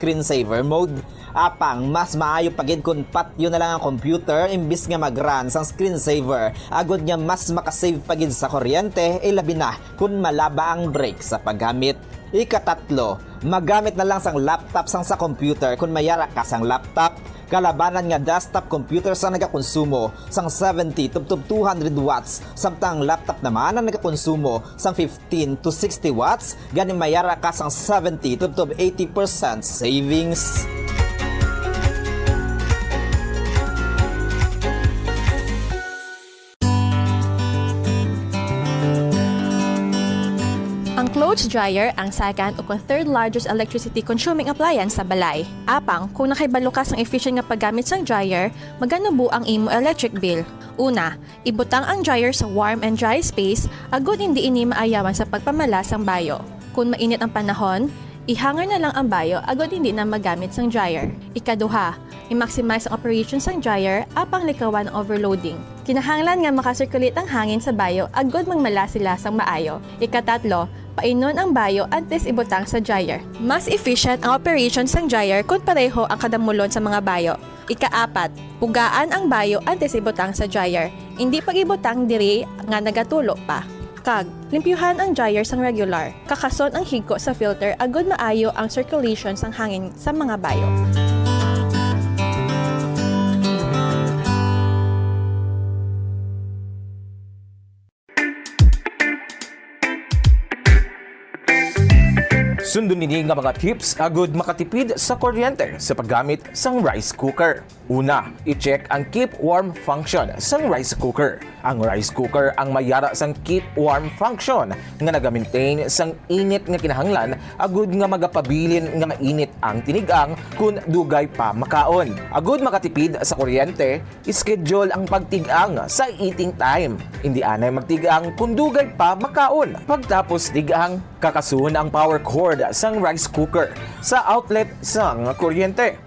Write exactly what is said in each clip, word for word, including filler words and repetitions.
screensaver mode. Apang mas maayo pa gid kon patyon na lang ang computer imbis nga mag-run sang screensaver, agod nga mas makasave pa gid sa kuryente, ilabi na kon malaba ang break sa paggamit. Ikatatlo, magamit na lang sang laptop sang sa computer kon may ara ka sang laptop. Kalabanan nga desktop computer sang nagakonsumo sang seventy tubtob two hundred watts, samtang ang laptop naman ang nagakonsumo sang fifteen to sixty watts, gani may ara ka sang seventy tubtob eighty percent savings. Ang clothes dryer ang second o kon third largest electricity consuming appliance sa balay. Apang, kung nakahibalo ka sang efficient nga paggamit sang dryer, maganubo ang imo electric bill. Una, ibutang ang dryer sa warm and dry space agod hindi ini maayawan sa pagpamala sang bayo. Kung mainit ang panahon, ihanger na lang ang bayo agod hindi na magamit sang dryer. Ikaduha, i-maximize ang operation sang dryer apang likawan ang overloading. Kinahanglan nga makasirculate ang hangin sa bayo agod magmala sila sang maayo. Ikatatlo, painon ang bayo antes ibutang sa dryer. Mas efficient ang operation sang dryer kon pareho ang kadamulon sa mga bayo. Ikaapat, pugaan ang bayo antes ibutang sa dryer. Indi pag-ibutang diri nga nagatulo pa. Kag, limpyuhan ang dryer sang regular. Kakason ang higko sa filter agod maayo ang circulation sang hangin sa mga bayo. Sundon ini nga mga tips agud makatipid sa kuryente sa paggamit sang rice cooker. Una, i-check ang keep warm function sang rice cooker. Ang rice cooker ang may ara sang keep warm function nga naga-maintain sang init nga kinahanglan agud nga magapabilin nga mainit ang tinigang kon dugay pa makaon. Agud makatipid sa kuryente, schedule ang pagtig-ang sa eating time. Indi anay magtig-ang kon dugay pa makaon. Pagtapos tig-ang, kakasuhon ang power cord sang rice cooker sa outlet sang kuryente.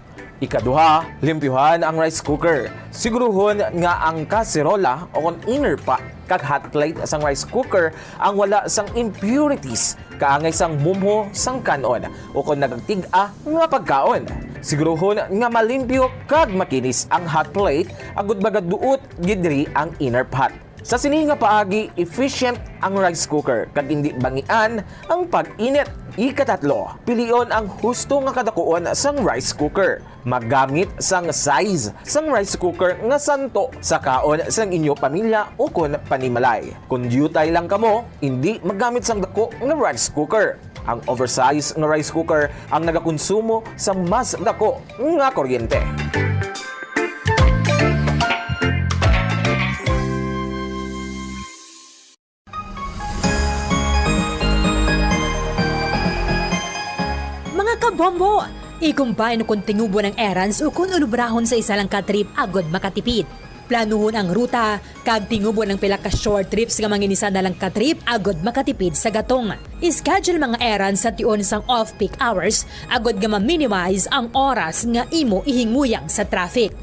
Ikaduha, limpyuhan ang rice cooker. Siguruhon nga ang kaserola o kon inner pot kag hot plate sang rice cooker ang wala sang impurities kaangay sang mumho sang kan-on o kon nagtig-a nga pagkaon. Siguruhon nga malimpyo kag makinis ang hot plate agud magaduot gid diri ang inner pot. Sa sini nga paagi, efficient ang rice cooker kag indi bangian ang pag-init. Ikatatlo, pilion ang husto nga kadakuon sang rice cooker. Maggamit sang size sang rice cooker nga santo sa kaon sang inyo pamilya ukon panimalay. Kon diutay lang kamo, indi maggamit sang dako nga rice cooker. Ang oversize nga rice cooker ang nagakonsumo sang mas dako nga kuryente. Mga kabombo, i-combine kon tingubon ang errands ukon ulubrahon sa isa lang ka trip agud makatipid. Planuhon ang ruta kag tingubon ang pila ka short trips nga manginisa na lang ka trip agud makatipid sa gatong. I-schedule mga errands sa tion sang off-peak hours agud nga ma-minimize ang oras nga imo ihingmuyang sa traffic.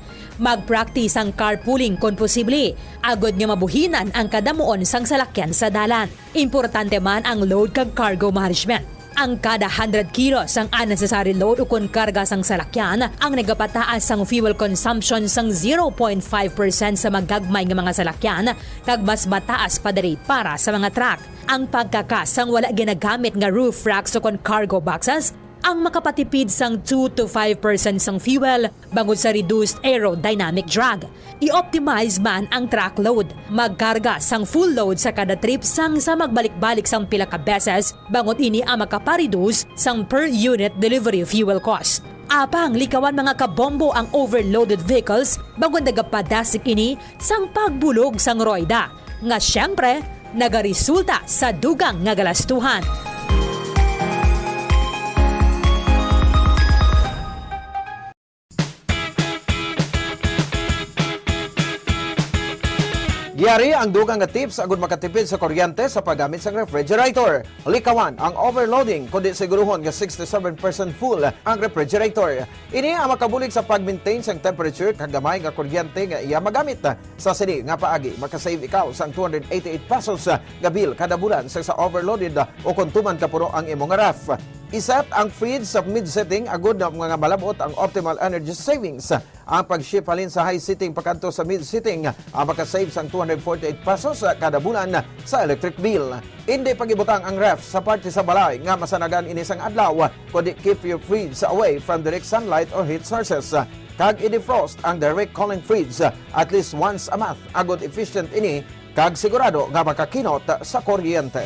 Mag-practice ang carpooling kon posible, agud nga mabuhinan ang kadamuon sang salakyan sa dalan. Importante man ang load kag cargo management. Ang kada hundred kilos sang unnecessary load ukon karga sang salakyan ang nagapataas sang fuel consumption sang zero point five percent sa magagmay nga mga salakyan, kag mas mataas pa diri para sa mga truck. Ang pagkakas sang wala ginagamit nga roof racks ukon cargo boxes ang makapatipid sang two to five percent sang fuel bangod sa reduced aerodynamic drag. I-optimize man ang truck load. Magkarga sang full load sa kada trip sang sa magbalik-balik sang pila ka beses, bangod ini ang makapareduce sang per unit delivery fuel cost. Apang likawan, mga kabombo, ang overloaded vehicles bangod nagapadasig ini sang pagbulog sang royda, nga siyempre nagaresulta sa dugang nga galastuhan. Yari ang dugang nga tips agud makatipid sa kuryente sa paggamit sang refrigerator. Likawan ang overloading, kundi siguruhon nga sixty-seven percent full ang refrigerator. Ini ang makabulig sa pag-maintain sang temperature kag gamay nga kuryente nga iya magamit. Sa sini nga paagi, makasave ikaw sang two hundred eighty-eight pesos nga bill kada bulan sa, sa overloaded o kon tuman ka puno ang imo nga ref. I-set ang fridge sa mid setting agud nga malab-ot ang optimal energy savings. Ang pag-shift halin sa high setting pakadto sa mid setting, ah, maka-save sang two hundred forty-eight pesos, ah, kada bulan sa electric bill. Indi pag-ibutang ang ref sa parte sa balay nga masanagan ini sang adlaw, kundi keep your fridge away from direct sunlight or heat sources. Kag i-defrost ang direct cooling fridge at least once a month, agud efficient ini kag sigurado nga makakinot sa kuryente.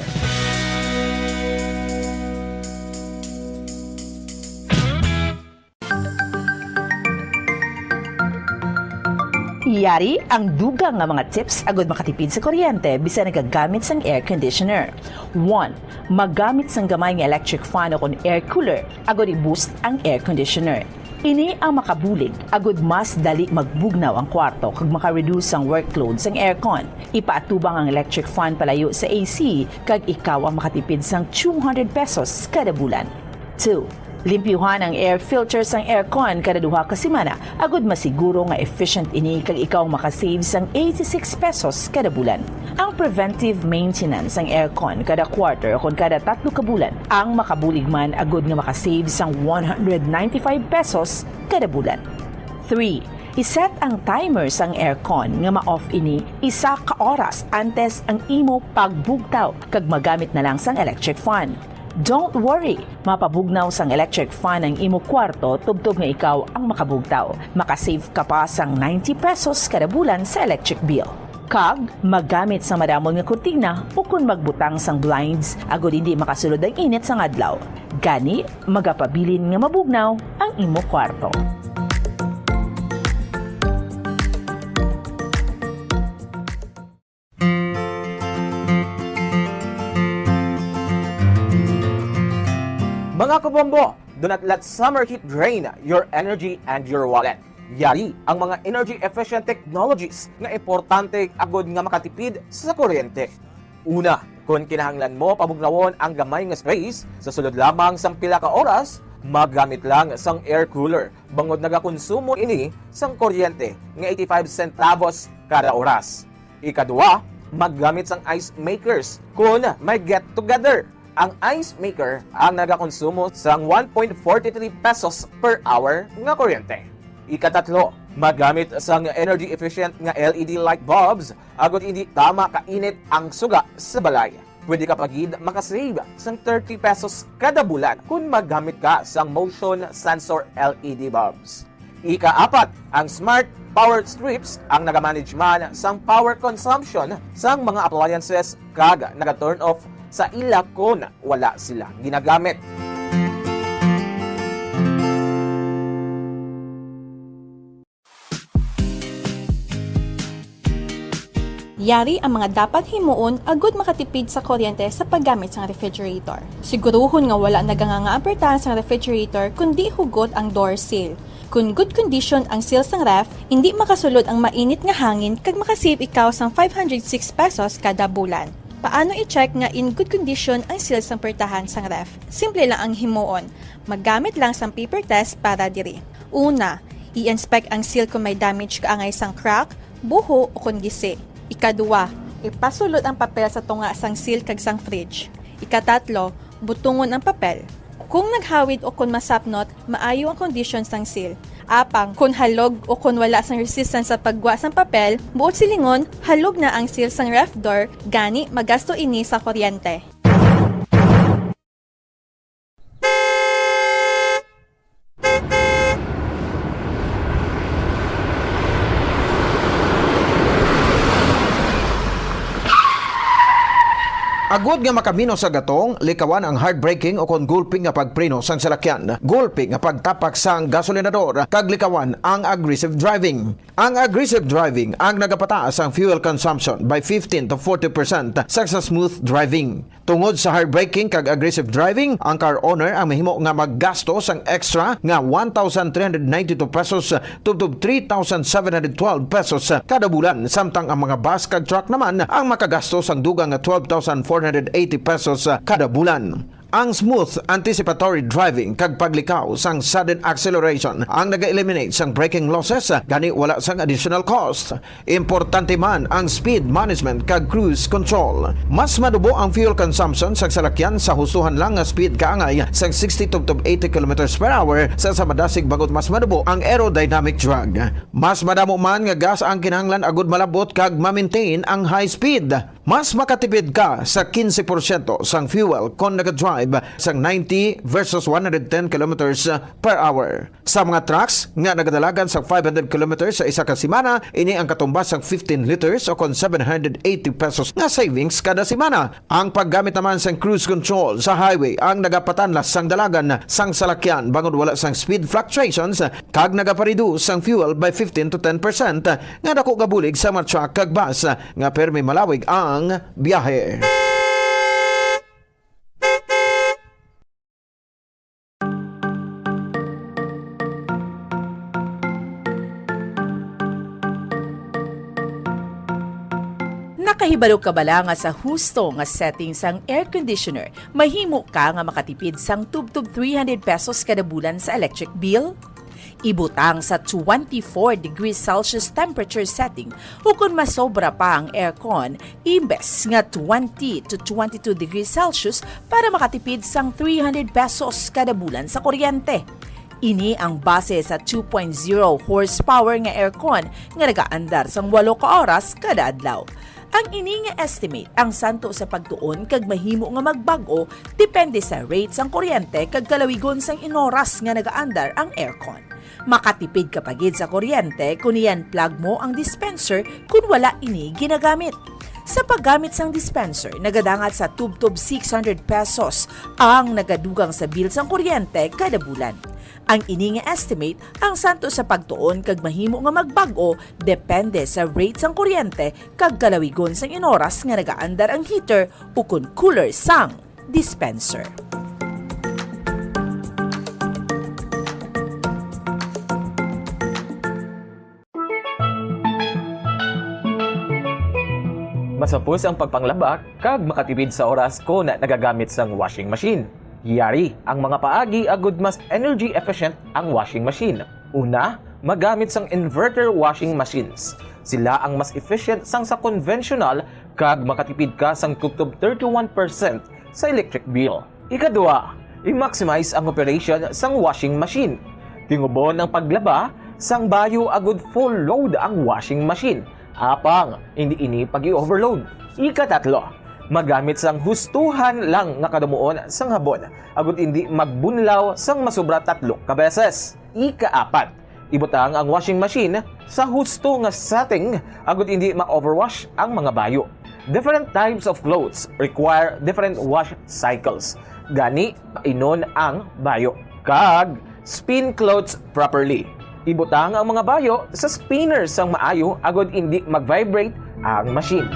Yari ang dugang nga mga tips agud makatipid sa kuryente bisan nagagamit sang air conditioner. One, magamit sang gamay nga electric fan o kon air cooler agud i-boost ang air conditioner. Ini ang makabulig agud mas dali magbugnaw ang kwarto kag maka-reduce ang workload sang aircon. Ipaatubang ang electric fan palayo sa A C kag ikaw ang makatipid sang two hundred pesos kada bulan. Two, limpyuhan ang air filter sang aircon kada duha ka semana agud masiguro nga efficient ini kag ikaw makasave sang eighty-six pesos kada bulan. Ang preventive maintenance sang aircon kada quarter o kon kada tatlo ka bulan ang makabulig man agud nga makasave sang one hundred ninety-five pesos kada bulan. Three, i-set ang timer sang aircon nga ma-off ini isa ka oras antes ang imo pagbugtaw kag magamit na lang sang electric fan. Don't worry, mapabugnaw sang electric fan ang imo kwarto tubtob nga ikaw ang makabugtaw. Makasave ka pa sang ninety pesos kada bulan sa electric bill. Kag magamit sa madamon nga kurtina ukon magbutang sang blinds agud hindi makasulod ang init sang adlaw. Gani, magapabilin nga mabugnaw ang imo kwarto. Mga kabombo, do not let summer heat drain your energy and your wallet. Yari ang mga energy-efficient technologies nga importante agud nga makatipid sa kuryente. Una, kon kinahanglan mo pabugnawon ang gamay nga space sa sulod lamang sang pila ka oras, maggamit lang sang air cooler, bangod nagakonsumo ini sang kuryente nga eighty-five centavos kada oras. Ikadua, maggamit sang ice makers kon may get-together. Ang ice maker ang nagakonsumo sang one point four three pesos per hour nga kuryente. Ikatatlo, maggamit sang energy-efficient nga L E D light bulbs agud hindi tama kainit ang suga sa balay. Pwede ka pa gid makasave sang thirty pesos kada bulan kon maggamit ka sang motion sensor L E D bulbs. Ikaapat, ang smart power strips ang nagamanage man sang power consumption sang mga appliances kag naga-turn off sa ila kon wala sila ginagamit. Yari ang mga dapat himuon agud makatipid sa kuryente sa paggamit sang refrigerator. Siguruhon nga wala naganganga ang pertahan sang refrigerator kundi hugot ang door seal. Kon good condition ang seal sang ref, indi makasulod ang mainit nga hangin kag makasave ikaw sang five hundred six pesos kada bulan. Paano i-check nga in good condition ang seal sang pertahan sang ref? Simple lang ang himuon. Maggamit lang sang paper test para diri. Una, i-inspect ang seal kon may damage kaangay sang crack, buho, o kon gisi. Ikaduha, ipasulod ang papel sa tunga sang seal kag sang fridge. Ikatatlo, butongon ang papel. Kung naghawid o kon masapnot, maayo ang kondisyon sang seal. Apang, kon halog o kon wala sang resistance sa paggwa sang papel, buot silingon, halog na ang seal sang ref door, gani magasto ini sa kuryente. Agud nga makaminos sa gatong, likawan ang hard braking o kon gulpi nga pagpreno sang salakyan, gulpi nga pagtapak sang gasolinador, kag likawan ang aggressive driving. Ang aggressive driving ang nagapataas ang fuel consumption by fifteen to forty percent sa, sa smooth driving. Tungod sa hard braking kag aggressive driving, ang car owner ang mahimo nga maggasto sang extra nga one thousand three hundred ninety-two pesos tubtob three thousand seven hundred twelve pesos kada bulan, samtang ang mga bus kag truck naman ang makagasto sang dugang nga twelve thousand four hundred eighty pesos kada bulan. Ang smooth anticipatory driving kag paglikaw sang sudden acceleration ang naga-eliminate sang braking losses, gani wala sang additional cost. Importante man ang speed management kag cruise control. Mas madubo ang fuel consumption sang salakyan sa hustuhan lang nga speed kaangay sang sixty tubtob eighty kilometers per hour sa, sa madasig bangod mas madubo ang aerodynamic drag. Mas madamo man nga gas ang kinahanglan agud malabot kag ma-maintain ang high speed. Mas makatipid ka sa quince porsyento sang fuel kon nagadrive sang ninety versus one hundred ten kilometers per hour. Sa mga trucks nga nagadalagan sa five hundred kilometers sa isa ka semana, ini ang katumbas sang fifteen liters o kon seven hundred eighty pesos nga savings kada semana. Ang paggamit naman sang cruise control sa highway ang nagapatanlas sang dalagan sang salakyan bangod wala sang speed fluctuations kag nagapareduce sang fuel by fifteen to ten percent, nga dako nga bulig sa mga truck kag bus nga permi malawig ang biyahe. Nakahibalo ka bala nga sa husto nga setting sang air conditioner, mahimo ka nga makatipid sang tubtob three hundred pesos kada bulan sa electric bill? Ibutang sa twenty-four degrees Celsius temperature setting, ukon masobra pa ang aircon, imbes nga twenty to twenty-two degrees Celsius para makatipid sang three hundred pesos kada bulan sa kuryente. Ini ang base sa two point zero horsepower nga aircon nga nagaandar sang walo ka oras kada adlaw. Ang ini nga estimate ang santo sa pagtuon kag mahimo nga magbag-o depende sa rate sang kuryente kag kalawigon sang inoras nga nagaandar ang aircon. Makatipid ka pa gid sa kuryente kon i-unplug mo ang dispenser kon wala ini ginagamit. Sa paggamit sang dispenser, nagadangat sa tubtob six hundred pesos ang nagadugang sa bill sang kuryente kada bulan. Ang ini nga estimate ang santo sa pagtuon kag mahimo nga magbag-o depende sa rate sang kuryente kag kalawigon sang inoras nga nagaandar ang heater ukon cooler sang dispenser. Masapos ang pagpanglaba kag makatipid sa oras kon nagagamit sang washing machine. Yari ang mga paagi agud mas energy efficient ang washing machine. Una, magamit sang inverter washing machines. Sila ang mas efficient sang sa conventional kag makatipid ka sang tubtob thirty-one percent sa electric bill. Ikadua, i-maximize ang operation sang washing machine. Tingubon ang paglaba sang bayo agud full load ang washing machine. Apang, hindi ini pag-i-overload. Ikatatlo, magamit sang hustuhan lang nga kadumuon sang habon, agud hindi magbunlaw sang masobra tatlo ka beses. Ikaapat, ibutang ang washing machine sa husto nga setting, agud hindi ma-overwash ang mga bayo. Different types of clothes require different wash cycles. Gani, mainon ang bayo. Kag, spin clothes properly. Ibutang ang mga bayo sa spinner sang maayo agud indi mag-vibrate ang machine.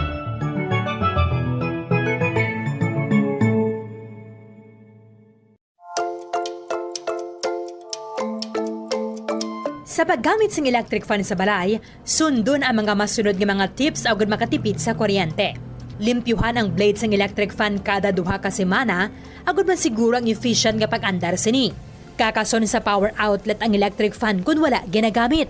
Sa paggamit sang electric fan sa balay, sundon ang mga masunod nga mga tips agud makatipid sa kuryente. Limpyuhan ang blade sang electric fan kada duha ka semana, agud masiguro ang efficient nga pag-andar sini. Kakason sa power outlet ang electric fan kon wala ginagamit.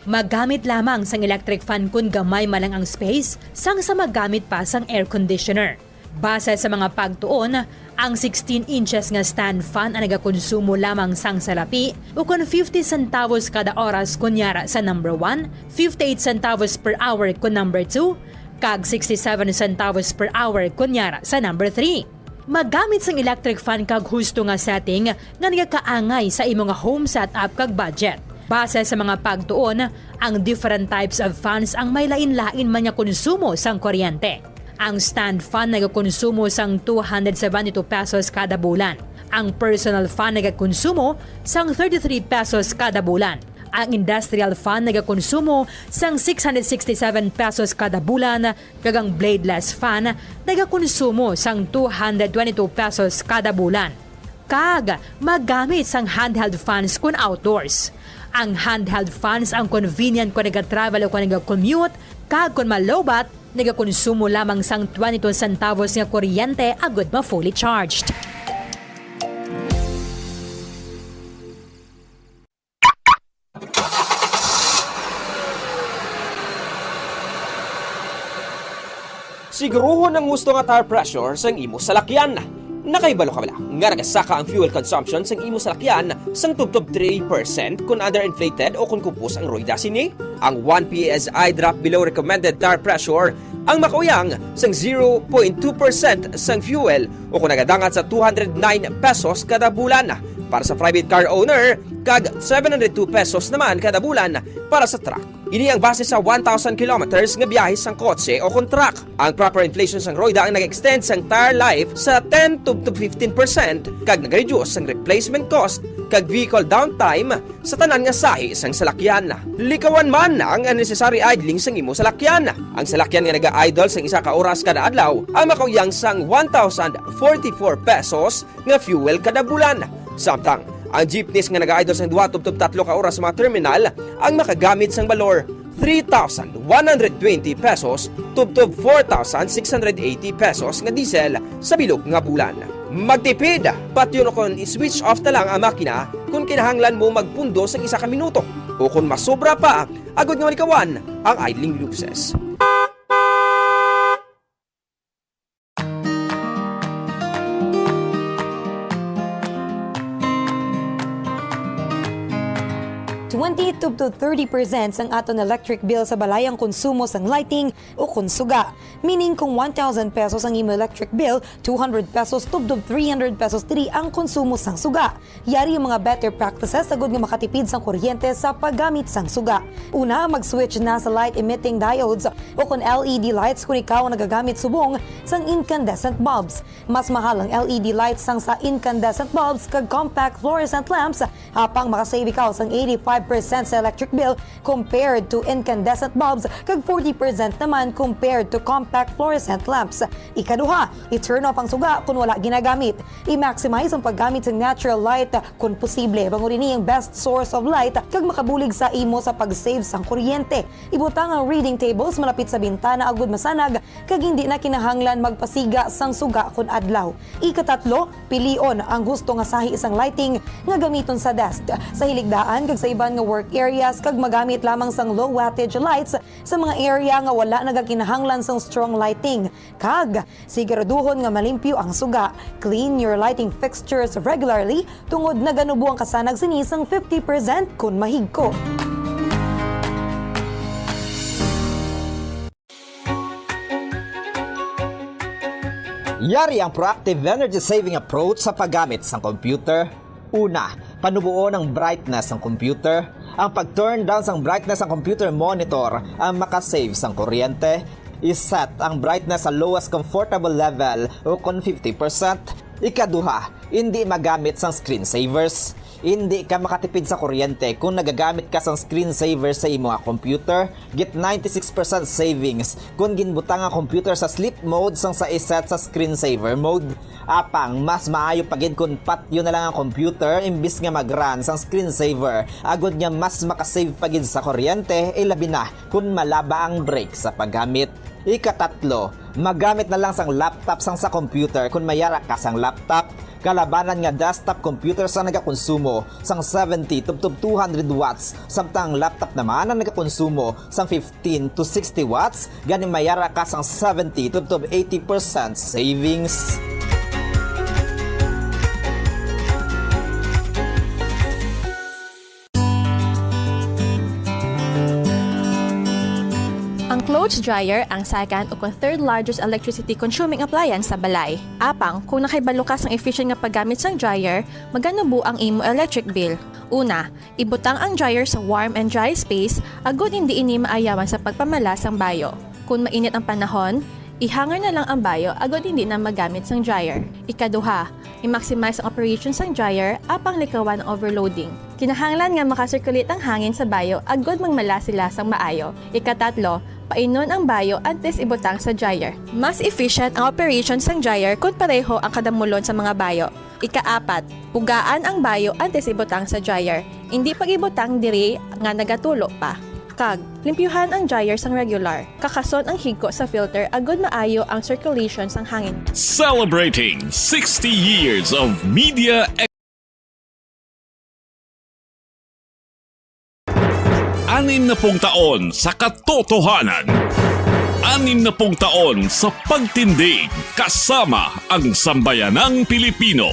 Maggamit lamang sang electric fan kon gamay man lang ang space, sang sa maggamit pa sang air conditioner. Base sa mga pagtuon, ang sixteen inches nga stand fan ang nagakonsumo lamang sang salapi, ukon fifty centavos kada oras kon yara sa number one, fifty-eight centavos per hour kon number two, kag sixty-seven centavos per hour kon yara sa number three. Maggamit sang electric fan kag husto nga setting nga nagakaangay sa imo nga home setup kag budget. Base sa mga pagtuon, ang different types of fans ang may lain-lain man nga konsumo sang kuryente. Ang stand fan nagakonsumo sang two hundred seventy-two pesos kada bulan. Ang personal fan nagakonsumo sang thirty-three pesos kada bulan. Ang industrial fan nagakonsumo sang six hundred sixty-seven pesos kada bulan, kag ang bladeless fan nagakonsumo sang two hundred twenty-two pesos kada bulan. Kag magamit sang handheld fans kon outdoors. Ang handheld fans ang convenient kon nagatravel o kon nagacommute, kag kon malowbat, nagakonsumo lamang sang twenty-two centavos nga kuryente agud ma-fully charged. Siguruhon ang husto nga tire pressure sang imo salakyan. Nakahibalo ka bala nga nagasaka ang fuel consumption sang imo salakyan sang tubtob three percent kon underinflated o kon kupos ang rueda sini? Ang one P S I drop below recommended tire pressure ang makauyang sang zero point two percent sang fuel o kon nagadangat sa two hundred nine pesos kada bulan para sa private car owner kag seven hundred two pesos naman kada bulan para sa truck. Ini ang base sa one thousand kilometers nga biyahe sang kotse o kon truck. Ang proper inflation sang rueda ang nag-extend sang tire life sa ten to, to fifteen percent kag nag-reduce sang replacement cost kag vehicle downtime sa tanan nga sahi sang salakyan. Likawan man ang unnecessary idling sang imo salakyan. Ang salakyan nga naga-idle sang isa ka oras kada adlaw ang makauyang sang one thousand forty-four pesos nga fuel kada bulan. Samtang ang jeepneys nga naga-idle sang duha tubtob tatlo ka oras sa mga terminal ang makagamit sang balor three thousand one hundred twenty pesos tubtob four thousand six hundred eighty pesos nga diesel sa bilog nga bulan. Magtipid, patyon kon i-switch off na lang ang makina kon kinahanglan mo magpundo sang isa ka minuto, o kon masobra pa, agod nga malikawan ang idling losses. Twenty to thirty percent sang aton electric bill sa balay ang konsumo sang lighting o kon suga. Meaning, kung one thousand pesos ang imo electric bill, two hundred pesos tubtob three hundred pesos diri ang konsumo sang suga. Yari ang mga better practices agud nga makatipid sang kuryente sa paggamit sang suga. Una, mag-switch na sa light-emitting diodes o kon L E D lights kon ikaw ang nagagamit subong sang incandescent bulbs. Mas mahal ang L E D lights sang sa incandescent bulbs kag compact fluorescent lamps, apang makasave ikaw sang eighty-five percent sa electric bill compared to incandescent bulbs kag forty percent naman compared to compact fluorescent lamps. Ikaduha, i-turn off ang suga kon wala ginagamit. I-maximize ang paggamit sa natural light kon posible, bangod ini ang best source of light kag makabulig sa imo sa pag-save sang kuryente. Ibutang ang reading tables malapit sa bintana agud masanag kag hindi na kinahanglan magpasiga sang suga kon adlaw. Ikatatlo, pilion ang husto nga sahi sang lighting nga gamiton sa desk, sa hiligdaan kag sa iban nga work areas, kag magamit lamang sang low wattage lights sa mga area nga wala nagakinahanglan sang strong lighting. Kag siguraduhon nga malimpyo ang suga. Clean your lighting fixtures regularly tungod naganubo ang kasanag sini sang fifty percent kon mahigko. Yari ang proactive energy-saving approach sa paggamit sang computer. Una, panuboon ang brightness sang computer. Ang pag-turn down sang brightness sang computer monitor ang makasave sang kuryente. I-set ang brightness sa lowest comfortable level o kon fifty percent. Ikaduha, indi magamit sang screensavers. Indi ka makatipid sa kuryente kon nagagamit ka sang screensaver sa imo nga computer. Get ninety-six percent savings kon ginbutang ang computer sa sleep mode sang sa i-set sa screensaver mode. Apang mas maayo pa gid kon patyon na lang ang computer imbis nga mag-run sang screensaver, agod nga mas makasave pa gid sa kuryente, ilabi na kon malaba ang break sa paggamit. Ikatatlo, magamit na lang sang laptop sang sa computer kon may ara ka sang laptop. Kalabanan nga desktop computer sang nagakonsumo sang seventy tubtob two hundred watts, samtang ang laptop naman ang nagakonsumo sang fifteen to sixty watts, gani may ara ka sang seventy tubtob eighty percent savings. Ang clothes dryer ang second o kon third largest electricity consuming appliance sa balay. Apang, kung nakahibalo ka sang efficient nga paggamit sang dryer, maganubo ang imo electric bill. Una, ibutang ang dryer sa warm and dry space agud indi ini maayawan sa pagpamala sang bayo. Kung mainit ang panahon, i-hanger na lang ang bayo agud indi na magamit sang dryer. Ikaduha, i-maximize ang operation sang dryer apang likawan ang overloading. Kinahanglan nga maka-circulate ang hangin sa bayo agud magmala sila sang maayo. Ikatatlo, painon ang bayo antes ibutang sa dryer. Mas efficient ang operation sang dryer kon pareho ang kadamulon sa mga bayo. Ikaapat, pugaan ang bayo antes ibutang sa dryer. Indi pag-ibutang diri nga nagatulo pa. Kag, limpyuhan ang dryer sang regular. Kakason ang higko sa filter agud maayo ang circulation sang hangin. Celebrating sixty years of media ex- Anim na pung taon sa katotohanan. Anim na pung taon sa pagtindig kasama ang sambayanang Pilipino.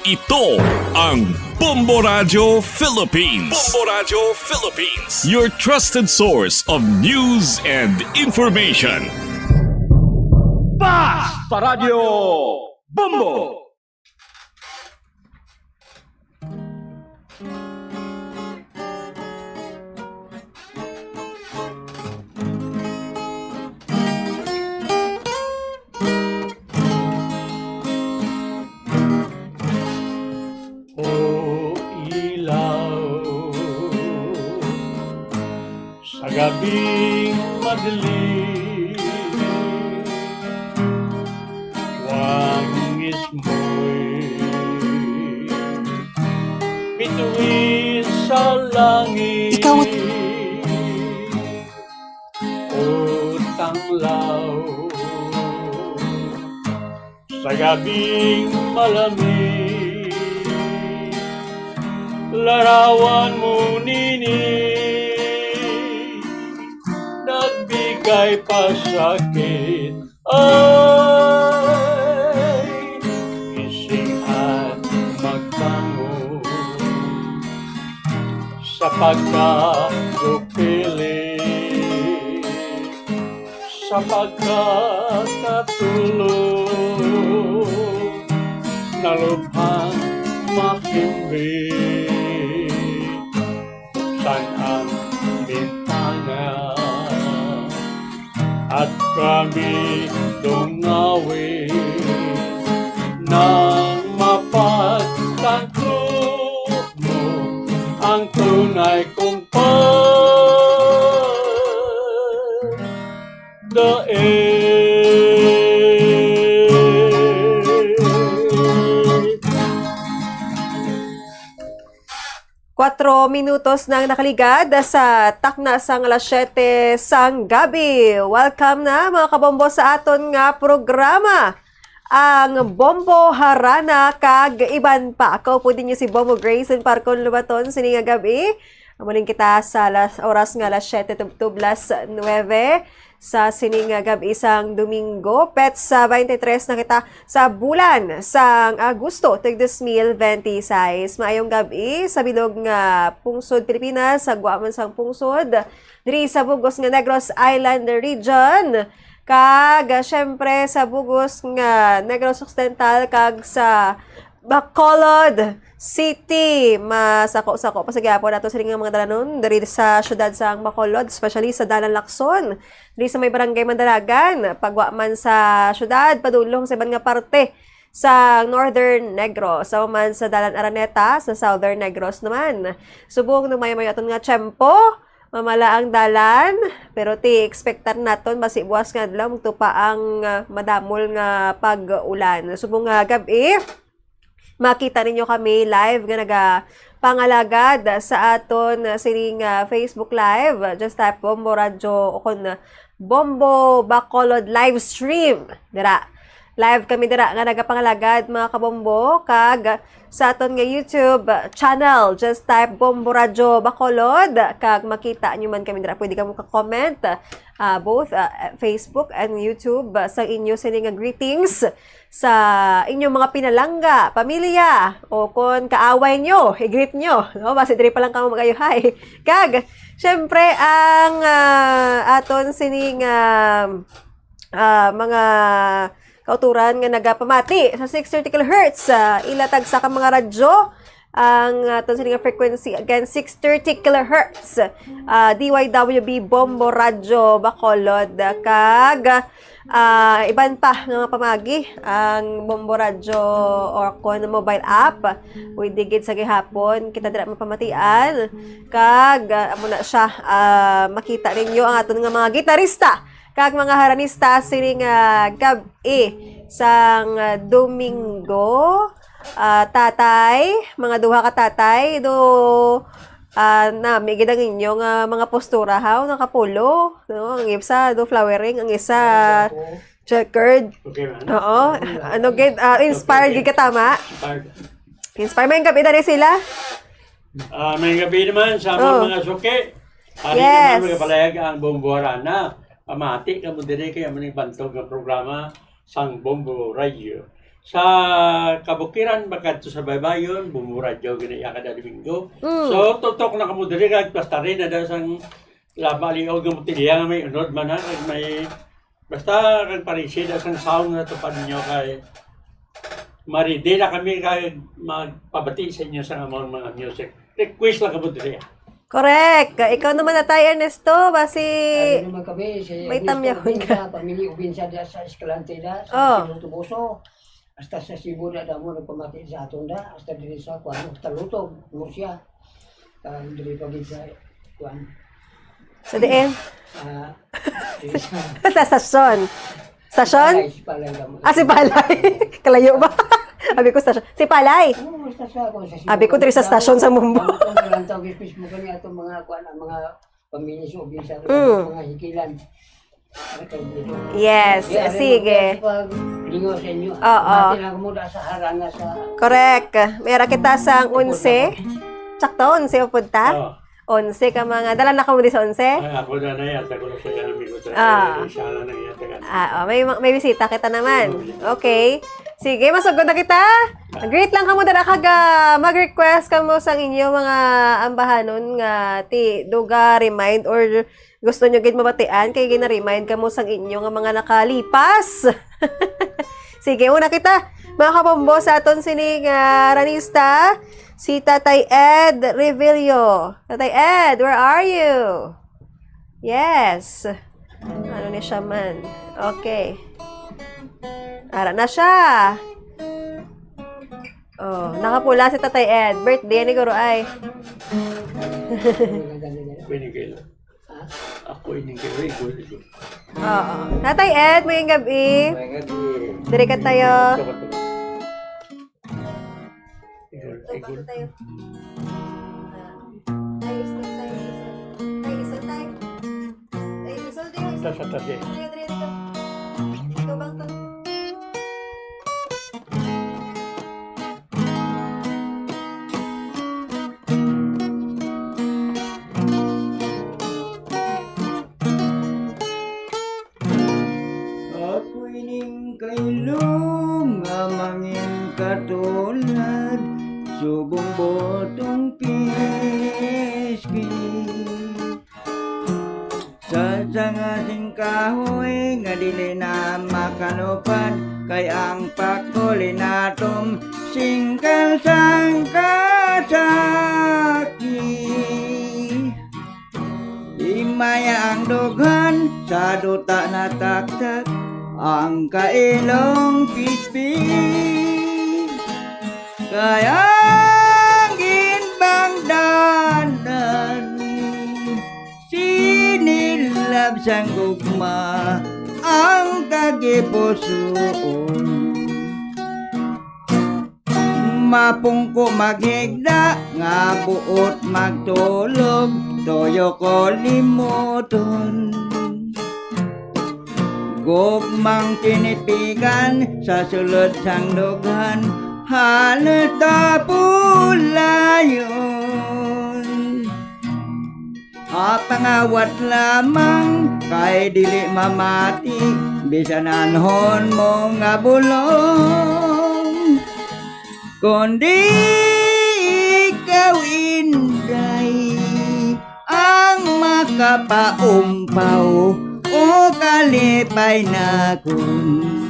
Ito ang Bombo Radyo Philippines. Bombo Radyo Philippines. Your trusted source of news and information. Basta Radyo Bombo! O ilaw sa gabing madilim, wangis mo'y bituin sa langit. Ikaw at O tanglaw sa gabing malamig, larawan mo nini nagbigay pa sakit. Ay, gising at magbangon sa pagkagupili, sa pagkakatulog, nalubhang mahimbing. Buksan ang bintana at kami dungawin nang mapagtangkot mo ang tunay kong pagdaig. Kuwatro minutos na ang nakaligad sa takna sang alas siyete sang gabi. Welcome na, mga kabombo, sa aton nga programa, ang Bombo Harana kag Iban Pa. Ako po din si Bombo Grayson Parcon Lubaton sini nga gabi. Amo ning kita sa alas, oras nga alas siyete tubtob las nuwebe sa sining nga gab-i sang Domingo, petsa twenty-three na kita sa bulan sang Agosto, tig dos mil benti sais. Maayong gab-i sa bilog nga pungsod Pilipinas, sa gwa man sang pungsod, diri sa bugos nga Negros Island Region, kag, ah, siyempre, sa bugos nga Negros Occidental, kag sa Bacolod City. Masako-sako pa sa gyapon nato sini nga mga dalanon diri sa siyudad sang Bacolod, especially sa Dalan Lacson, diri sa may Barangay Mandalagan, pagwa man sa siyudad, padulong sa iban nga parte sa Northern Negros, sa man sa Dalan Araneta, sa Southern Negros naman. Subong nung mayo-mayo aton nga tiyempo, mamala ang dalan, pero ti expectan naton basi buwas nga adlaw magtupa ang, ah, madamol nga pag-ulan. Subong nga gab-i, makita ninyo kami live nga nagapangalagad sa aton sining, ah, Facebook Live. Just type Bombo Radyo o kon Bombo Bacolod live stream. Dira. Live kami dira nga nagapangalagad, mga kabombo, kag sa aton nga YouTube channel, just type Bombo Radyo Bacolod, kag makita nyo man kami dira. Pwede ka mo ka-comment, ah, both, ah, Facebook and YouTube, ah, sa inyo sini nga greetings sa inyong mga pinalangga, pamilya, o kon kaaway nyo, i-greet nyo, no? Basi diri pa lang kamo mag-ayuhay. Kag, syempre, ang, ah, aton sining, ah, ah, mga kauturan nga nagapamati sa six thirty kilohertz, ah, ila tagsa ka mga radyo ang aton sini nga frequency. Again, six thirty kilohertz, ah, D Y W B Bombo Radyo Bacolod, kag, ah, iban pa nga mga pamagi ang Bombo Radyo or kon mobile app. Pwede gid sa gihapon kita dira mapamatian, kag, ah, amo na siya, ah, makita ninyo ang aton nga mga gitarista kag mga haranista sining, ah, gab-i sang, ah, Domingo. Ah, tatay, mga duha ka tatay, do, ah, nami gid ang inyo nga mga postura, haw, nakapulo, no? Ang isa do flowering, ang isa checkered. Okay, man. Oo. Ano gid, ah, inspired gid ka, tama? Inspired. Inspired. May gabi na rin sila? Ah, may gabi naman sa among Oh. mga suki. Ari Yes. naman, magapalayag ang Bombo Harana. Pamati kamo diri kay amo ni bantog nga programa sang Bombo Radio. Sa kabukiran, makadto sa baybayon, Bombo Radio gani iya kada Domingo. Mm. So, tutok na kamo diri kag plastarin na daw sang laba liog nga botelya nga may unod man, ha, kag may, basta kag parisi daw sang sound nga tupad ninyo kay ma-ready na kami kag magpabati sa inyo sa among mga music. Request lang kamo diri, ha. Correct. Ikaw naman, Tatay Ernesto, basi Ano naman kami, si may Ernesto tamyahon Ubinsa, ka. Pamilya Ubinsa diya sa Escalante da, sa Oh. Isidro Tubuso. Hasta sa Cebu na damo nagpamati sa aton da, hasta diri sa kuan, Taluto, Murcia. Ah, diri pa gid sa kuan. Sa diin? Ah, diri sa Sa stasyon. Stasyon? Palay, si Palay lang. Ah, si Palay. Kalayo ba? Abi ko stasyon. Si Palay. Oo, basta sa, kung sa Cebu Abi ko diri sa kami, stasyon sa Mumbo. Ang, ang, ang tawag sa Facebook kami, atong mga kuan, ang mga pamilya sa Ubinsa, Mm. mga hikilan. Yes, Kaya, sige. Pag lingaw sa inyo. Oo. Mati lang mo da sa harana sa Correct. May ara kita sang onse. Sakto, onse upod ta? Oo. Onse ka mga, dala na kamo di sa onse? Ay, ako na na yan. Ako na sa yan, amigo. Ah. Eh, siya lang na yan, taga- Ah, oh, may, may bisita kita naman. Okay. Sige, masugod na kita. Greet lang kamo dala kag, ah, mag-request kamo sang inyo mga ambahanon nga ti duga remind or gusto nyo gid mabatian kay gina-remind kamo sang inyo nga mga nakalipas. Sige, una kita, mga kabombo, sa aton sini nga ranista, si Tatay Ed Revillo. Tatay Ed, where are you? Yes. Ano ni siya man? Okay. Ara na siya. Oh, nakapula si Tatay Ed. Birthday ni Guro ay. Ako ini kay Ray Gulgo. Oo. Tatay Ed, mayong gabi. Mayong gabi. Diri ka tayo. Ito ka to. Igol, Ito igol. Tayo. Ah, tayo, isol, tayo, isol. Tayo, isol, tayo. Tayo, isol, tayo, isol. Sa, sa tabi. Tayo, tayo, tayo. Ito bang to? Ako ining kailong nga mangin katulad subong botong pispis. Sa sanga sing kahoy nga dili na makalupad, kay ang pakuli natom singkal sang kasaki. Himaya ang dughan sa duta nataktak, ang kailong pispis. Kay ang ginbangdanan, sinilab sang gugma ang tagipusoon. Mapungko maghigda nga buot magtulog, tuyo ko limuton. Gugmang tinipigan sa sulod sang dughan, halos tapulayon. Apangawat lamang kay dili mamati, bisan anhon mo nga bulong. Kundi ikaw, Inday, ang makapaumpaw o kalipay nakon.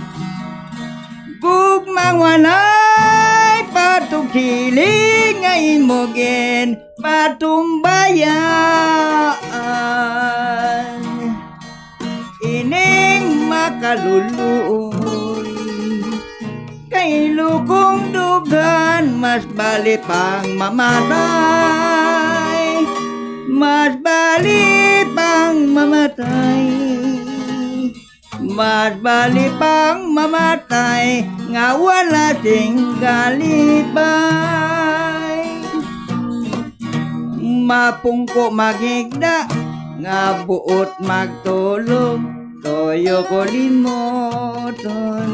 Gugmang walay patughiling nga imo ginpatumbayaan. Ining makaluluoy, kay lukong dughan, mas bali pang mamatay, mas bali pang mamatay, mas bali pang mamatay nga wala sing kalipay. Mapungko maghigda nga buot magtulog, tuyo ko limuton.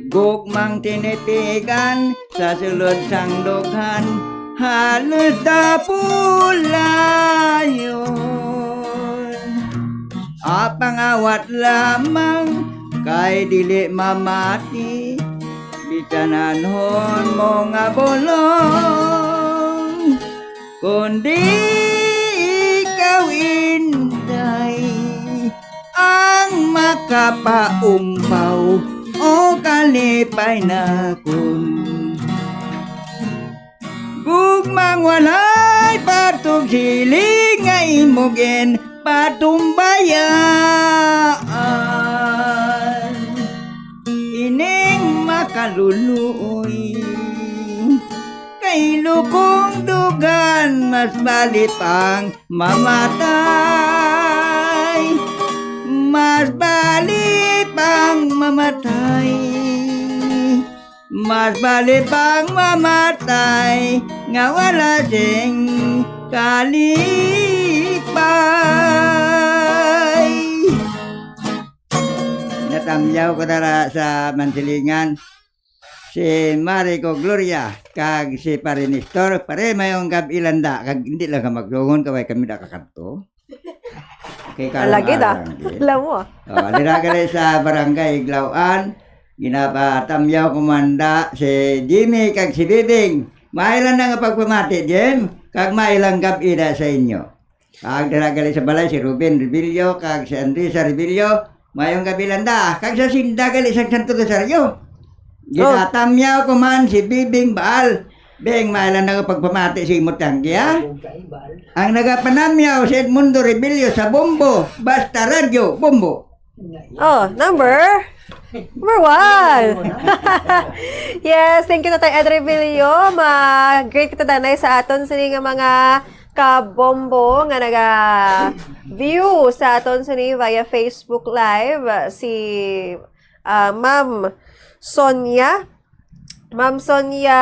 Gugmang tinitigan sa sulod sang dughan, halos dapulayon. Pangawat lamang kay dili mamati, bisan anhon mo nga bulong, kundi ikaw, Inday, ang makapaumpaw o kalipay nakon. Gugmang walay patog siling nga imo ginpatumbayaan. Ining makaluluoy kay lukong dugan, mas bali pang mamatay. Mas bali pang mamatay. Mas bali pang mamatay nga wala sing kalipay. Natamyaw ko dara sa Mansilingan, si Mari ko Gloria, kag si Pare Nestor. Pare, mayong gab-i landa, kag hindi lang ka magdungon, kaway kami nakakadto. Kay Lagi da. Alam mo, ah. Oh, dira gali sa Barangay Iglawan, ginapatamyaw ko man da si Jimmy kag si Bibing. Maayo lang na nga pagpamati, Jim, kag maayo lang gab-i da sa inyo. Kag dira gali sa balay si Ruben Rebillo kag si Andresa Rebillo, mayong gab-i landa. Kag sa sinda gali sa Santo Rosario, ginatamyaw ko man si Bibing Baal. Beng, maayo lang na nga pagpamati sa imo, tanggi, ha? Ang nagapanamyaw si Edmundo Rebillo sa Bombo, basta Radyo Bombo. Oh, number? Number one. Yes, thank you, Tatay Ed Rebillo. Ma-greet kita danay sa aton sini nga mga kabombo nga naga-view sa aton sini via Facebook Live. Si, ah, Ma'am Sonia. Ma'am Sonia,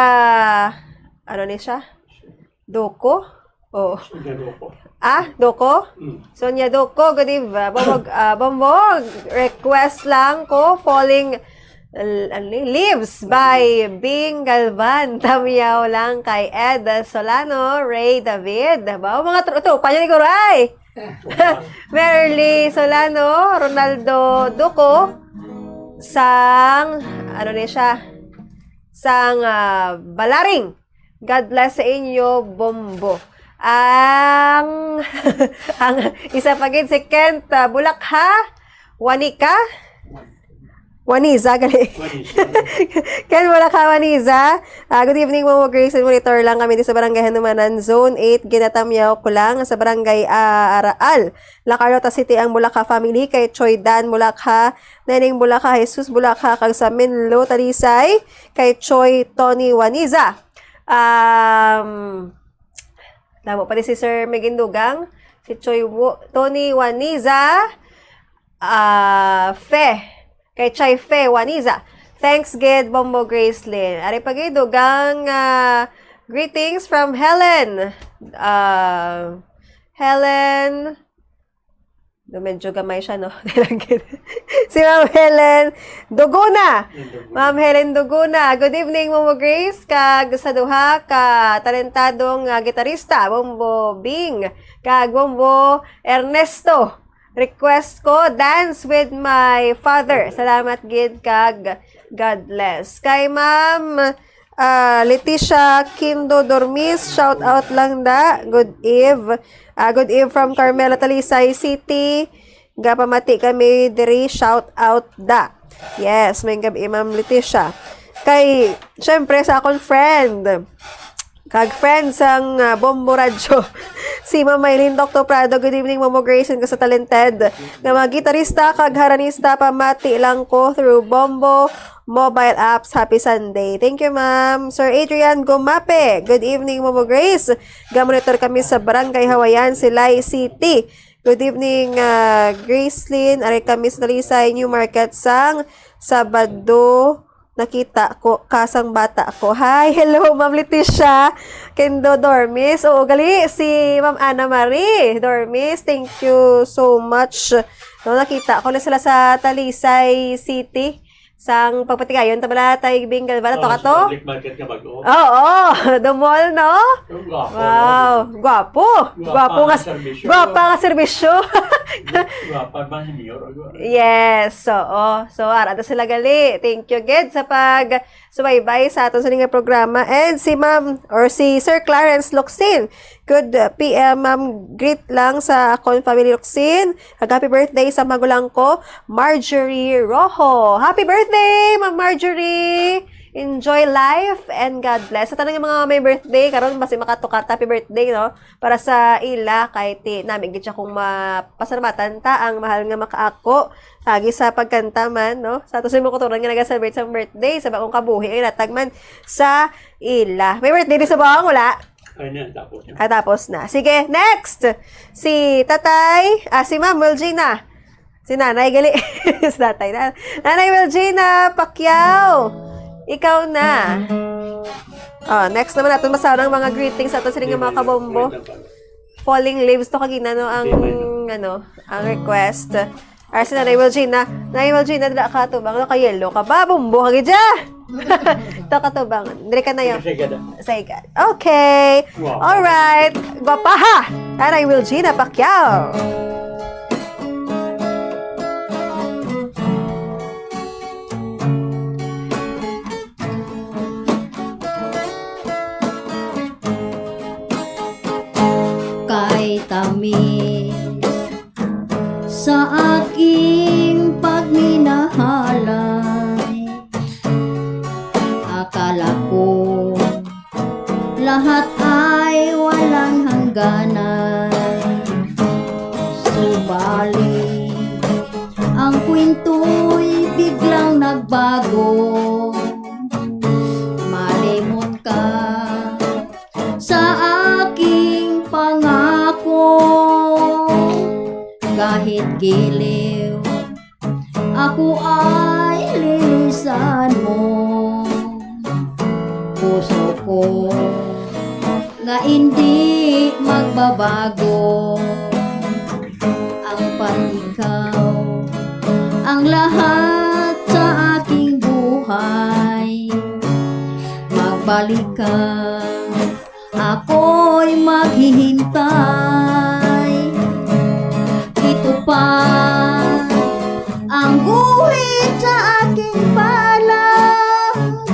ano ni siya? Doko? Oh. Sonia Doko. Ah, Doko? Mm. Sonia Doko, good eve-, ah, Bombog, ah, Bombog, request lang ko, Falling, l-, ano ni? Leaves by Bing Galvan. Tamyaw lang kay Ed Solano, Ray David. Ba, mga tro-, tropa niya ni Kuray. Merly Solano, Ronaldo Duco, sang, ano ni siya? Sang, ah, Balaring. God bless sa inyo, Bombo. Ang, ang isa pa gid si Kent, ah, Bulakha, Wanika? Waniza, gali. Waniza. Kent Bulakha, Waniza. Ah, good evening, Momo Grace. Monitor lang kami di sa Barangay Hanumanan, Zone eight. Ginatamyaw ko lang sa Barangay, ah, Araal, La Carlota City, ang Bulakha family. Kay Choi Dan Bulakha, Neneng Bulakha, Jesus Bulakha, kag sa Menlo Talisay, kay Choi Tony Waniza. Um, Damo pa ni si Sir Megindugang, si Choi Wo-, Tony Waniza, ah, Fe, kay Chai Fe Waniza. Thanks gid, Bombo Gracelyn. Ari pa gid, dugang, ah, greetings from Helen. Ah, Helen, do medyo gamay siya, no? Si Ma'am Helen Duguna. Ma'am Helen Duguna. Good evening, Momo Grace, kag sa duha ka talentadong, ah, gitarista, Bombo Bing, kag Bombo Ernesto. Request ko, Dance with My Father. Salamat gid, kag God bless. Kay Ma'am, ah, Leticia Kindo Dormis, shout out lang da. Good eve. Ah, good eve from Carmela, Talisay City. Gapamati kami diri, shout out da. Yes, may gabi, Ma'am Leticia. Kay, syempre, sa akon friend, kag friend sang, ah, Bombo Radyo, si Ma'am Maylin Doctor Prado. Good evening, Momo Grace, and sa talented nga mga gitarista kag haranista. Pamati lang ko through Bombo mobile apps. Happy Sunday. Thank you, ma'am. Sir Adrian Gumape, good evening, Momo Grace. Gamonitor kami sa Barangay Hawayan, Silay City. Good evening, ah, Gracelyn. Ari kami sa Talisay New Market sang Sabado. Nakita ko kasang bata ko. Hi, hello, Ma'am Leticia Kendo Dormis. Oo, gali, si Ma'am Ana Marie Dormis. Thank you so much. No, nakita ko na sila sa Talisay City. Sang pagpatigayon, ta bala, tay Bing Galvan, ato Oh, ka sa to? Public market nga bag-o. Oo, the mall, no? Ang gwapo, Wow, no? gwapo. Gwapo Gwapo nga ang s-, serbisyo. gwapo nga serbisyo. Gwapa man si Mayor, o gwapa. Yes, oo. So, ara na sila gali. Thank you gid sa pag subaybay sa aton sini nga programa. And si Ma'am, or si Sir Clarence Locsin, good, uh, P M, ma'am. Greet lang sa akon family, Locsin. Kag happy birthday sa magulang ko, Marjorie Rojo. Happy birthday, Ma'am Marjorie! Enjoy life and God bless. Sa tanan nga mga may birthday karon, basi makatukar ta, happy birthday, no? Para sa ila, kay ti nami gid siya kung mapasalamatan ta ang mahal nga makaako, agi sa pagkanta man, no? Sa ato sa mga kauturan nga naga-celebrate sa birthday, sa bagong kabuhi, ay natag man sa ila. May birthday di sa bawang, wala? Ay, na, tapos na. Ah, tapos na. Sige, next. Si Tatay, ah, si Ma'am Wilgina. Si Nanay gali. Si Tatay na. Nanay Wilgina Pacquiao. Ikaw na. Oh, next naman natin, basa ang mga greetings sa ato sila nga mga kabombo. Falling leaves to kagina, no, ang, ano, ang request. Ar si Nanay Wilgina. Nanay Wilgina, dila ka tubang, naka-yellow ka ba? Bombo ka gid dya. Ito ka tubang. Dili ka na yun. Sige, sige, da. Sige. Okay. Wow. All right. Gwapaha. Nanay Wilgina Pacquiao. Kay tamis sa aking pagminahalay, akala ko lahat ay walang hangganan. Subalit, ang kwento'y biglang nagbago. Malimot ka sa aking pangako. Kahit giliw, ako ay linisan mo. Puso ko nga hindi magbabago. Ang pag-ikaw, ang lahat sa aking buhay. Magbalik ka, ako'y maghihintay. Ito pa ang guhit sa aking palad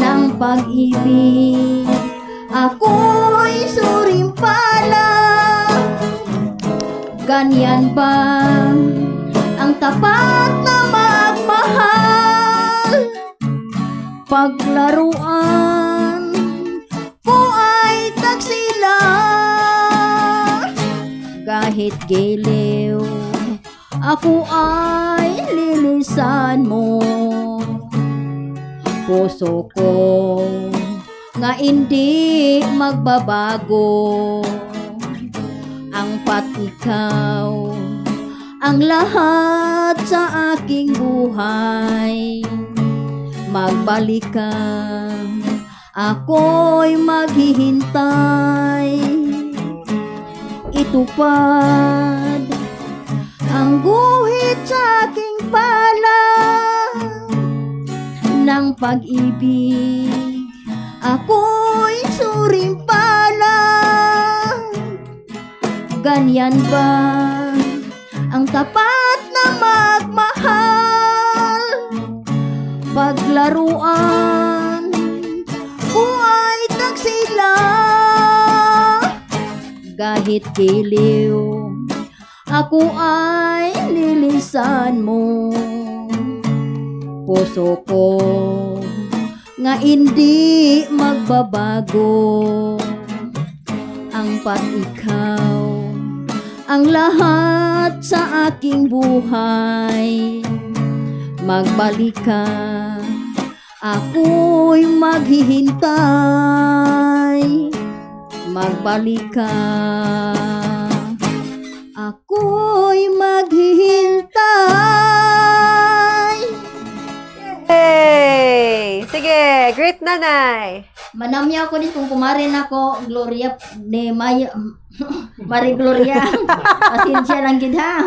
ng pag-ibig. Ako'y suring palad. Ganyan ba ang tapat na magmahal? Paglaruan ko ay tagsila. Kahit giliw, ako ay linisan mo. Puso ko nga hindi magbabago. Ang pat ikaw ang lahat sa aking buhay. Magbalik ka, ako'y maghihintay. Itupad ang guhit sa aking palad ng pag-ibig. Ako'y suring palad. Ganyan ba ang tapat na magmahal? Paglaruan ko ay tagsila. Kahit giliw, ako ay linisan mo. Puso ko nga hindi magbabago. Ang pat ikaw ang lahat sa aking buhay. Magbalik ka, ako'y maghihintay. Magbalik ka, ako'y maghihintay. Hey! Sige, greet, Nanay. Manamyaw ko ni kung kumare nako, Gloria, ni May-, Marie Gloria. Pasensya lang gid, ha?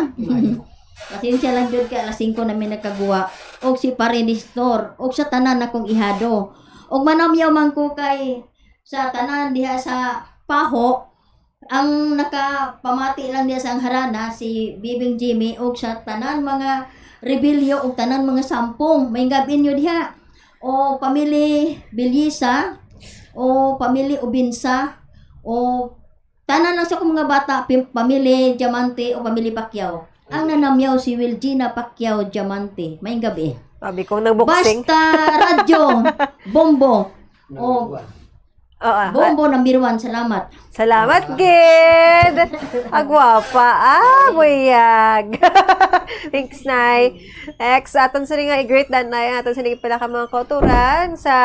Pasensya lang gid kay alas singko na mi nagkagwa. Og si Pare Nestor, og sa tanan akong ihado. Og manamyaw man ko kay sa tanan diha sa Paho, ang naka, Pamati lang niya sa ang harana, si Bibing Jimmy, ug sa tanan mga rebelyo ug tanan mga sampung. May gab-in nyo diha. O pamili Bilyisa, o pamili Ubinsa, o tanan lang sa akong mga bata, pim-, pamili Diamante o pamili Pacquiao. Ang nanamyaw si Wilgina Pacquiao Diamante. May gab-in. Sabi kong nag-boxing. Basta radyo, bombo. O, Oo. bombo number one. Salamat. Salamat, gid. Agwapa. Ah, buyag. Thanks, Nay. Ex, aton sini nga i-greet dan, Nay. Aton sini pala ka mga kauturan sa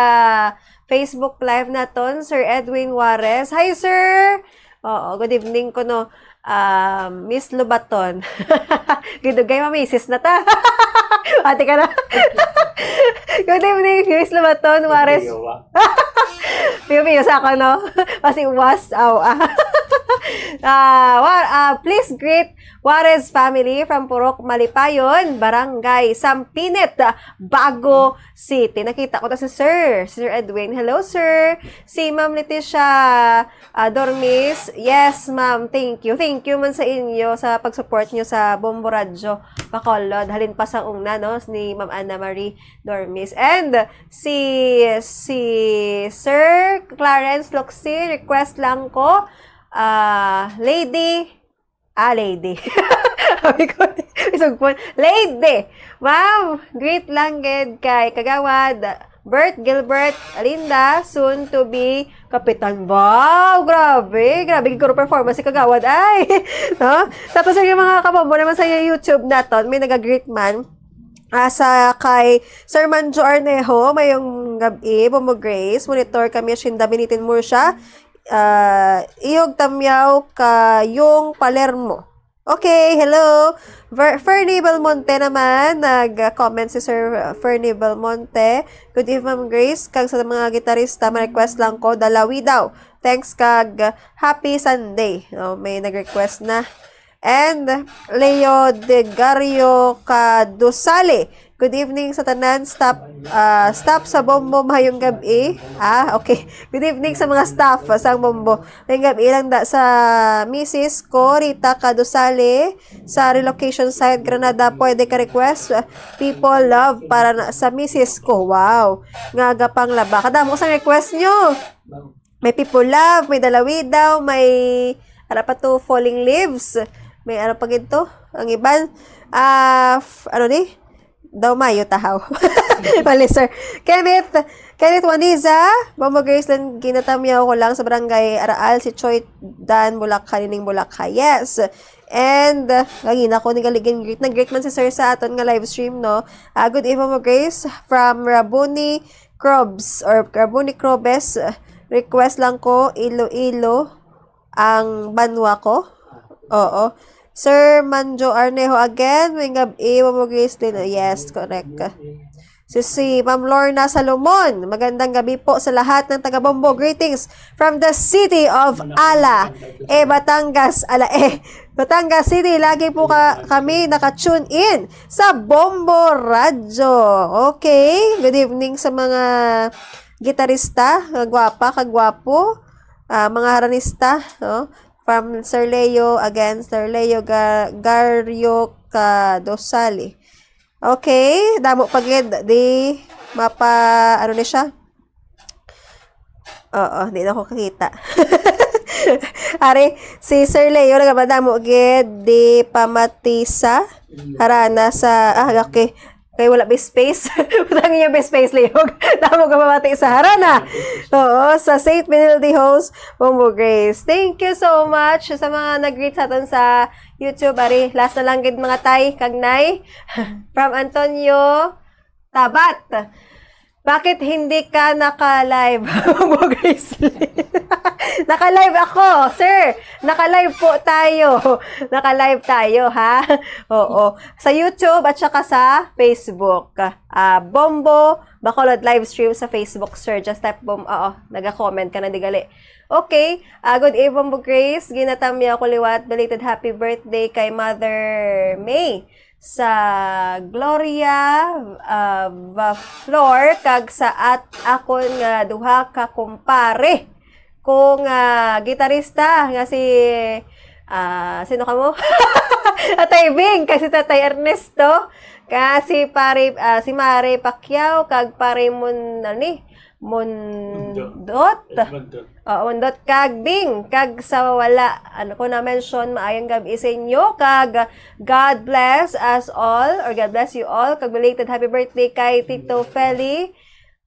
Facebook Live naton, Sir Edwin Juarez. Hi, sir! Oo, good evening ko, no. Ah, Miss Lobaton. Gidugay, mamisis na ta. Ate ka na. Good evening, Miss Lobaton Juarez. Piyo-piyo sa ako, no? Kasi was, aw, ah. Ah, wa- ah, please greet Juarez family from Purok Malipayon, Barangay Sampinit, Bago City. Nakita ko ta si Sir, Sir Edwin. Hello, sir. Si Ma'am Leticia ah, Dormis. Yes, ma'am. Thank you. Thank you man sa inyo sa pag-support nyo sa Bombo Radyo Bacolod. Halin pa sa una, no, ni Ma'am Anna Marie Dormis. And si si Sir Clarence Loxi, request lang ko, ah, lady, ah, lady. Sabi ko, isugpon. Lady! Ma'am, greet lang gid kay Kagawad Bert Gilbert Alinda, soon to be Kapitan. Wow! Grabe! Grabe gid ko performance si Kagawad. Ay! No? Tapos yung mga kabombo naman sa YouTube naton, may nag-greet man. Ah, sa kay Sir Manjo Arnejo, mayong gabi, Bombo Grace, monitor kami, Shinda Binitin Murcia, ah, Ihog Tamyaw, Kayong Palermo. Okay, hello. Fer Fernie Belmonte naman, nag-comment si Sir Fernie Belmonte. Good evening, Ma'am Grace. Kag sa mga gitarista, ma-request lang ko, Dalawi daw. Thanks kag happy Sunday. No, may nag-request na. And Leo Degario Kadusali. Good evening sa tanan, staff, ah, staff sa Bombo, mahayong gabi. Ah, okay. Good evening sa mga staff sa Bombo. Mayong gabi lang da sa misis ko, Rita Kadusali, sa relocation site, Granada. Pwede ka request, ah, People Love para na, sa misis ko. Wow. Nga gapanglaba. Kadamo sa request nyo. May People Love, may Dalawidaw, may, ano pa to, Falling Leaves. May ano pa gid to? Ang iban, ah, f- ano ni? Daw Mayo, tahaw. Mali, sir. Kenneth, Kenneth Waniza, Mama Grace lang, ginatamyaw ko lang sa barangay Araal, si Choi Dan, Bulakha, Nining Bulakha. Yes. And, uh, gagina ko ni galigin greet. Nag-greet man si sir sa aton nga live stream, no? Ah, good evening, Mama Grace, from Rabuni Crobs, or Rabuni Crobes. Request lang ko, Iloilo ang banwa ko. Oo. Sir Manjo Arnejo again, may gab-i, Mama Grace din. Yes, correct. Si, si Ma'am Lorna Salomon, magandang gabi po sa lahat ng taga-Bombo. Greetings from the city of Ala, eh, Batangas. Ala, eh, Batangas City. Lagi po ka, kami naka-tune in sa Bombo Radyo. Okay, good evening sa mga gitarista, nga gwapa, kagwapo, ah, mga haranista, no? From Sir Leo, again, Sir Leo Ga- Gario Cadosali. Okay, damo pa gid, di mapa, ano ni siya? Oo, di na ko kakita. Ari, si Sir Leo, nagamadamo gid, di pamatisa, harana sa, ah, okay. Kay wala ba space? Butang niya ba space, Leog? Damo ka mamati sa harana. Oo, sa Saint Benilde Host, Bombo Grace. Thank you so much sa mga nag-greet sa aton sa YouTube. Ari, last na lang gid, mga tay, kag nay. From Antonio Tabat. Bakit hindi ka naka-live? Bombo Grace. Naka-live ako, sir. Naka-live po tayo. Naka-live tayo, ha? Oo. Sa YouTube at saka sa Facebook. Ah, Bombo Bacolod live stream sa Facebook, sir. Just type Bom-, oo, naga-comment ka na, di gali. Okay. Ah, good evening, Bombo Grace. Ginatamyaw ko liwat. Belated happy birthday kay Mother May. Sa Gloria, ah, Vaflor, kag sa at akon nga duha ka kumpare ko nga gitarista nga si Ah, sino ka mo? Tatay Bing, kag si Tatay Ernesto, kag si Pare, ah, si Mare Pacquiao, kag Pare Mon, ano ni? Mon, Mondot. Dot. Edmond Dot. Oo, Mondot, kag Bing, kag sa wala, ano ko na-mention, maayong gab-i sa inyo, kag God bless us all, or God bless you all, kag belated happy birthday kay Tito Feli,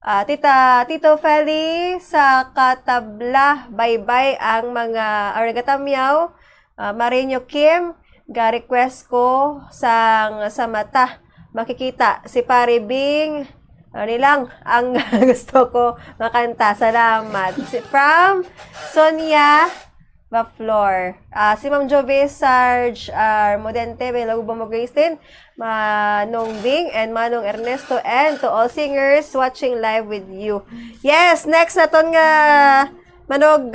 ah, Tita, Tito Feli, sa Katabla, baybay ang mga, or nagatamyaw, ah, Marinyo Kim, ga-request ko sang sa mata makikita si Pare Bing. Ano lang ang gusto ko nga kanta. Salamat. Si, from Sonia Baflor. Ah, si Ma'am Jove Sarge, ah, Modente, Belog Bombo Grayston, Manong Bing, and Manong Ernesto, and to all singers watching live with you. Yes, next naton nga manog.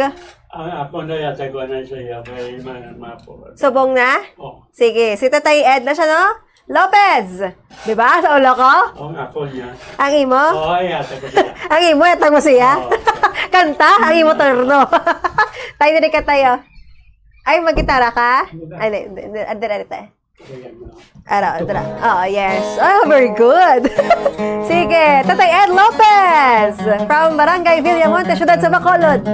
Ang ako na yata ko na sa iya, kay ma-, mapo. Subong na? Oh. Sige, si Tatay Ed na siya, no? Lopez! Di ba? Sa ulo ko? Oh, ang ako niya. Ang imo? Oh, ay, yata ko siya. Ang imo, yata mo siya? Oh, okay. Kanta, ang imo turno. Tayo, dali ka tayo. Ay, maggitara ka? Hindi. Ay, di, di, di, di, di, di. Ayan, no? Ara, ara. Oh, yes. Oh, very good. Sige, Tatay Ed Lopez from Barangay Villamonte, Siyudad sa Bacolod.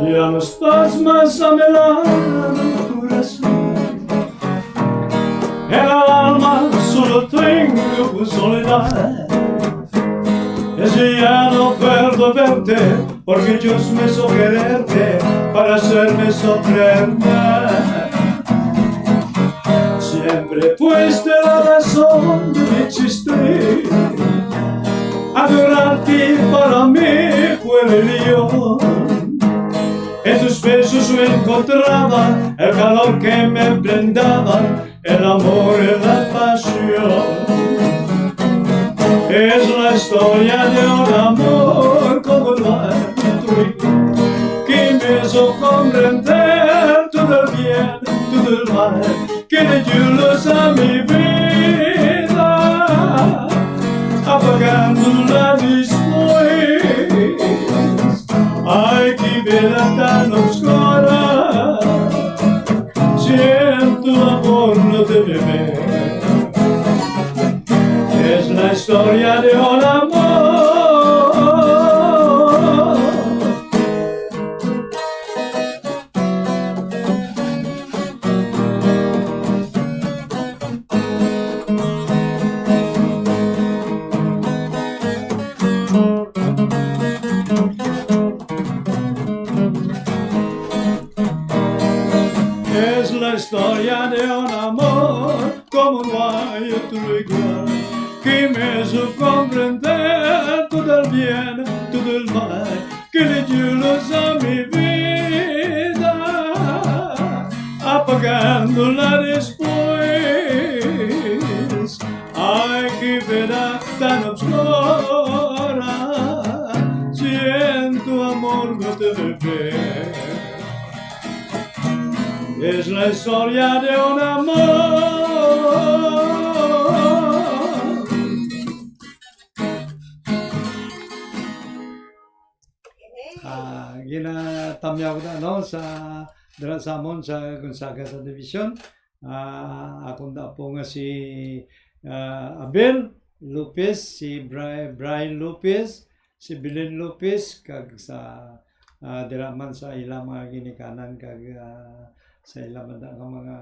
Ya no estás más a mi lado, corazón. En el alma solo tengo soledad. Es ya no puedo verte, porque Dios me hizo quererte para hacerme sufrir. Siempre fuiste la razón de mi existir. Adorarte para mí fue religión. En tus besos yo encontraba el calor que me brindaban el amor y la pasión. Es la historia de un amor como no hay otro igual, que me hizo comprender todo el bien, todo el mal, que le dio luz a mi vida, apagándola después. Ay, qué vida tan oscura, si en tu amor no te ve. Es la historia de un amor. Es la historia de un amor como no hay otro igual, que me hizo comprender todo el bien, todo el mal, que le dio luz a mi vida, apagándola después. Ay, qué vida tan oscura, si en tu amor no te ve. Es la historia de un amor. Ah, ginatamyaw ko na, no, sa, dira sa amon sa Gonzaga Subdivision. Ah, akon na po nga si, ah, Abel Lopez, si Bri-, Brian Lopez, si Belen Lopez, kag sa, ah, dira man sa ila mga ginikanan, kag, ah, sa ila man nga mga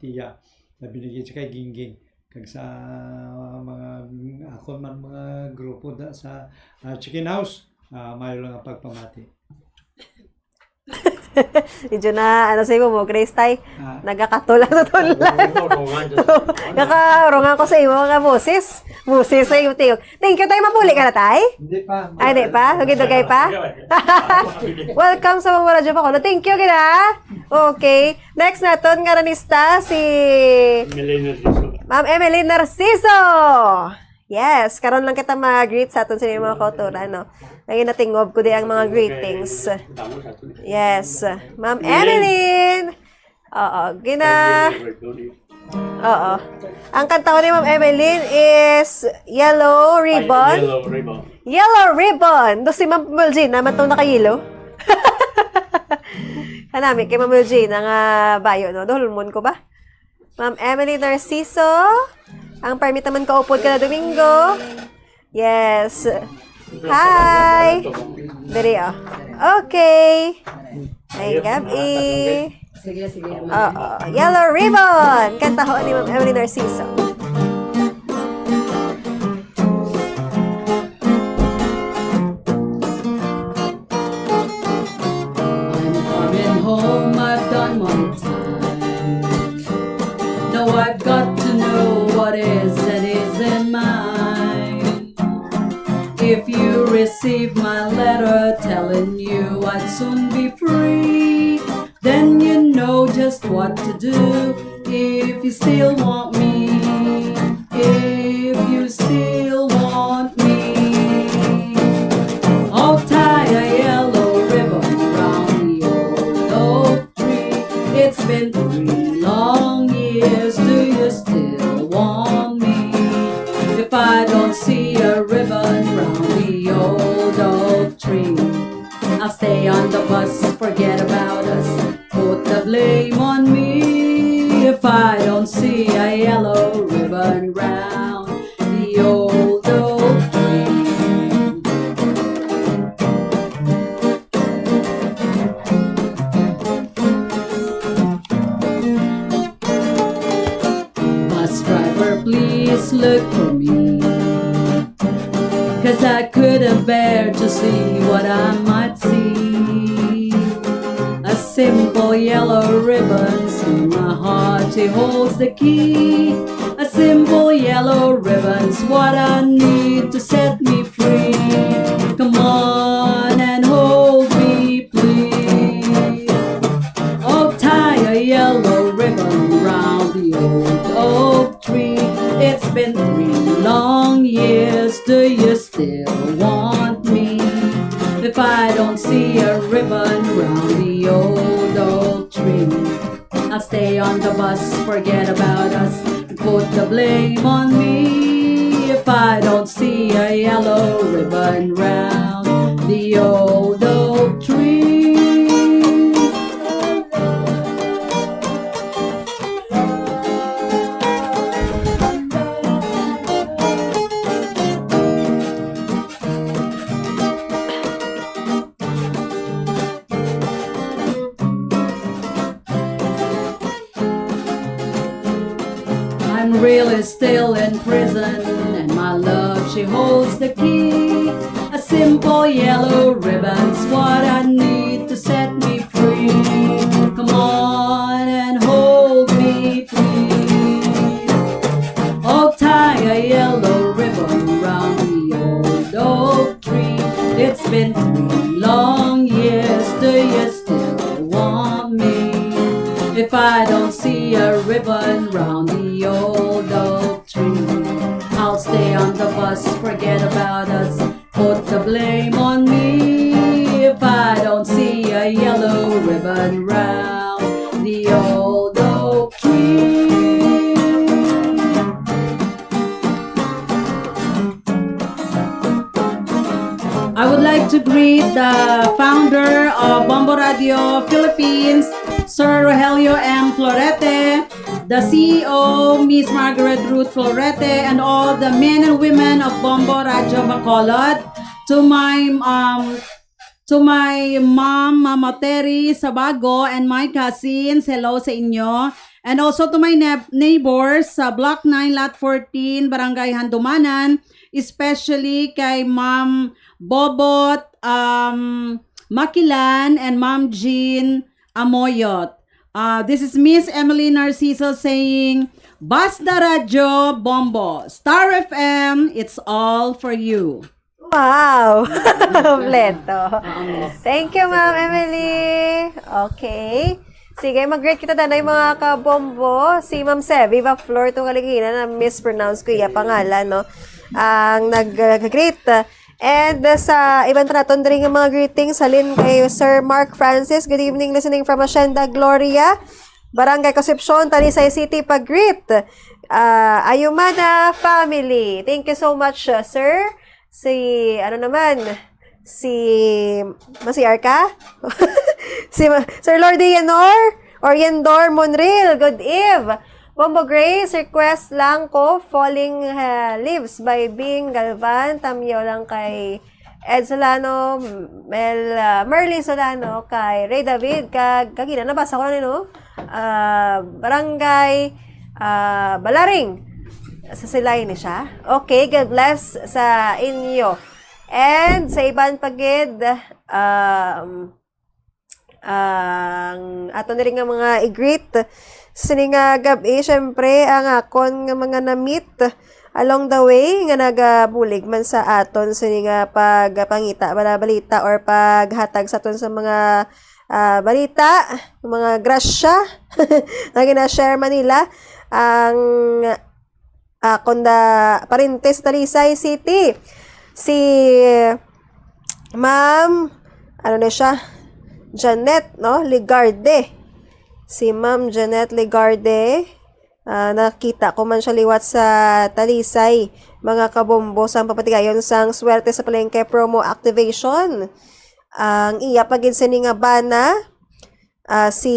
tiya, na binigyan siya kay Gingging, kag sa mga, akon man mga grupo da sa, ah, Chicken House, ah, maayo lang ang pagpamati. Medyo na, ano sa imo mo, Grace, tay? Ah. Nagakatol ang tutol. Nagakaurungan ko sa imo nga boses. Boses sa imo tingog. Thank you, tay. Mapuli ka na, tay? Hindi pa. Ay, hindi pa? Dugay-dugay pa? Welcome sa mga radyo pa ko. Thank you, gina. Okay. Next naton nga ranista, si Emeline Narciso. Ma'am Emeline Narciso. Yes, karon lang kita mag-greet sa aton sa mga kauturan, no? Ang ginatingob ko di ang mga greetings. Yes, Ma'am Emeline. Oo, gina-, oo. Ang kanta ko ni Ma'am Emeline is Yellow Ribbon. Ay, Yellow Ribbon. Yellow ribbon! Do si Ma'am Melgina, man tong naka-yellow. Kanami kay Ma'am Melgina nga bayo, no? Dulmon ko ba? Ma'am Emily Narciso, ang permit naman kaupod kada Domingo. Yes. Hi! Diri, oh. Okay. Ay, gabi. Sige, sige. Oo. Yellow Ribbon! Kanta ho ni Ma'am Emily Narciso. I'm coming home, I've done my time. Now I've got to know what is and isn't mine. If you receive my letter telling you I'd soon be free, then you know just what to do. If you still want me, if you still want me, I'll tie a yellow ribbon round the old oak tree. It's been three long years, do you still want me? If I don't see a ribbon round the old oak tree, I'll stay on the bus, forget about us. Put the blame on me if I don't see a yellow ribbon round the old oak tree. Bus driver, please look for me. 'Cause I couldn't bear to see what I might see. A simple yellow ribbon in my heart, it holds the key. A simple yellow ribbon's what I need to set me free. Come on and hold me, please. Oh, tie a yellow ribbon round the old oak tree. It's been three long years. Do you still want me? If I don't see a ribbon round the old oak tree, I'll stay on the bus, forget about us, and put the blame on me. If I don't see a yellow ribbon round the old oak tree. I'm really still in prison, and my love, she holds the key. A simple yellow ribbon's what I need to set me free. Come on and hold me, please. I'll tie a yellow ribbon round the old oak tree. It's been three long years, do you still want me? If I don't see a ribbon round the old oak tree, I'll stay on the bus, forget about us, put the blame on me. If I don't see a yellow ribbon round the old oak tree. I would like to greet the founder of Bombo Radio Philippines, Sir Rogelio M. Florete, the C E O, Miss Margaret Ruth Florete, and all the men and women of Bombo Radio Bacolod, to my, um, to my mom, Mama Terry Sabago, and my cousins, hello sa inyo. And also to my neb-, neighbors sa Block nine, Lot fourteen, Barangay Handumanan, especially kay Ma'am Bobot, um, Makilan and Ma'am Jean Amoyot. Uh, this is Miss Emily Narciso saying, "Basta Radyo Bombo, Star F M, it's all for you." Wow! Kompleto. Thank you, Ma'am Emily. Okay. Sige, mag-greet kita danay, mga kabombo. Si Ma'am Sev, Viva Flor, itong kaligina na mispronounce ko iya pangalan, no? Ang nag-greet. And, uh, sa iban pa naton diri nga mga greetings, halin kay Sir Mark Francis, "Good evening, listening from Hacienda Gloria, Barangay Concepcion, Talisay City, pag-greet. Ah, Ayumada family." Thank you so much, uh, sir. Si, ano naman, si, ma-C R ka? Si Ma-, Sir Lordy Yenor or Yendor Monreal, good eve. Bombo Grace, request lang ko, Falling, ah, Leaves by Bing Galvan. Tamyaw lang kay Ed Solano, Mel, ah, Merly Solano, kay Ray David, kag, kagina, nabasa ko na ni, no? Ah, Barangay, ah, Balaring. Sa Silay ni siya. Okay, God bless sa inyo. And sa iban pa gid, um, ang ato na rin nga mga i-greet sini nga gab-i, syempre, ang akon nga mga namit along the way nga nagabulig man sa aton sini nga pagpangita, bala balita, or paghatag sa aton sa mga, ah, balita, mga grasya nga gina-share man nila ang, ah, kunda parente sa Talisay City. Si Ma'am, ano na siya? Janet, no? Ligarde. Si Ma'am Janet Ligarde, ah, nakita ko man siya liwat sa Talisay. Mga kabombo, sang papatigayon sang Swerte sa Palengke promo activation. Ang iya pa gid sini nga bana, ah, si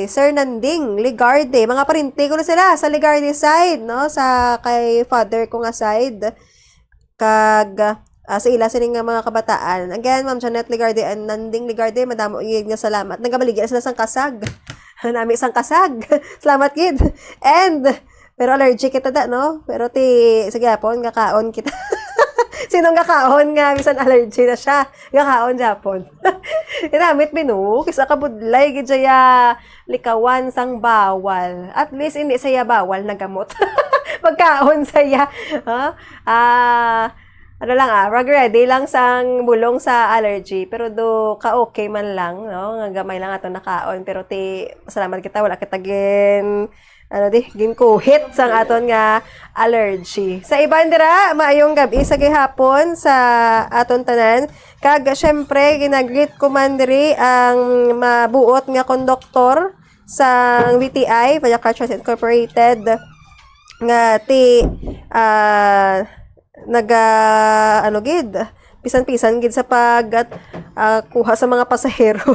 Sir Nanding Ligarde. Mga parente ko na sila sa Ligarde side, no? Sa kay father ko nga side. Kag, ah, sa ila sini nga mga kabataan. Again, Ma'am Janet Ligarde and Nanding Ligarde, madamo gid nga salamat. Nagabaligya na sila sang kasag. Nami sang kasag. Salamat gid. And, pero allergic kita da, no? Pero ti, sige, hapon, nga kaon kita. Sino nga kaon nga bisan allergy na siya? Nga kaon, Japon. Inamit, binu, kisa kabudlay, gid siya likawan sang bawal. At least, hindi siya bawal na gamot. Pagkaon siya. Ha? Ah, ano lang, ah, mag-ready lang sang bulong sa allergy. Pero do ka okay man lang, no? Nga gamay lang ato nakaon. Pero ti, salamat kita, wala kita gin, ano di, ginkuhit sang aton nga allergy. Sa iban dira, maayong gab-i sa gihapon sa aton tanan. Kag, syempre, ginagreet ko man diri ang mabuot nga konduktor sang V T I, Vaya Car Transit Incorporated, nga ti, ah, naga, ano gid, pisan-pisan gid sa pag, ah, kuha sa mga pasahero.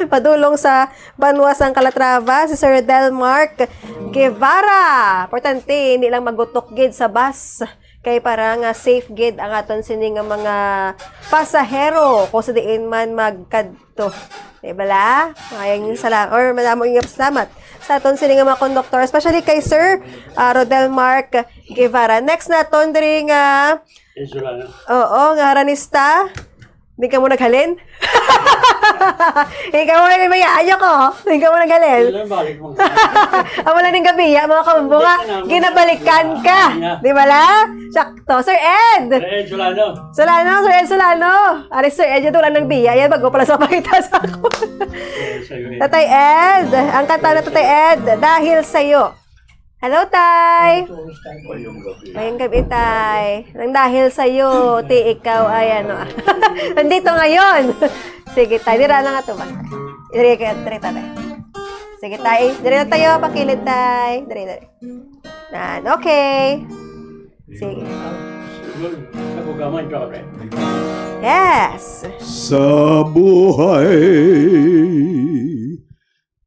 Padulong sa banwa sang Calatrava, si Sir Del Mark Guevara. Importante, hindi lang magutok gid sa bus. Kay para nga safe gid ang aton sini nga mga pasahero kung sa diin man magkadto. Di ba la? Maayong sala-, or madamo nga salamat sa aton sini nga mga konduktor, especially kay Sir, ah, Rodel Mark Guevara. Next naton diri nga, Ed Solano. Oo, nga haranista. Di ka mo naghalin? Ikaw mo naghalin, maya, ayaw ko. Di ka mo naghalin. Ilan balik mo? Amo lang ning gabi, ya, mga kabombo nga, ginabalikan ka. Di ba la? Sakto. Sir Ed! Sir Ed Solano. Solano, Sir Ed Solano. Ari, Sir Ed, yung wala ng biya. Yan, bago pala sa pakita sa ako. Sa'yo, eh. Tatay Ed, ang kanta na Tatay Ed, Dahil Sa'yo. Hello, Tay. Mayong gabi. Mayong gabi, Tay. Nang dahil sa'yo, ti ikaw ay ano, nandito ngayon. Sige, Tay. Dira na nga to ba? Diri ka, diri, Tay. Sige, Tay. Diri na tayo. Pakilid, Tay. Diri, diri. Nan, okay. Sige. Yes. Sa buhay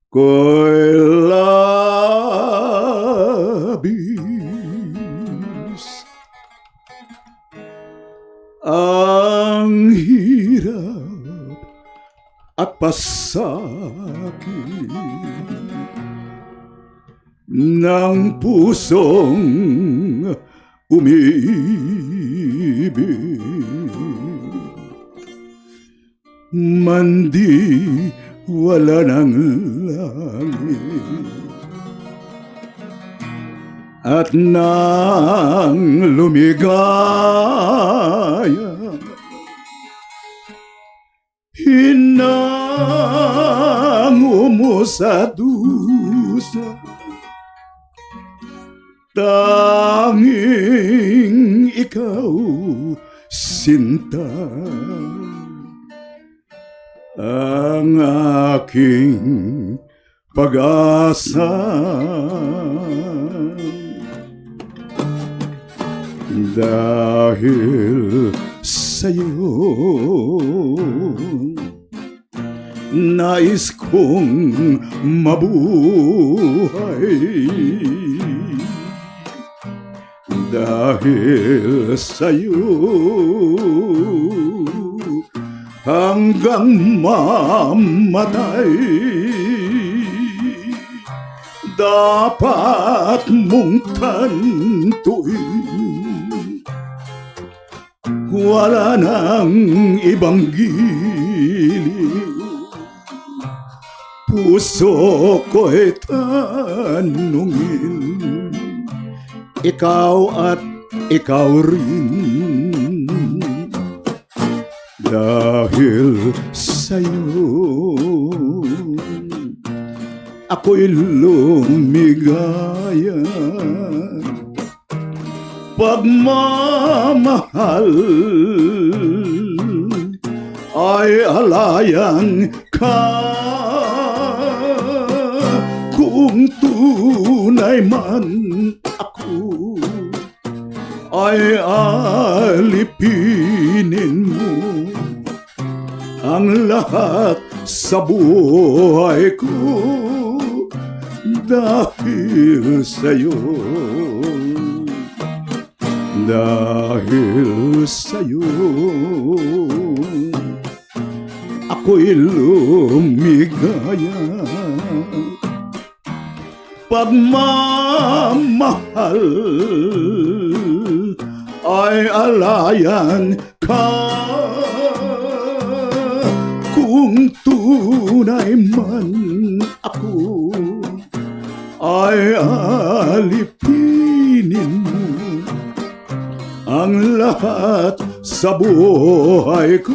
ko'y labis ang hirap at pasakit ng pusong umibig. Mandi wala ng langit. At nang lumigaya, hinango mo sa dusa. Tanging ikaw, sinta, ang aking pag-asa. Dahil sayo. Nais kong mabuhay dahil sayo hanggang mamatay. Dapat mong tantuin, wala nang ibang giliw. Puso ko'y tanungin, ikaw at ikaw rin. Dahil sa'yo, ako'y lumigaya. Pagmamahal ay alayan ka, kung tunay man ako ay alipinin mo ang lahat sa buhay ko dahil sa'yo. Dahil sa'yo, ako'y lumigaya. Pagmamahal ay alayan ka, kung tunay man ako ay alipinin mo ang lahat sa buhay ko.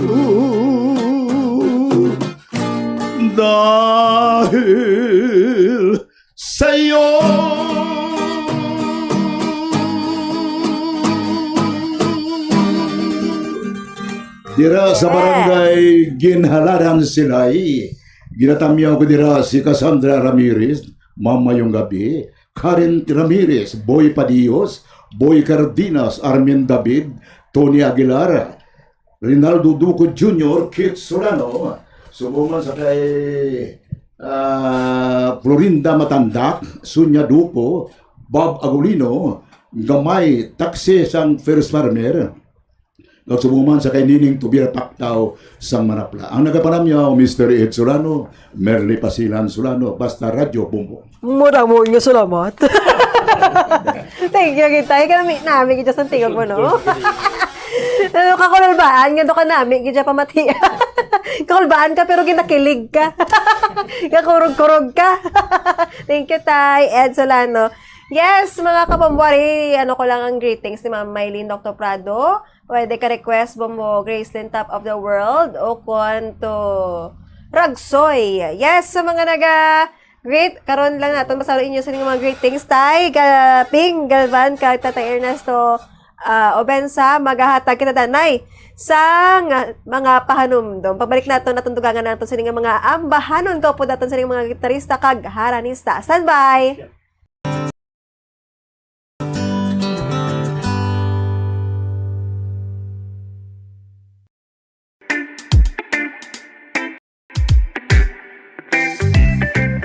Dahil sa'yo. Dira sa Yes. Barangay Ginhalaran, Silay, ginatamyaw ko dira si Cassandra Ramirez, Ma'am, mayong gabi, Karen Ramirez, Boy Padillos, Boy Cardenas, Armin David, Tony Aguilar, Rinaldo Duco Junior, Keith Solano, subong man sa kay, ah, Florinda Matandak, Sonia Duco, Bob Agulino, Gamay, Taxi sang First Farmer, kag subong man sa kay Nining Tubira Paktaw sang Manapla. Ang nagapanamyaw, Mister Ed Solano, Merly Pasilan Solano, basta Radyo Bombo. Madamo nga salamat. Thank you, gid, tay. Kanami, nami, gid, sa tingog mo, no? Ano, kakulbaan nga do ka nami, gid, pamati. Kakulbaan ka, pero ginakilig ka. Kakurog-kurog ka. Thank you, tay. Ed Solano. Yes, mga kabombo, ari, ano ko lang ang greetings ni Ma'am Mylene Doctor Prado. Pwede ka request mo mo Gracelyn Top of the World o kon to Ragsoy. Yes, sa mga naga greet, karon lang naton basahon inyo sa inyong mga greetings. Tay, Ga-, Ping Galvan, kag Tatay Ernesto, ah, Obensa, magahatag kita danay sang mga pahanumdom. Pagbalik naton, naton dugangan naton sini nga mga ambahanon, kaupod naton sini nga mga gitarista kag haranista. Standby!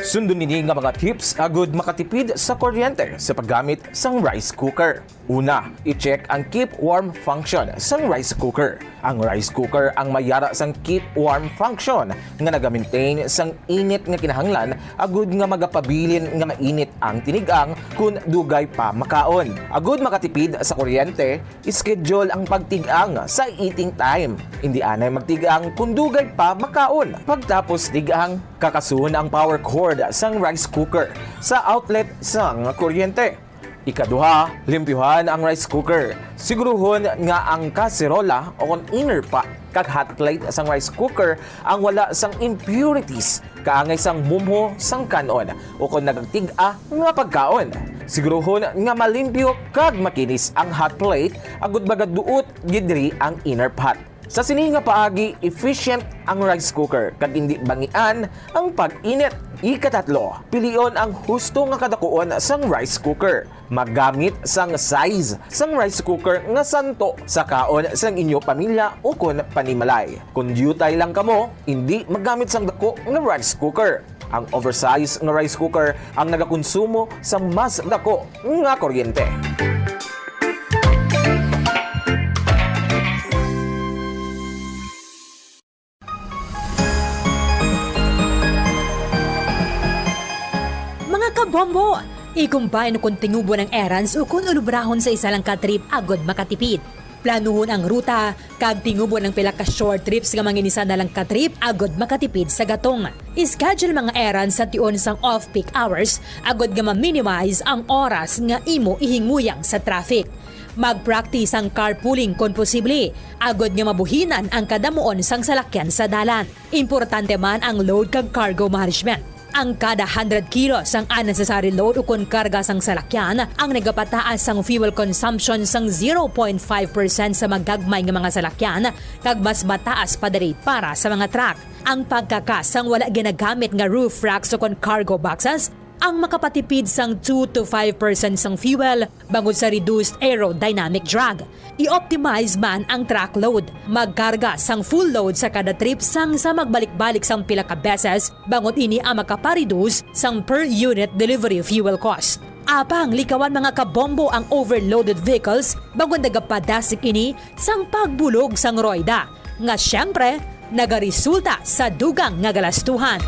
Sundon ini nga mga tips agud makatipid sa kuryente sa paggamit sang rice cooker. Una, i-check ang keep warm function sang rice cooker. Ang rice cooker ang may yara sang keep warm function nga naga-maintain sang init nga kinahanglan agud nga magapabilin nga mainit ang tinig-ang kon dugay pa makaon. Agud makatipid sa kuryente, i-schedule ang pagtig-ang sa eating time. Indi anay magtig-ang kon dugay pa makaon. Pagtapos tig-ang, kakasuhon ang power cord sang rice cooker sa outlet sang kuryente. Ikaduha, limpyuhan ang rice cooker. Siguruhon nga ang kaserola o kon inner pot kag hot plate sang rice cooker ang wala sang impurities kaangay sang mumho sang kan-on o kon nagtig-a nga pagkaon. Siguruhon nga malimpyo kag makinis ang hot plate agud magaduot gid diri ang inner pot. Sa sini nga paagi, efficient ang rice cooker kag indi bangian ang pag-init. Ikatatlo, pilion ang husto nga kadakuon sang rice cooker. Maggamit sang size sang rice cooker nga santo sa kaon sang inyo pamilya ukon panimalay. Kon diutay lang kamo, indi maggamit sang dako nga rice cooker. Ang oversize nga rice cooker ang nagakonsumo sang mas dako nga kuryente. Mga kabombo, i-combine kon tingubon ang errands ukon ulubrahon sa isa lang ka trip agod makatipid. Planuhon ang ruta, kag tingubon ang pila ka short trips nga manginisa na lang ka trip agod makatipid sa gatong. I-schedule mga errands sa tion sang off-peak hours agod nga ma-minimize ang oras nga imo ihinguyang sa traffic. Mag-practice ang carpooling kon posible, agod nga mabuhinan ang kadamuon sang salakyan sa dalan. Importante man ang load kag cargo management. Ang kada hundred kilos sang unnecessary load ukon karga sang salakyan ang nagapataas sang fuel consumption sang zero point five percent sa magagmay nga mga salakyan kag mas mataas pa diri para sa mga truck. Ang pagkakas sang wala ginagamit nga roof racks ukon cargo boxes ang makapatipid sang two to five percent sang fuel bangod sa reduced aerodynamic drag. I-optimize man ang truck load. Magkarga sang full load sa kada trip sang sa magbalik-balik sang pila ka beses, bangod ini ang makapareduce sang per unit delivery fuel cost. Apang likawan, mga kabombo, ang overloaded vehicles bangod nagapadasig ini sang pagbulog sang royda, nga siyempre nagaresulta sa dugang nga galastuhan.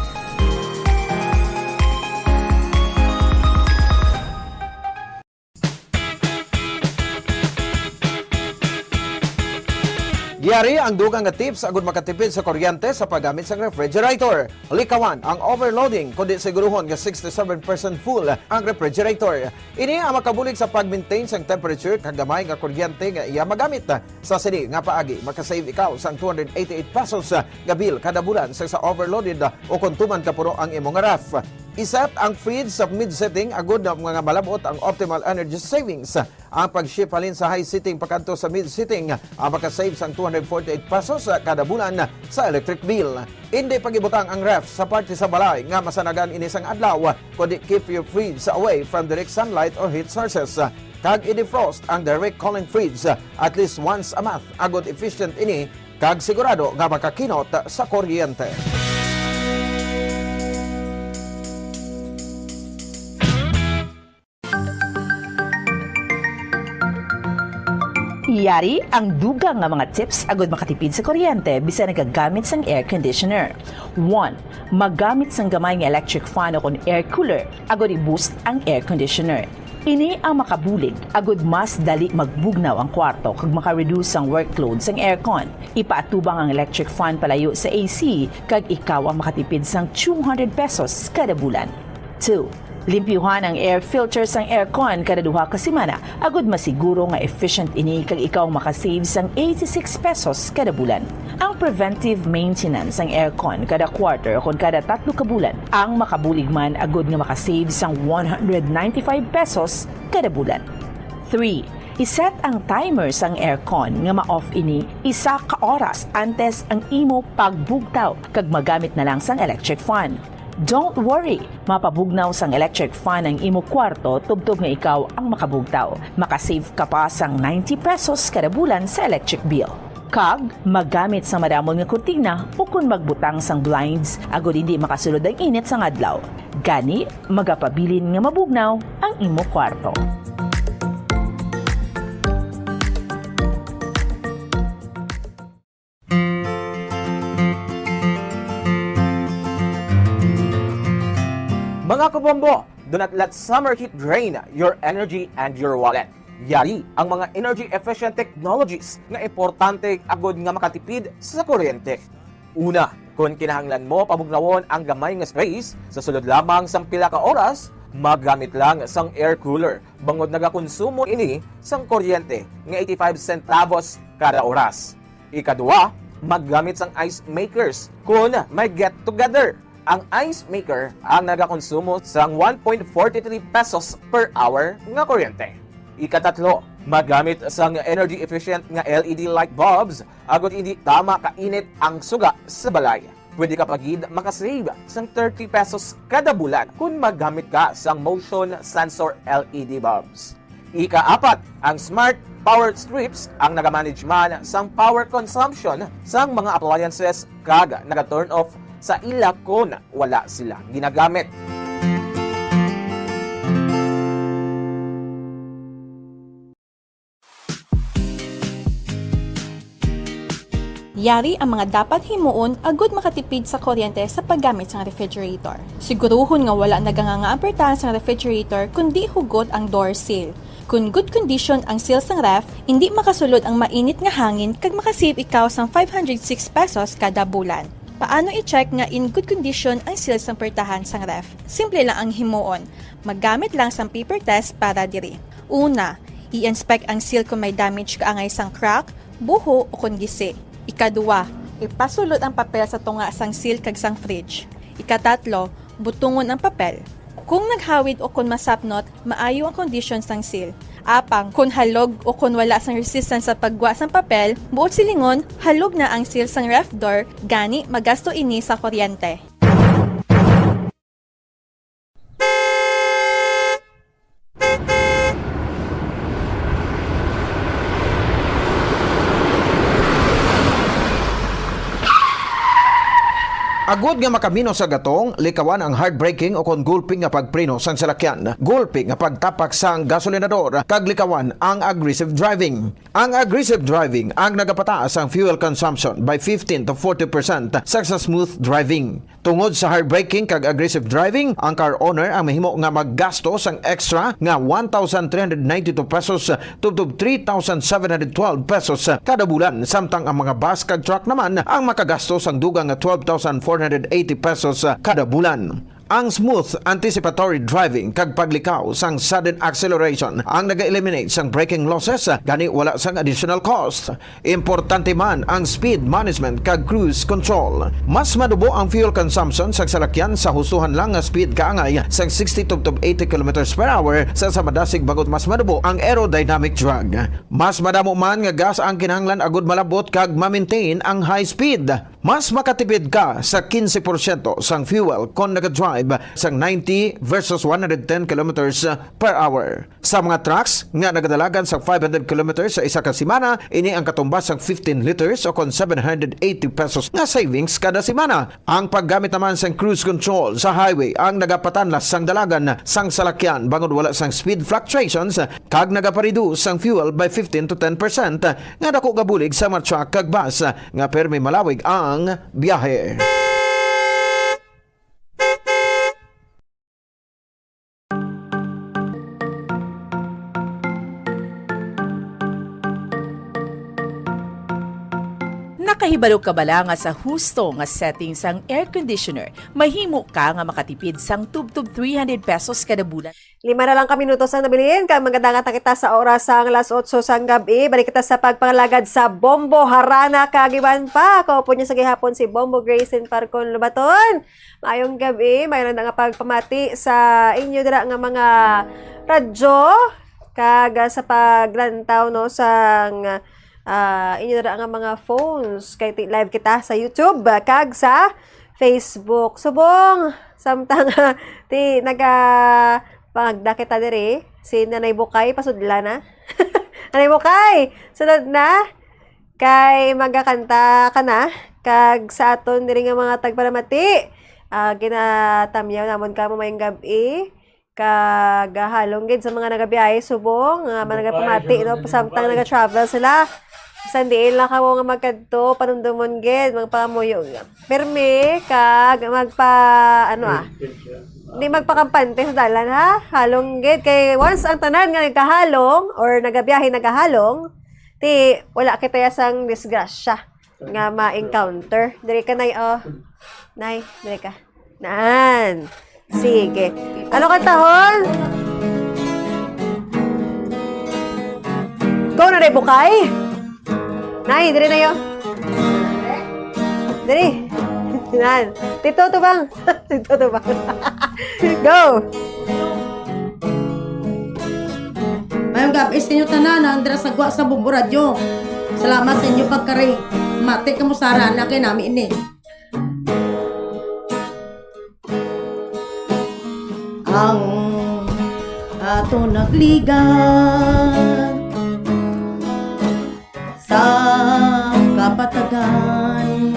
Yari ang dugang nga tips agud makatipid sa kuryente sa paggamit sang refrigerator. Likawan ang overloading, kundi siguruhon nga sixty-seven percent full ang refrigerator. Ini ang makabulig sa pag-maintain sang temperature kag gamay nga kuryente nga iya magamit. Sa sini nga paagi, makasave ikaw sang two hundred eighty-eight pesos nga bill kada bulan sa isa overloaded o kon tuman ka puro ang imo nga ref. I-set ang fridge sa mid setting agud nga malab-ot ang optimal energy savings. Ang pag-shift halin sa high setting pakadto sa mid setting, ang makasave sang two hundred forty-eight pesos kada bulan sa electric bill. Indi pag-ibutang ang ref sa parte sa balay nga masanagan ini sang adlaw, kundi keep your fridge away from direct sunlight or heat sources. Kag i-defrost ang direct cooling fridge at least once a month, agud efficient ini kag sigurado nga makakinot sa kuryente. Yari ang dugang nga mga tips agud makatipid sa kuryente bisan nagagamit sang air conditioner. One, maggamit sang gamay nga electric fan o kon air cooler agud i-boost ang air conditioner. Ini ang makabulig agud mas dali magbugnaw ang kwarto kag maka-reduce sang workload sang aircon. Ipaatubang ang electric fan palayo sa A C kag ikaw ang makatipid sang two hundred pesos kada bulan. Two, limpyuhan ang air filter sang aircon kada duha ka semana agud masiguro nga efficient ini kag ikaw makasave sang eighty-six pesos kada bulan. Ang preventive maintenance sang aircon kada quarter o kon kada tatlo ka bulan ang makabulig man agud nga makasave sang one hundred ninety-five pesos kada bulan. Three, i-set ang timer sang aircon nga ma-off ini isa ka oras antes ang imo pagbugtaw kag magamit na lang sang electric fan. Don't worry, mapabugnaw sang electric fan ang imo kwarto tubtob nga ikaw ang makabugtaw. Makasave ka pa sang ninety pesos kada bulan sa electric bill. Kag maggamit sang madamon nga kurtina ukon magbutang sang blinds agud indi makasulod ang init sang adlaw. Gani, magapabilin nga mabugnaw ang imo kwarto. Mga kabombo, do not let summer heat drain your energy and your wallet. Yari ang mga energy-efficient technologies nga importante agud nga makatipid sa kuryente. Una, kon kinahanglan mo pabugnawon ang gamay nga space sa sulod lamang sang pila ka oras, maggamit lang sang air cooler bangod nagakonsumo ini sang kuryente nga eighty-five centavos kada oras. Ikaduha, maggamit sang ice makers kon may get-together. Ang ice maker ang nagakonsumo sang one point forty three pesos per hour nga kuryente. Ikatatlo, Magamit sang energy efficient nga L E D light bulbs agod hindi tama ka init ang suga sa balay. Pwede ka pa gid makasave sang thirty pesos kada bulan kon magamit ka sang motion sensor L E D bulbs. Ikaapat, ang smart power strips ang nagamanage man sang power consumption sang mga appliances kag naga-turn off sa ila kon wala sila ginagamit. Yari ang mga dapat himuon agud makatipid sa kuryente sa paggamit sang refrigerator. Siguruhon nga wala naganganga ang pertahan sang refrigerator kundi hugot ang door seal. Kun good condition ang seal sang ref, indi makasulod ang mainit nga hangin kag makasave ikaw sang five hundred six pesos kada bulan. Paano i-check nga in good condition ang seal sang pertahan sang ref? Simple lang ang himuon. Maggamit lang sang paper test para diri. Una, i-inspect ang seal kung may damage kaangay sang crack, buho, o kon gisi. Ikadua, ipasulod ang papel sa tunga sang seal kag sang fridge. Ikatatlo, butungon ang papel. Kung naghawid o kon masapnot, maayo ang kondisyon sang seal. Apang, kon halog o kon wala sang resistance sa paggwa sang papel, buot silingon, halog na ang seal sang ref door, gani magasto ini sa kuryente. Agod nga makaminos sa gatong, likawan ang hard braking o kon gulpi nga pagpreno sang salakyan, gulpi nga pagtapak sang gasolinador, kag likawan ang aggressive driving. Ang aggressive driving ang nagapataas sang fuel consumption by fifteen to forty percent sa, sa smooth driving. Tungod sa hard braking kag aggressive driving, ang car owner ang mahimo nga maggasto sang extra nga one thousand three hundred ninety-two pesos tubtob three thousand seven hundred twelve pesos kada bulan, samtang ang mga bus kag truck naman ang makagasto sang dugang nga twelve thousand four hundred eighty pesos kada bulan. Ang smooth anticipatory driving kag paglikaw sang sudden acceleration ang naga-eliminate sang braking losses, gani wala sang additional cost. Importante man ang speed management kag cruise control. Mas madubo ang fuel consumption sang salakyan sa hustohan lang nga speed kaangay sang sixty tubtob eighty kilometers per hour sa, sa madasig, bangod mas madubo ang aerodynamic drag. Mas madamo man nga gas ang kinahanglan agud malab-ot kag ma-maintain ang high speed. Mas makatipid ka sa quince porsyento sang fuel kon naga-drive sang ninety versus one hundred ten kilometers per hour. Sa mga trucks nga nagadalagan sang five hundred kilometers sa isa ka semana, ini ang katumbas sang fifteen liters o kon seven hundred eighty pesos nga savings kada semana. Ang paggamit naman sang cruise control sa highway ang nagapatanlas sang dalagan sang salakyan bangod wala sang speed fluctuations kag nagapareduce sang fuel by fifteen to ten percent, nga dako nga bulig sa mga truck kag bus nga permi malawig ang biyahe. Nakahibalo ka bala nga sa husto nga setting sang air conditioner, mahimo ka nga makatipid sang tubtob three hundred pesos kada bulan? Lima na lang ka minutos ang nabilin, kag magadangat na kita sa oras sang alas otso sang gab-i. Balik kita sa pagpangalagad sa Bombo Harana kag iban pa. Ako po niya sa gihapon si Bombo Grayson Parcon Lubaton. Maayong gab-i, may lang nga pagpamati sa inyo dira nga mga radyo kag, ah, sa paglantaw, no, sang, ah, inyo dira nga mga phones, kay ti-, live kita sa YouTube, ah, kag sa Facebook. Subong, samtang, ah, ti naga pagda kita diri, si Nanay Bukay pasudla na. Nanay Bukay, sunod na. Kay magakanta ka na, kag sa aton diri nga mga tagpalamati, ah, ginatamyaw namon kamo mayong gab-i, kag halong gid sa mga nagabiyahe subong, nga mga nagapamati, no, samtang naga-travel sila. Bisan diin lang kamo nga magkadto, panumdomon gid, magpangamuyo. Pirmi, kag magpa-, ano, ah, di magpakampante sa dalan, ha? Halong gid. Kay once ang tanan nga nagkahalong or nagabiyahe nagahalong, ti wala kita ya sang disgrasya nga ma-encounter. Diri ka, Nay, oh. Nay, diri ka. Naan. Sige. Ano kantahon? Go na, Nay Bukay. Nay, diri na yo. Diri. Naan. Tito Tubang. Tito Tubang. Go. Mayong gabi sa inyo tanan, ang dira sa gwa sa Bombo Radyo. Salamat sa inyo pagkari. Mati kamo sa harana kay nami ini. Ang ato nagligad sa kapatagan.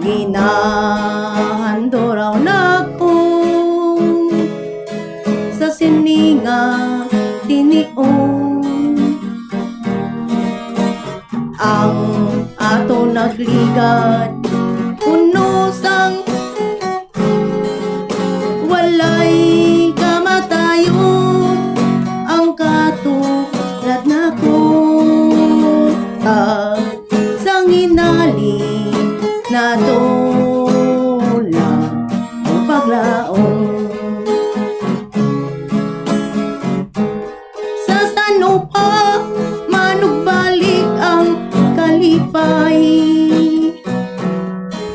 Ginahanduraw nakon sa sininga tinion. Ang ato nagligad, puno sang walay kamatayon, ang katulad nakon. Sang hinali nato lang ang paglaom. Sa sano pa manugbalik ang kalipay?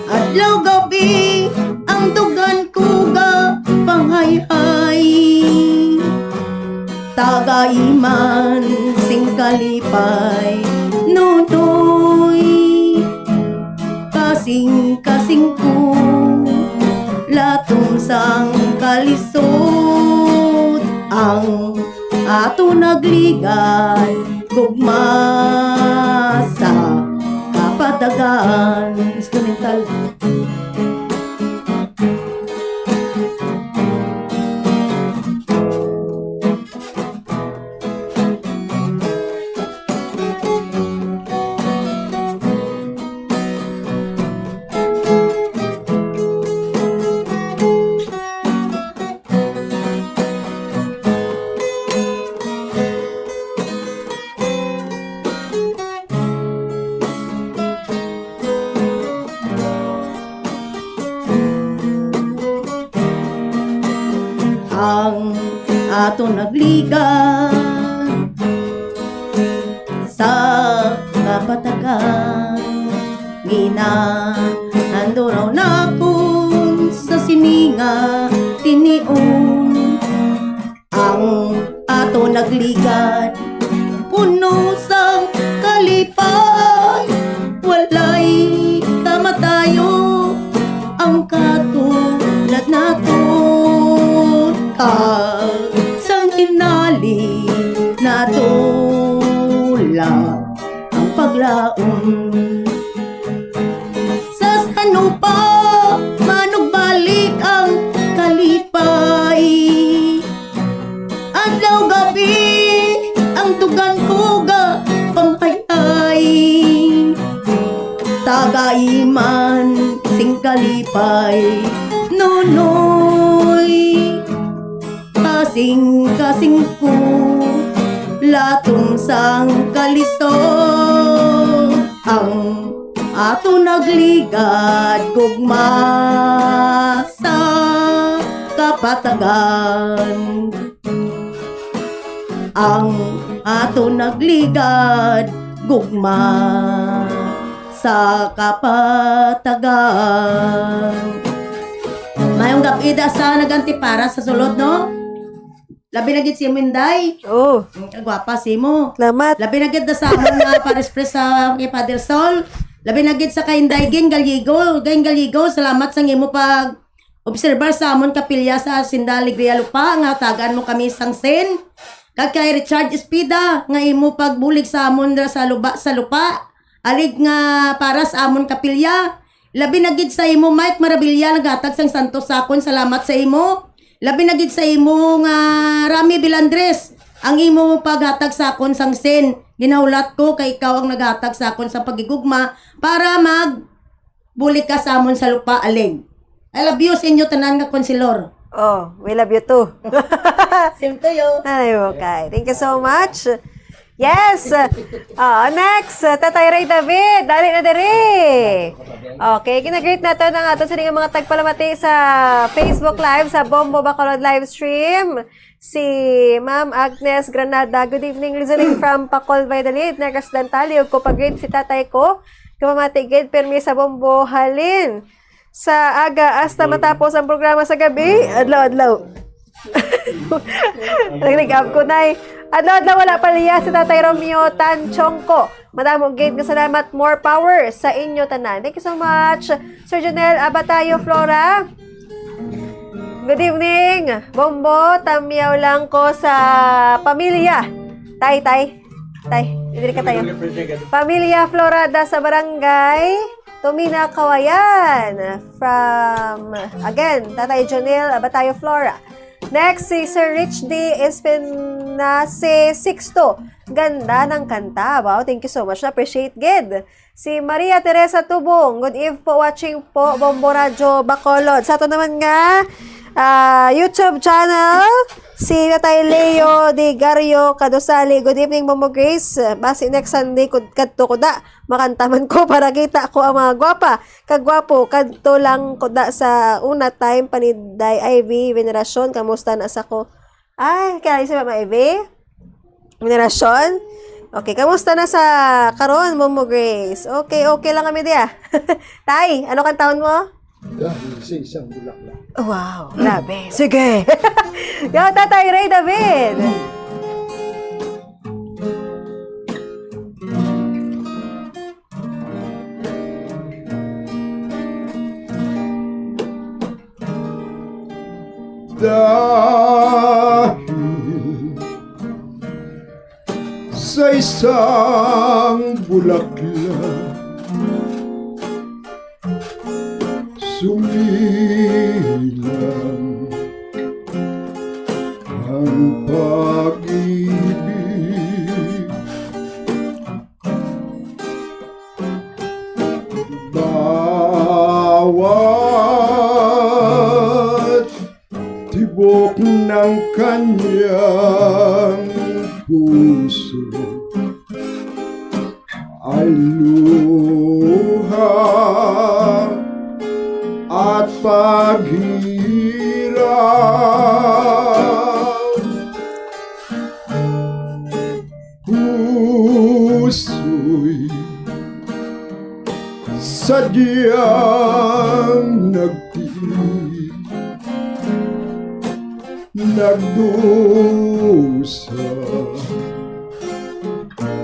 Adlaw gabi ang dugan ko ga panghayhay. Tagaiman sing kalipay, Nonoy. Kasing-kasing ko, latom sang kalisod, ang ato nagligad, gugma sa kapatagan. Instrumental. Ang aton nagligad sa kapatagan, ginahanduraw nakon sa sininga tinion. Ang ato nagligad, puno sang kalipay, walay kamatayo ang katulad naton. Kag sang hinali nato lang ang paglaom. Sa sano pa manugbalik ang kalipay? Adlaw gabi ang dugan ko ga panghay-ay. Tagaiman sing kalipay, Nonoy. Kasing-kasing ko, latom sang kalisod, ang ato nagligad, gugma sa kapatagan. Ang ato nagligad, gugma sa kapatagan. Mayong gabi da sa nagantipara sa sulod, no? Labi na gid si imo, Inday. Oh. Ang kagwapa si imo. Salamat. Labi na gid da sa amon nga pares-pres sa kay Father Sol. Labi na gid sa kay Inday Ging Gallego. Ging Gallego, salamat sa imo pag obserbar sa amon kapilya sa Hacienda Alegria Lupa nga tagaan mo kami sang sin. Kag kay Richard Espida nga imo pagbulig sa amon dira sa luba sa lupa. Alig nga para sa amon kapilya. Labi na gid sa imo, Mike Marabilia, naghatag sang santos sa akon. Salamat sa imo. Labi na gid sa imo nga Rami Bilandres, ang imo paghatag sa akon sang sin. Ginahulat ko kay ikaw ang naghatag sa akon sa pagigugma para mag bulig ka sa amon sa lupa, Aling. I love you sa inyo tanan nga konselor. Oh, we love you too. Same to you. Ay, okay. Thank you so much. Yes. Oh, next, uh, Tatay Ray David. Dali na diri. Okay, ginagreet nato ang ato sa mga tagpalamati sa Facebook Live, sa Bombo Bacolod live stream. Si Ma'am Agnes Granada, "Good evening, listening from Pacol, Valladolid, Negros Dantali, ug ko pag-greet si tatay ko. Kapamati gid, pirmi sa Bombo, halin sa aga hasta matapos ang programa sa gabi, adlaw-adlaw." Nagligab ko, Nay. Adlaw-adlaw wala paliya si Tatay Romeo Tan Chongco. Madamo gid nga salamat. More power sa inyo tanan. Thank you so much, Sir Jonel Abatayo Flora. Good evening, Bombo. Tamyaw lang ko sa pamilya. Tay, tay. Tay, diri ka tayo. Pamilya Florada sa barangay Tumina, Kawayan. From, again, Tatay Jonel Abatayo Flora. Next, si Sir Rich D Espinace Sixto. Ganda ng kanta. Wow, thank you so much. Na-appreciate gid. Si Maria Teresa Tubong, good eve po, watching po, Bombo Radyo Bacolod. Sa ato naman nga ah, YouTube channel, si Tatay Leo Digario Kadosali. Good evening, Bombo Grace. Basi next Sunday, kud kadto ko da. Makanta man ko para kita ko ang mga gwapa. Kagwapo, kadto lang ko da sa una time pa ni Day Ivy Veneracion. Kamusta na sa ko? Ay, kaya si Mama Eve? Generasyon? Okay, kamusta na sa karon, Momo Grace? Okay, okay lang kami diya. Tay, ano kang taon mo? Dahil sa isang bulaklak. Wow, grabe. Sige. Yo, Tatay Ray David. Dahil sa isang bulaklak, sumilang ang pag-ibig. Bawat tibok ng kanyang puso ay luha at paghirap. Puso'y sadyang nagtiis, nagdusa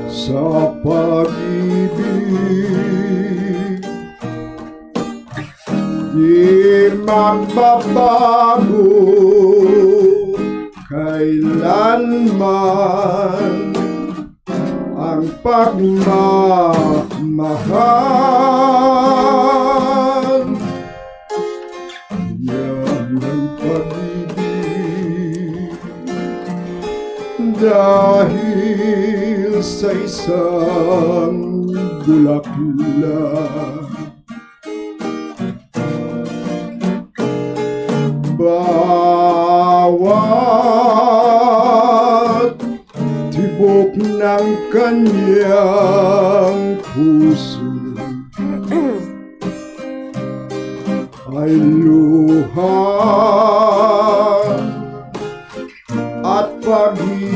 sa pag-ibig. Di magbabago kailanman ang pagmamahal. Yan ang pag-ibig dahil sa isang bulaklak. Bawat tibok ng kanyang puso ay luha at paghirap.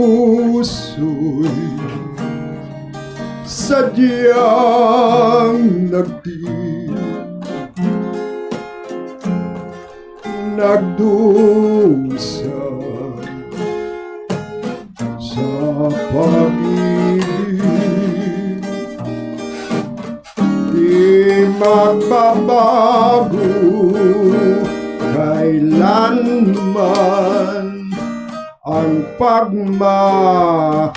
Puso'y sadyang nagtiis, nagdusa sa pag-ibig. Di magbabago kailanman ang pagmamahal.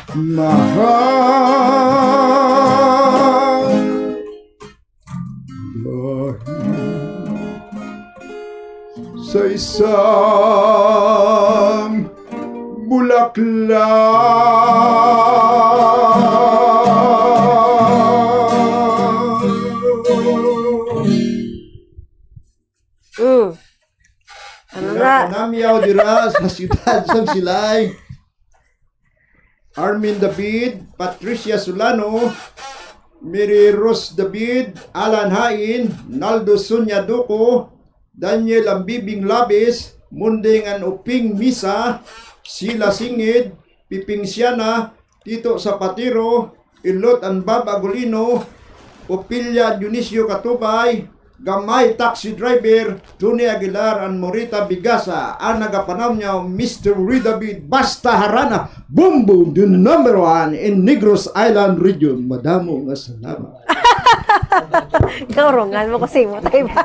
Dahil sa isang bulaklak. Mm. Ano Sila na? Panamyaw dira sa siyudad sang Silay. Armin David, Patricia Solano, Mary Rose David, Alan Hain, Naldo Sonia Duco, Daniel Ambibing Labis, Munding and Uping Misa, Sila Singid, Piping Siana, Tito Zapatero, Ilot and Bab Agulino, Opilia Dionisio Katubay, Gamay Taxi Driver, Tony Aguilar, and Morita Bigasa, ang nagapanamyaw, Mister Roy David, Basta Harana, Boom Boom, the number one in Negros Island Region. Madamo nga salamat. Kaurungan mo kasi mo tayo ba?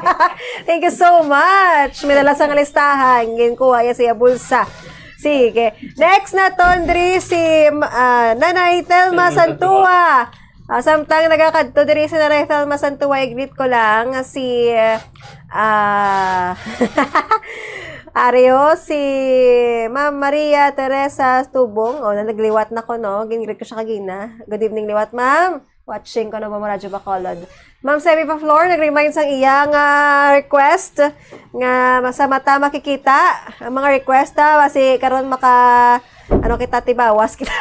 Thank you so much. May dala sa listahan. Ngayon ko, aya siya bulsa. Sige. Next na to, Andri, si ah, Nanay Telma Santua. Ah, samtang nagakadto diri si Nanay Telma Santua, i-greet ko lang si ah Ario, si Ma'am Maria Teresa Tubong. O, na nagliwat na ko, no? Gin-greet ko siya kagina. Good evening, liwat, ma'am. Watching ko na ba mo Radyo Bacolod. Ma'am Semi Paflor, nag-remind sang iya nga request nga sa mata makikita ang mga request, ha, kasi karon maka ano kita, tibawas kita.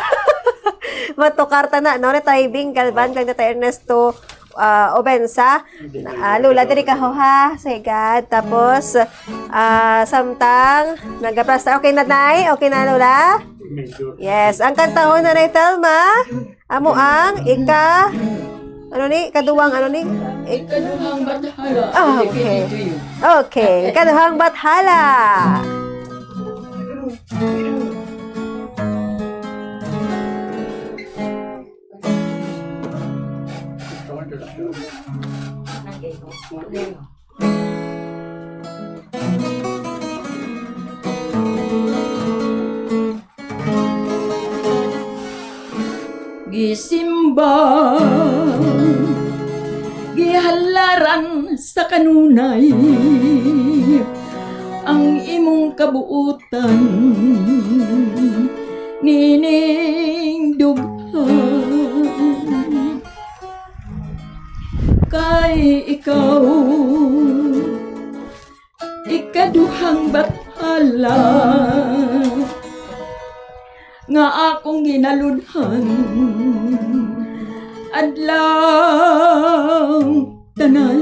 Matukar ta na, no? Ni Tay Bing Galvan, kag ni Tay Ernesto ah, Obensa. Ah, Lola, diri ka ho, ha? Say God. Tapos, ah, samtang nagaplastar. Okay na, Nay? Okay na, Lola? Yes. Ang kantahon na, Nay Telma, amo ang ika ano ni? Kaduwang ano ni? Ik- Kaduhang bathala. Ah, okay. Okay, kaduhang bathala. Gisimba, gihalaran sa kanunay ang imong kabuutan nining dughan. Kay ikaw, ikaduhang bathala nga akong ginalunhan adlaw tanan.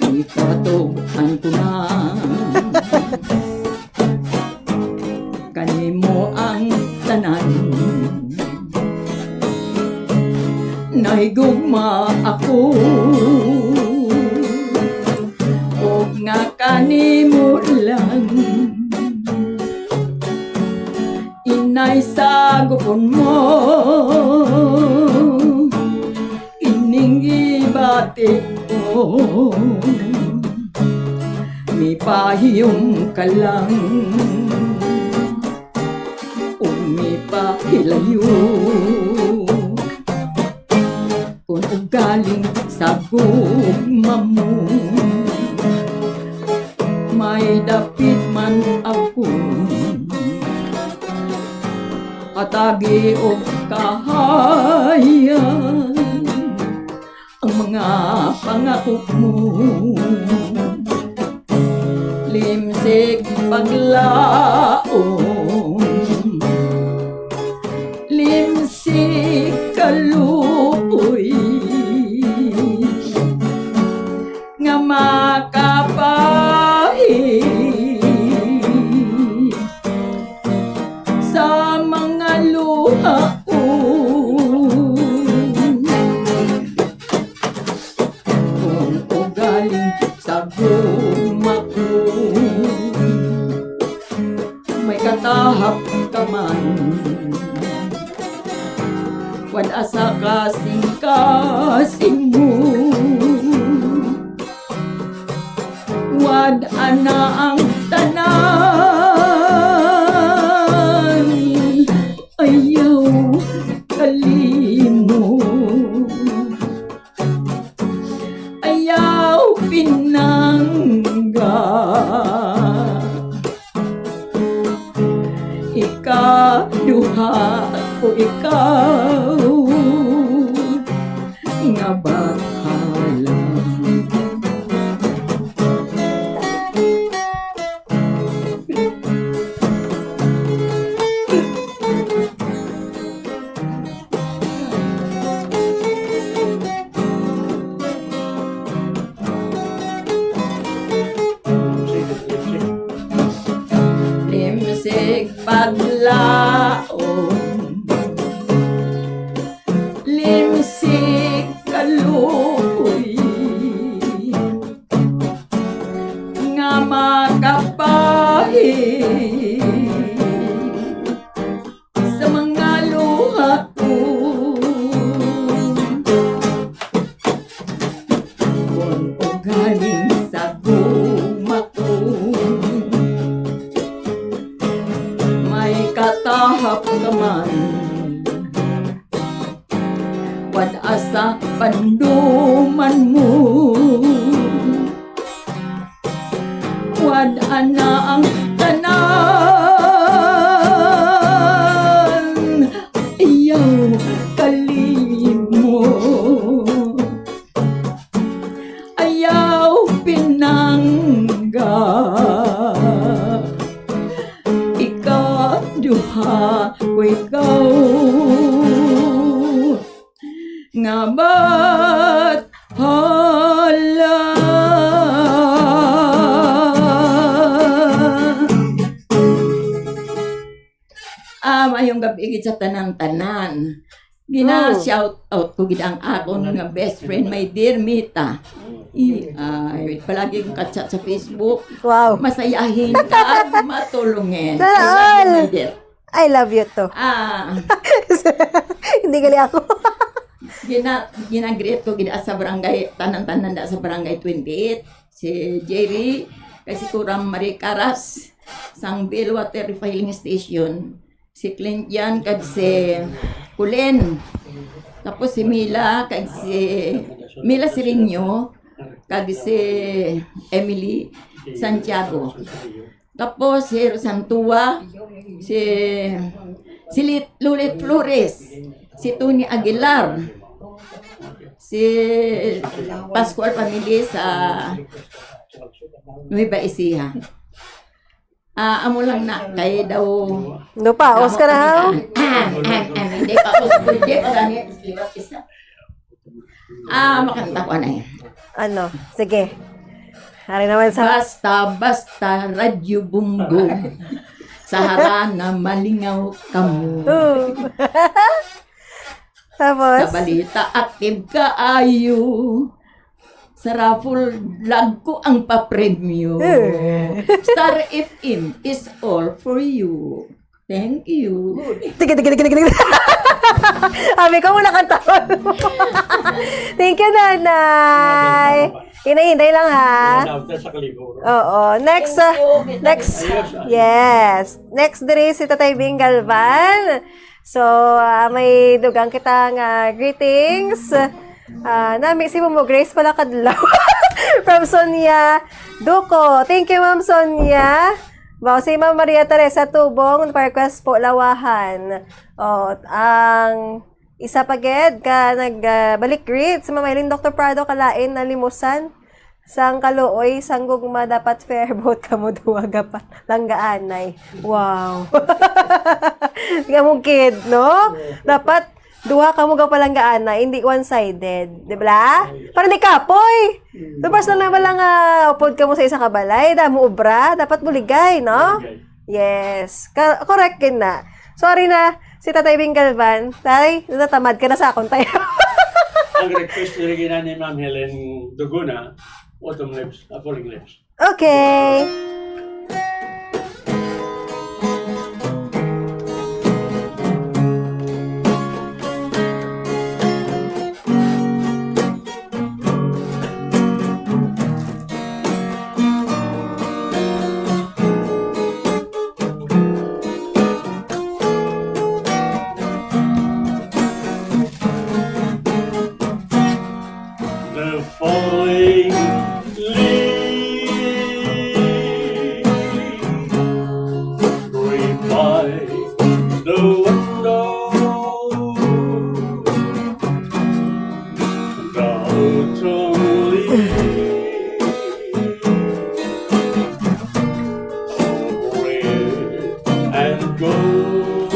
Ipatug-an ko na kanimo ang tanan. Nahigugma ako og nga kanimo lang. Inay, sagupon mo ining gibati ko. Mipahiyom ka lang o mipahilayo. Kon ugaling sa gugma mo, may dapit man ako, hatagi og kahayag ang mga pangako mo. Limsig paglaom, limsig kaluoy, nga makapait sa mga luhaon. Kon ugaling sa gugma ko, may katahap ka man, wad-a sa kasingkasing mo. Wad-a na ang tanan, ayaw kalimot. Ayaw pinangga, ikaduha ko ikaw nga bahala. Limsig paglaom, Makapahi sa mga luha ko. Kun ugaling sa guma ko, may katahap ka man, wad-a sa panduman mo. Wad-a na ang tanan, ayaw kalimot, ayaw pinangga. Ikaduha ko ikaw nga bathala. Ah, mayong gabi gid sa tanan-tanan. Gina-shout out ko gid ang akon nga best friend, my dear Mita. I, ay, palagi kong ka-chat sa Facebook. Wow. Masayahin ka at matulungin. Sana all. I love you, my dear. I love you too. Ah. Hindi gali ako. Gina-, ginagreet ko gid sa barangay, tanan-tanan da sa barangay twenty-eight. Si Jerry, kay si Kuram Marie Caras, sang Bill Water Refilling Station. Si Clint Jan, kag si Colin. Tapos si Mila, kag si Mila Siriño, kag si Emily Santiago. Tapos si Rosantua, si, si Lit-, Lulit Flores, si Tony Aguilar, si Pascual family sa Nueva Ecija. Ah, amo lang na, kay daw. No pa, os ka na, ha? Ah, ah, ah, hindi pa, os, hindi pa, gani. Ah, makanta ko na yan. Ano? Sige. Hari naman sa Basta, basta, Radyo Bunggo. Sa harana, malingaw kamo. Oo. Tapos? Sa balita, active kaayo. Sa raffle, vlog ko ang papremyo. Eh. Star F M is all for you. Thank you. Sige, sige, sige, sige, sige. Sabi ko, muna kanta. Thank you, Nanay. Hinay-hinay lang, ha? Yan, after sa Kaliburo. Oo. Next, Thank uh, you, Mister next, Ayos, ah. Yes. Next, diri si Tatay Bing Galvan. So, ah, may dugang kita nga greetings. Ah, nami si Momo Grace pala kadlaw. From Sonia Duco. Thank you, Ma'am Sonia. Wow, si Ma'am Maria Teresa Tubong, pa-request po, Lawahan. Oh, ang isa pa gid ka nag, ah, balik greet, si Ma'am Eileen, Doctor Prado, kalain na limusan. Sang kaluoy, sang gugma, dapat fair both kamo duha gapa langgaanay. Wow. Nga mong kid, no? Dapat duha kamo gapalanggaanay, hindi one-sided. Di ba? Para di kapoy. Tapos na naman lang, ah, upod kamo sa isa ka balay, damo obra, dapat buligay, no? Yes. Ka-, correct gid na. Sorry na, si Tatay Bing Galvan. Tay, natamad ka na sa akon, tay. Ang request ni Regina ni Ma'am Helen Duguna, Autumn Leaves, ah, Falling Leaves. Okay. The falling leaves creep by the window. The autumn leaves red and gold.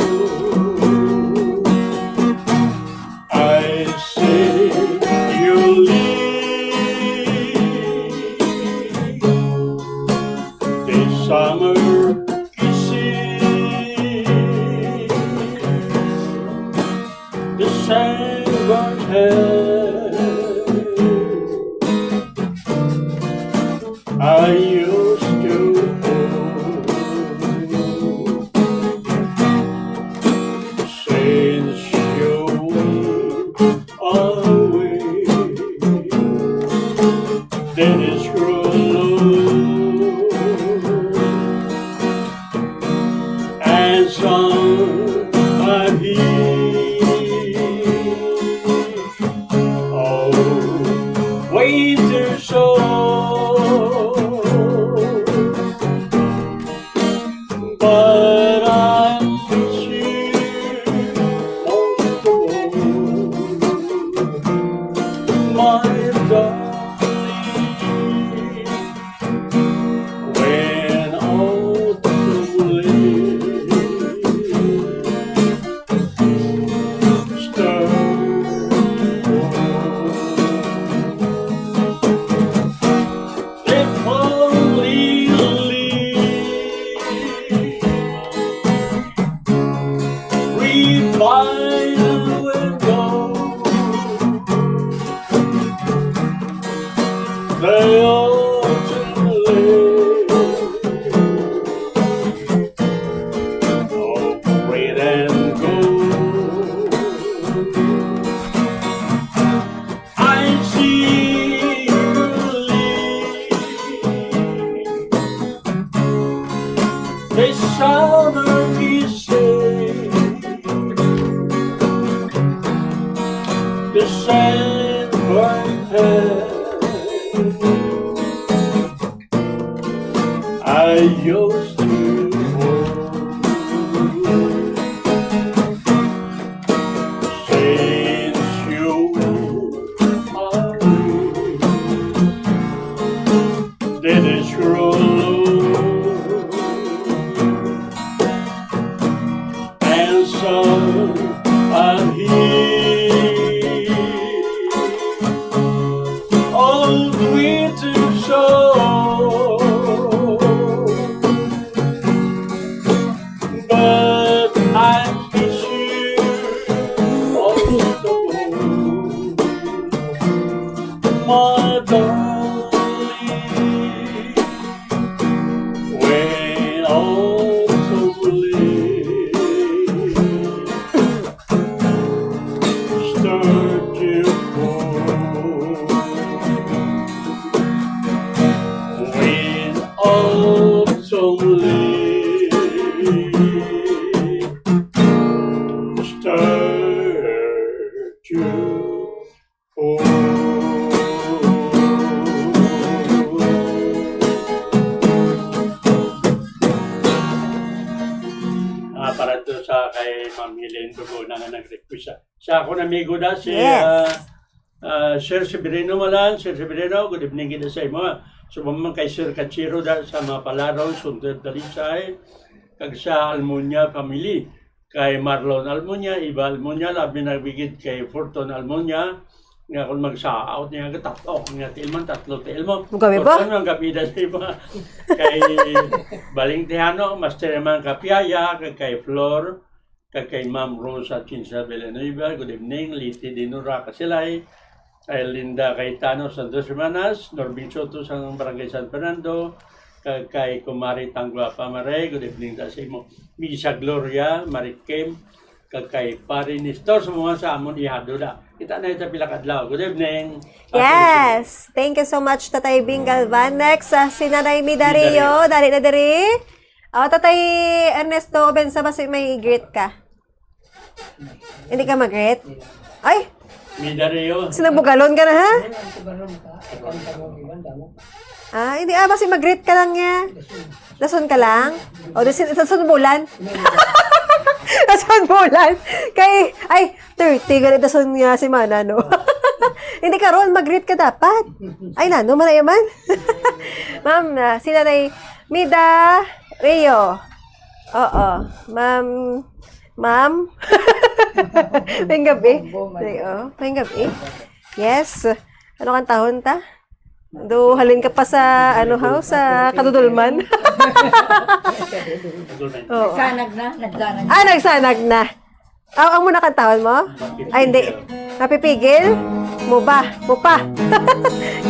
I see you leave the summer kissing the sunburned hair I used Sun, I hear, oh, winter show. But I miss you most of all, my darling. When autumn leaves start to fall, the falling leaves revive and go. The autumn leaves of red and gold. I see you leave the summer is the same bright hand I used to hold. Since you are dead as cruel, and so I'm here on winter shore. But I miss you also, my darling. When autumn leaves start to fall, when autumn leaves start to fall. Ah, para to sa kay Ma'am Helen Dugona nga nag-request sa, sa akon amigo da si, Yes. ah, ah, Sir Severino Malan. Sir Severino, good evening gid sa imo. Subong man kay Sir Kachiro da sa Mapalaro, Sundod, Talisay, kag sa Almunia family. Kay Marlon Almunia, Eva Almunia, labi na bigid kay Fortune Almunia, nga kung magsaot niya, gatat-ok niya, tiil man, tatlo, tiil mo. Ang gabi ba? Fortune, ang gabi na sa iba. Kay Baling Tejano, Master Eman Kapiaya, kag kay Flor, kag kay Ma'am Rosa Chinsa Villanueva, good evening. Liti Dinora Kasilay, kay Linda Cayetano, Santos Hermanas, Norbin Soto, sang Barangay San Fernando, kag kay Kumari Tanggua Pamare, good evening ta sa imo. Misa Gloria, Marikem, kag kay Pare Nestor, sa mga sa amon ihado da. Kita na ita pila ka adlaw. Good evening. Yes. Thank you so much, Tatay Bing Galvan. Next, ah, si Nanay Mida Mida Rio. Rio. Dali na diri. Oh, Tatay Ernesto Bensa, basi may i-greet ka. Hindi ka mag-greet? Ay, Mida Rio. Sinabugalon ka na, ha? Ah, hindi. Ah, basi mag-greet ka lang niya. Dason ka lang? O, dason, dason bulan? Dason bulan? Kay, ay, thirty, gali dason nga si Mana, no? Hindi, karon, mag-greet ka dapat. Ay, nano, maraya man. Ma'am, na, si Nanay Mida Rio. Oo, ma'am, ma'am. Maayong gabi. Bombo man. Ay, oh, maayong gabi. Yes. Ano kang tahon ta? Do, halin ka pa sa, ano, ha, sa kadudulman. Oo. Nagsanag na, nagsanag na. Ah, nagsanag na. Aw, amo na kantahon mo? Ay, hindi. Mapipigil? Mo ba? Mo pa?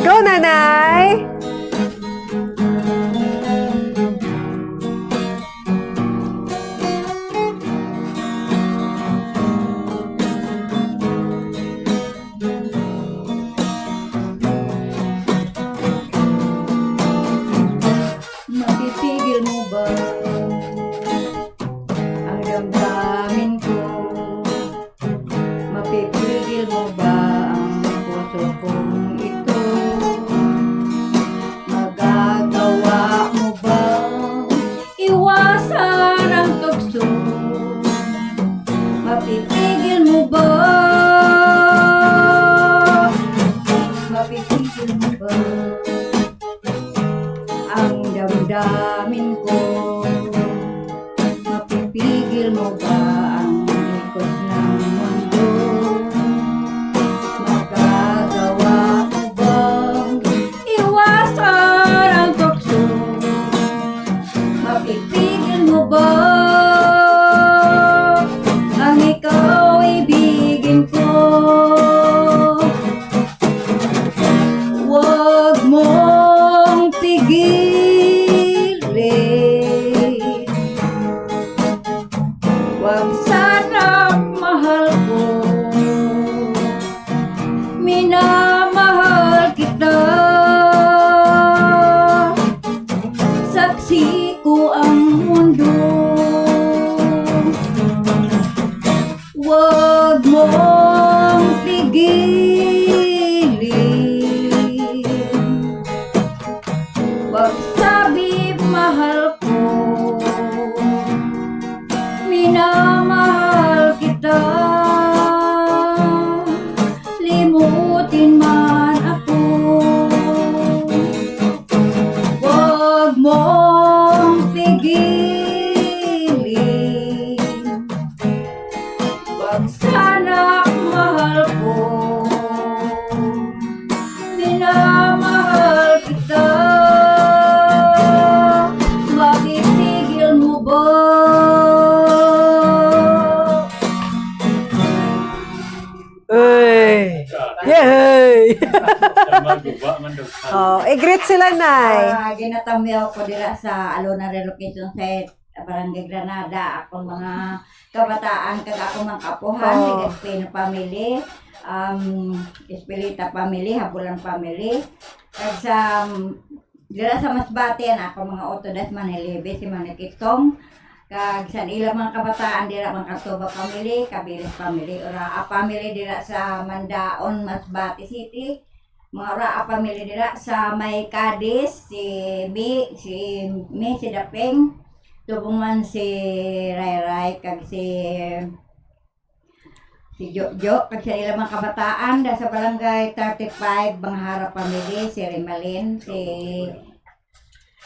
Go, Nanay! Mapipigil mo ba? Ang Damdamin ko, mapipigil mo ba ang ikot ng mundo? Magagawa mo bang iwasan ang tukso? Mapipigil mo ba ang ikaw ibigin ko? Huwag mong pigilin. Huwag sana, mahal ko. Minamahal kita. Saksi ko ang mundo. Huwag mong pigilin. Huwag sabi, mahal ko. Minamahal kita. Limutin man ako. Huwag mong pigilin. Huwag sana, mahal ko. Minamahal kita. Mapipigil mo ba? Uy! Yay! Tama, guba man daw. Oh, i-greet sila, Nay. Ah, ginatamyaw ko dira sa Alona Relocation Site, Barangay Granada. Akong mga kabataan, kag akong mga kapuhan, Oh. Legaspi family, um, Espelita family, Habulan family. Kag sa, um, dira sa Masbate, na akong mga autodas, Manilibe, si Manikitong. Kag sa ilang mga kabataan, dira, mga Katuba family, Kabilis family, Uraa family, dira sa Mandaon, Masbate City. Mga Uraa family dira sa may Cadiz, si Mi, si Mi, si Daping, Tubungan, si Rayray, kag si, si Jojo, kag sa ilang mga kabataan, da sa barangay thirty-five, Banghara family, si Rimalin, si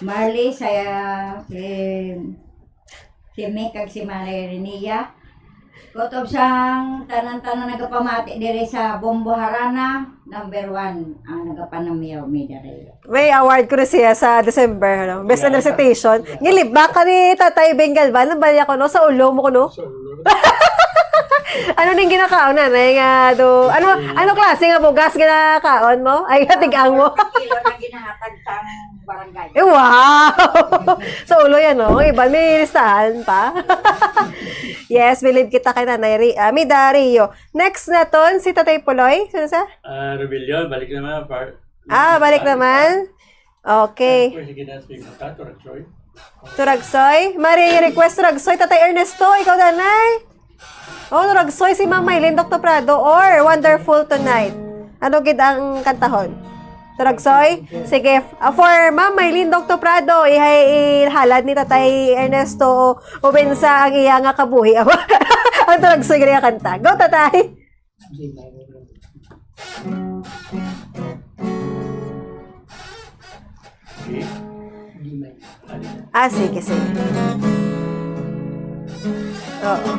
Marley, sa, si, si Mi, kag si Maria Renia. Kutob sang tanan-tanan nagapamati diri sa Bombo Harana, number one ang nagapanamyaw mi diri. May award ko na siya sa December, ano? Best Yeah. Recitation. Ngilibak ka ni Tatay Bengal ba? Ano ba niya ko, no? Sa ulo mo ko, no? Sa ulo. Ano ning ginakaon na, Nay, nga do? Ano, ano klase nga bugas ginakaon mo? Ay, katigang mo? Kilo na ginahatag sang barangay. Eh, wow! Sa ulo yan, no? Ang iba, may listahan pa. Yes, believe kita kay Nanay Ri ah, Mida Rio. Next naton, si Tatay Puloy. Sino sa? Ah, Rebellion, balik naman. Par- Ah, balik naman. Okay. Of course, sige na, sige na. Turagsoy. Turagsoy? Mari request Turagsoy, Tatay Ernesto, ikaw, Nanay? Oh, Turagsoy, si Ma'am Mylene Doctor Prado, or Wonderful Tonight. Ano gid ang kantahon? Turagsoy? Sige, ah, for Ma'am Mylene Doctor Prado, ihay ihalad ni Tatay Ernesto Obensa ang iya nga kabuhi. Ang Turagsoy gani nga kanta. Go, Tatay! Okay. Ah, sige, sige. Oo.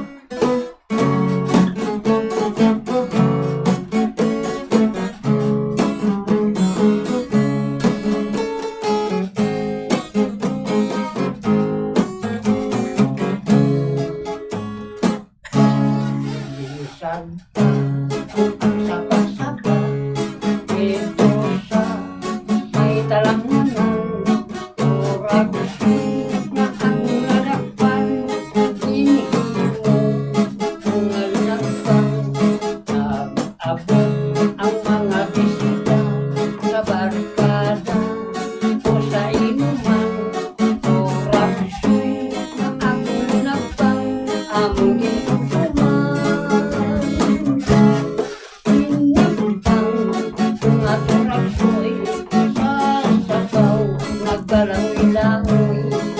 Minsan pa ang sapa-sapa dito sa may talanganan. Ora gusto na ang lalakpan, inihimo ang lalakpan. Abot ang mga bisita sa barkada o sa inuman. Turagsoy ang nagpang among ginsusuman. Pinagpang nga turagsoy sa sabaw nagkalangoy-langoy.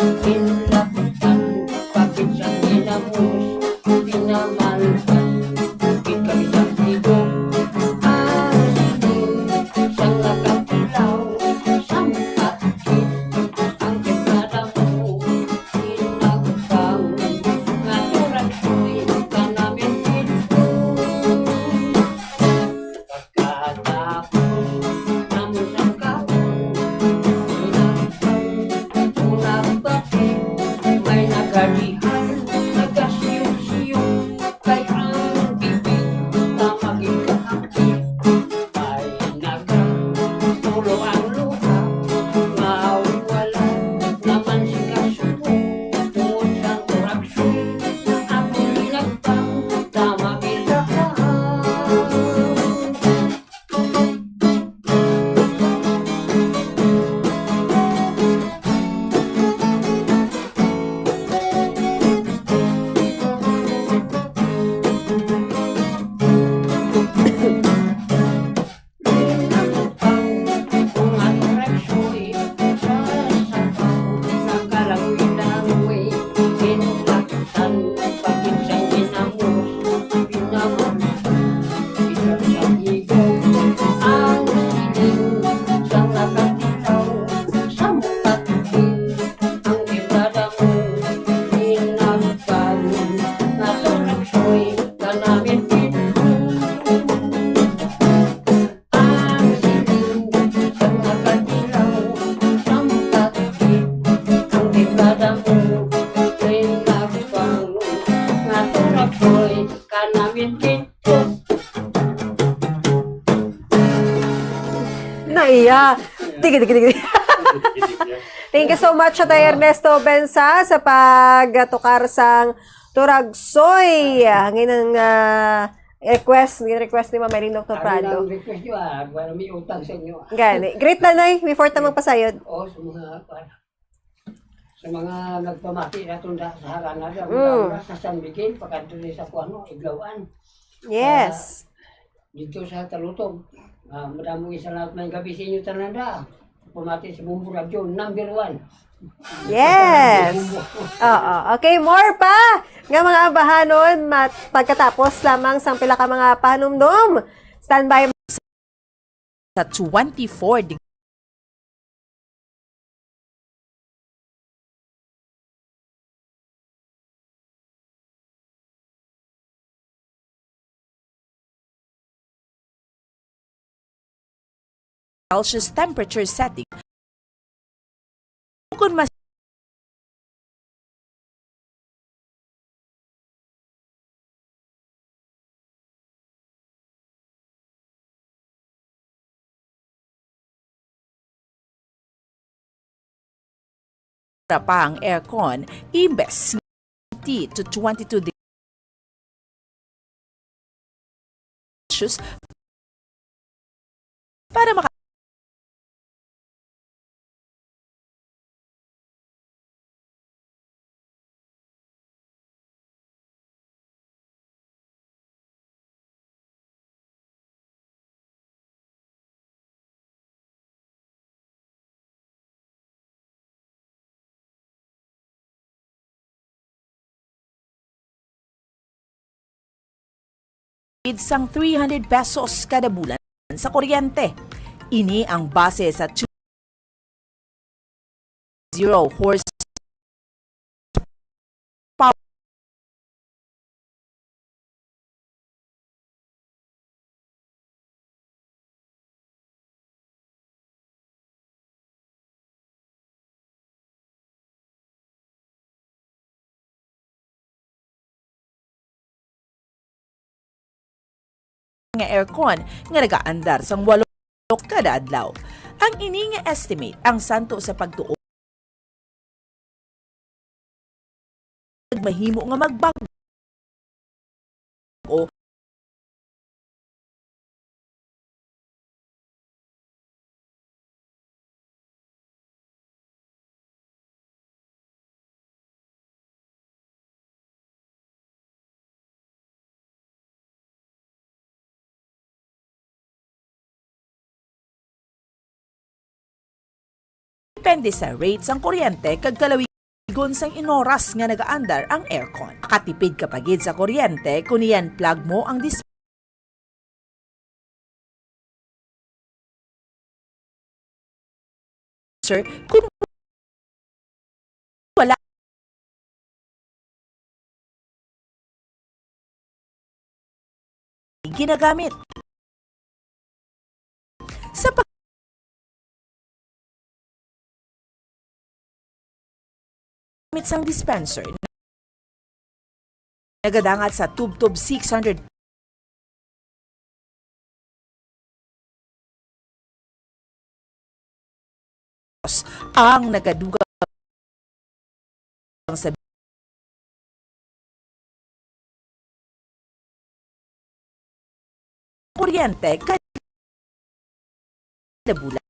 Kada mo, may kagustuhan mo, nga tulad ko'y kanamit dito. Naiya. Tige, tige, tige. Thank you so much, Tatay Ernesto Bensa, sa pagtukar sang Turagsoy. Ngayon ang, ah, request, request ni Mama Irene, Doktor Ano Prado. Ang request nyo, ah? Wala may utang sa inyo, ah. Gani. Greet na, Nay, before ta magpasayod. Oo, sa mga, sa mga nagpamati naton sa, sa Harana, Mm. Sa San Miguel, pagkadto ni sa kuano, Iglawan. Yes. Dito sa Talutog, ah, madamo nga salamat, may gabi sa inyo tanan da. Pamati sa Bombo Radio, number one. Yes. Oo. Okay, more pa nga mga ambahanon, mat-, pagkatapos lamang sang pila ka mga pahanumdom. Standby sa twenty-four deg-, Celsius temperature setting. Kung mas pa ang aircon, imbes twenty to twenty-two degrees Celsius para maka- Id sang three hundred pesos kada bulan sa kuryente. Ini ang base sa two zero horse power. Nga aircon nga nagaandar sang walo kada adlaw. Ang ini nga estimate ang santo sa pagtuo mahimo nga magbago. Depende sa rate sang kuryente kag kalawigon sang inoras nga nagaandar ang aircon. Makatipid ka pa gid sa kuryente kon i-unplug mo ang dis-, sir, kung wala ginagamit. Sa pag-, gamit sang dispenser, nagadangat sa tubtob six hundred ang nagadugang sa kuryente kada bulan.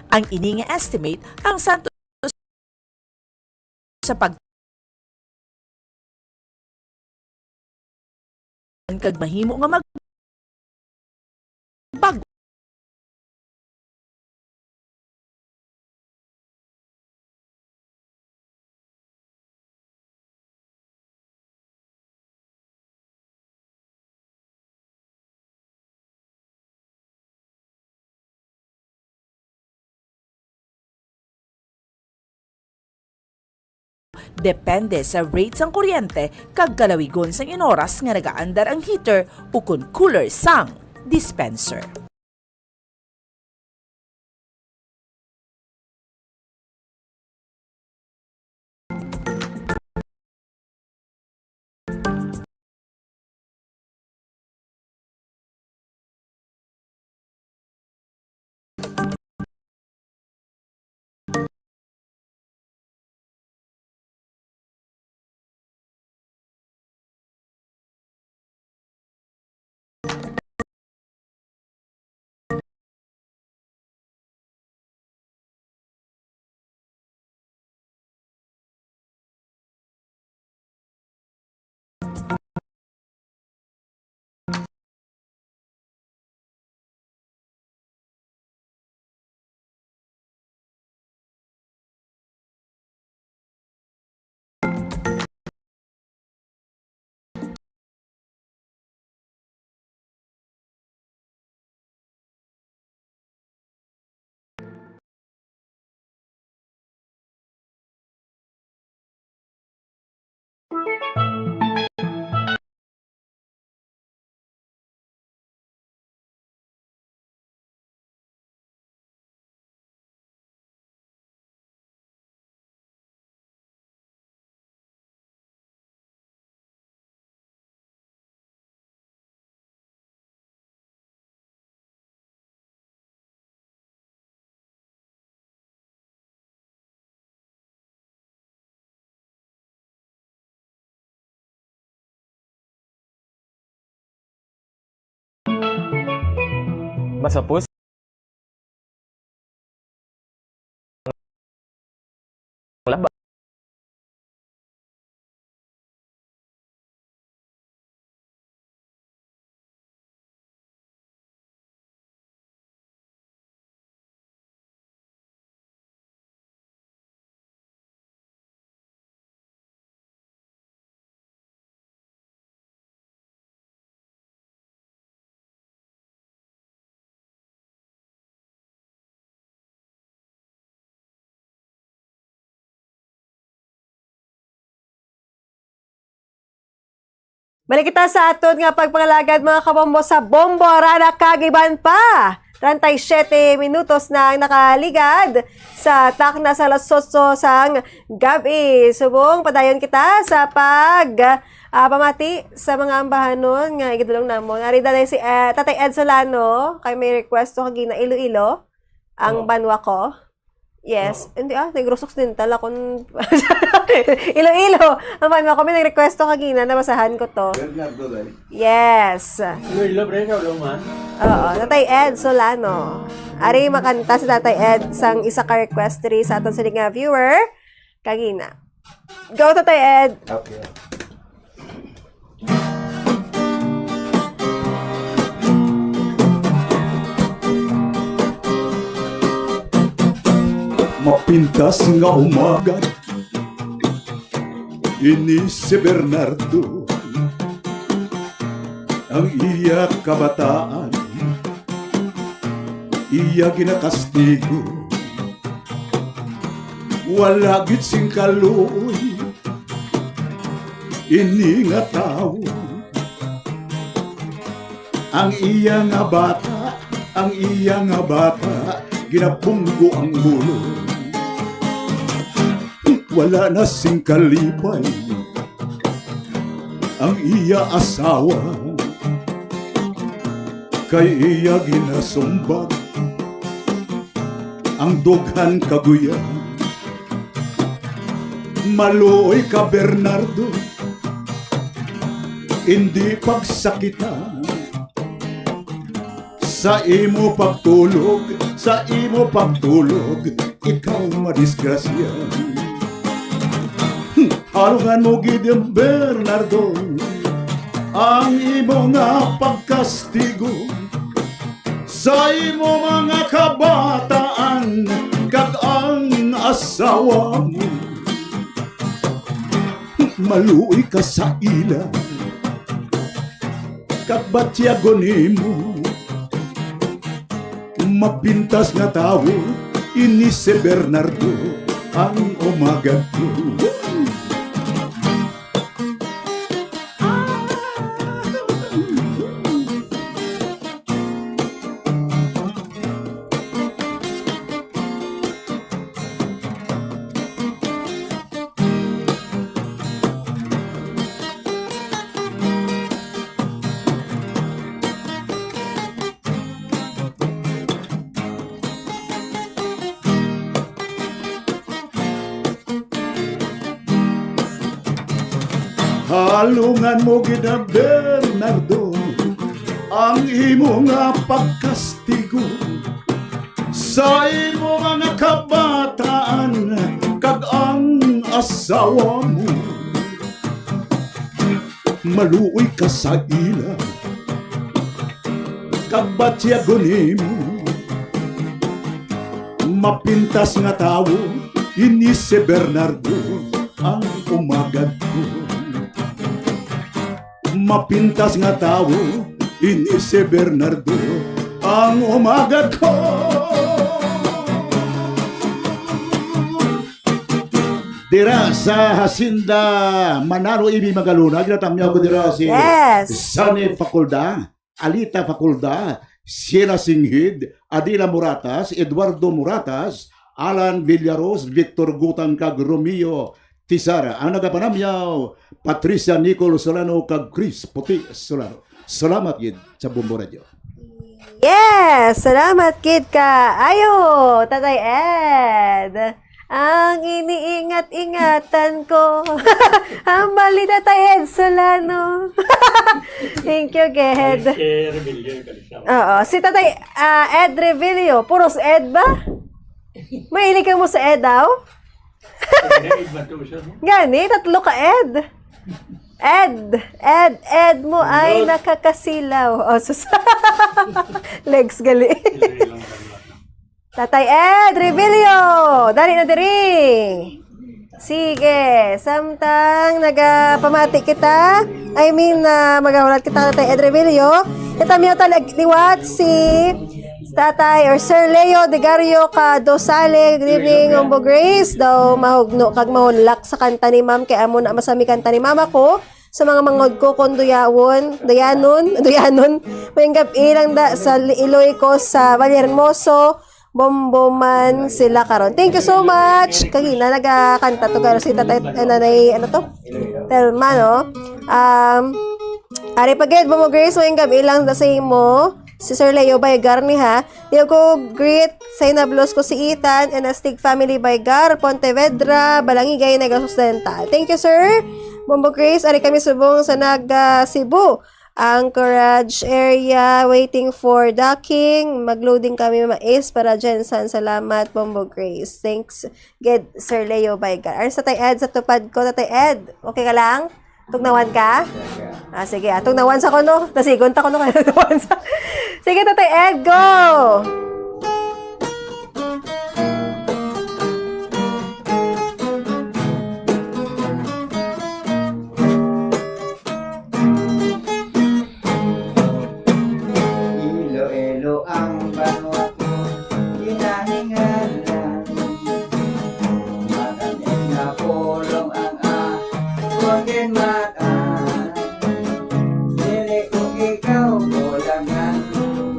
Ang ini nga estimate ang santo sa pag-, kag mahimo nga mag-, bag-, depende sa rate sang kuryente kag kalawigon sang inoras nga nagaandar ang heater ukon cooler sang dispenser. Sa pus-, Balik kita sa aton nga pagpangalagad, mga kabombo, sa Bombo, Rana, kag iban pa. Treinta y siete minutos na ang nakaligad sa takna sa alas otso sang gabi. Subong, padayon kita sa pag, ah, pamati sa mga ambahanon nga igidulong namon. Ari na si, ah, Tatay Ed Solano, kay may request to kagina, Iloilo, ang Oo. banwa ko. Yes. Oo. Hindi, ah, Negros Occidental akon. Iloilo. Ang man ako, may nagrequest to kagina, nabasahan ko to. Bernardo, day. Yes. Iloilo, pre, ikaw daw man. Oo, Tatay Ed Solano. Ari, makanta si Tatay Ed sang isa ka request diri sa aton sini nga viewer. Kagina. Go, Tatay Ed. Okay. Mapintas nga umaga, ini si Bernardo, ang iya kabataan, iya ginakastigo. Wala gid sing kaluoy ini nga tawo. Ang iya nga bata, ang iya nga bata, ginapunggo ang ulo. Wala na sing kalipay ang iya asawa, kay iya ginasumbag ang dughan ka guyang. Maluoy ka, Bernardo, indi pagsakita. Sa imo pagtulog, sa imo pagtulog, ikaw madisgrasya. Halungan mo gid, Bernardo, ang imo nga pagkastigo sa imo mga kabataan kag ang asawa mo. Maluoy ka sa ila kag batyagon nimo. Mapintas nga tawo ini si Bernardo, ang umagad ko. Halungan mo gid, Bernardo, ang imo nga pagkastigo sa imo mga kabataan kag ang asawa mo. Maluoy ka sa ila kag batyagon nimo. Mapintas nga tawo ini si Bernardo, ang umagad ko. Mapintas nga tawo ini si Bernardo, ang umagad ko. Dira sa Hacienda Manalo, Ibi, Magalona, ginatamyaw ko dira si Yes. Sunny Faculda, Alita Faculda, Siena Singhid, Adila Moratas, Eduardo Moratas, Alan Villaros, Victor Gutang, kag Romeo Tisara. Ang nagapanamyaw, Patricia Nicole Solano kag Chris Puti Solano. Salamat gid sa Bombo Radio. Yes! Salamat gid kaayo, Tatay Ed. Ang iniingat-ingatan ko. Hambal ni Tatay Ed Solano. Thank you, Ged. Ay, si Rebellion, kalisa. Oo. Si Tatay, ah, Ed Revillo. Puros Ed ba? Mahilig ka mo sa Ed, daw? Ed ba to siya, no? Gani, tatlo ka Ed. Ed, Ed, Ed mo ay Lord. Nakakasilaw. Oh, sus. Legs gali. Tatay Ed Revillo, dali na diri. Sige, samtang nagapamati kita, I mean, ah, magahulat kita, Tatay Ed Revillo, kita mi ta liwat si Tatay or Sir Leo Degario Cadosale. Good evening, Umbo Grace. Daw mahugno kag mahunlak sa kanta ni Ma'am, kay amo na masami kanta ni Mama ko. Sa mga mangod ko kung duyawon, duyanon, duyanon, may gab-i lang da sa li-, iloy ko sa Valle Hermoso, Bombo man sila karon. Thank you so much. Kagina nagakanta to, pero si Tatay, eh, Nanay, ano to? Telma, no? Um, ari pa gid, Bombo Grace, may gab-i lang da sa imo. Si Sir Leo Baygar ni ha. Diyo ko greet sa hinablos ko si Ethan and Astig family Baygar, Pontevedra, Balangigay, Negros Occidental. Thank you, sir. Bombo Grace, ari kami subong sa Naga, Cebu. Anchorage area, waiting for docking. Mag-loading kami, mais para Jensen. Salamat, Bombo Grace. Thanks, gid, Sir Leo Baygar. Ari sa Tay Ed, sa tupad ko, Tatay Ed. Okay ka lang? Tugnawan ka? Ah, sige, ah, tugnawan sa kuno. Nasigon ta kuno kay tugnawan sa. Sige, Tatay Ed, go! Iloilo ang banwa ko, ginahingalan. Matamis na pulong ang akon ginmatan. Dili ko ikaw kulangan,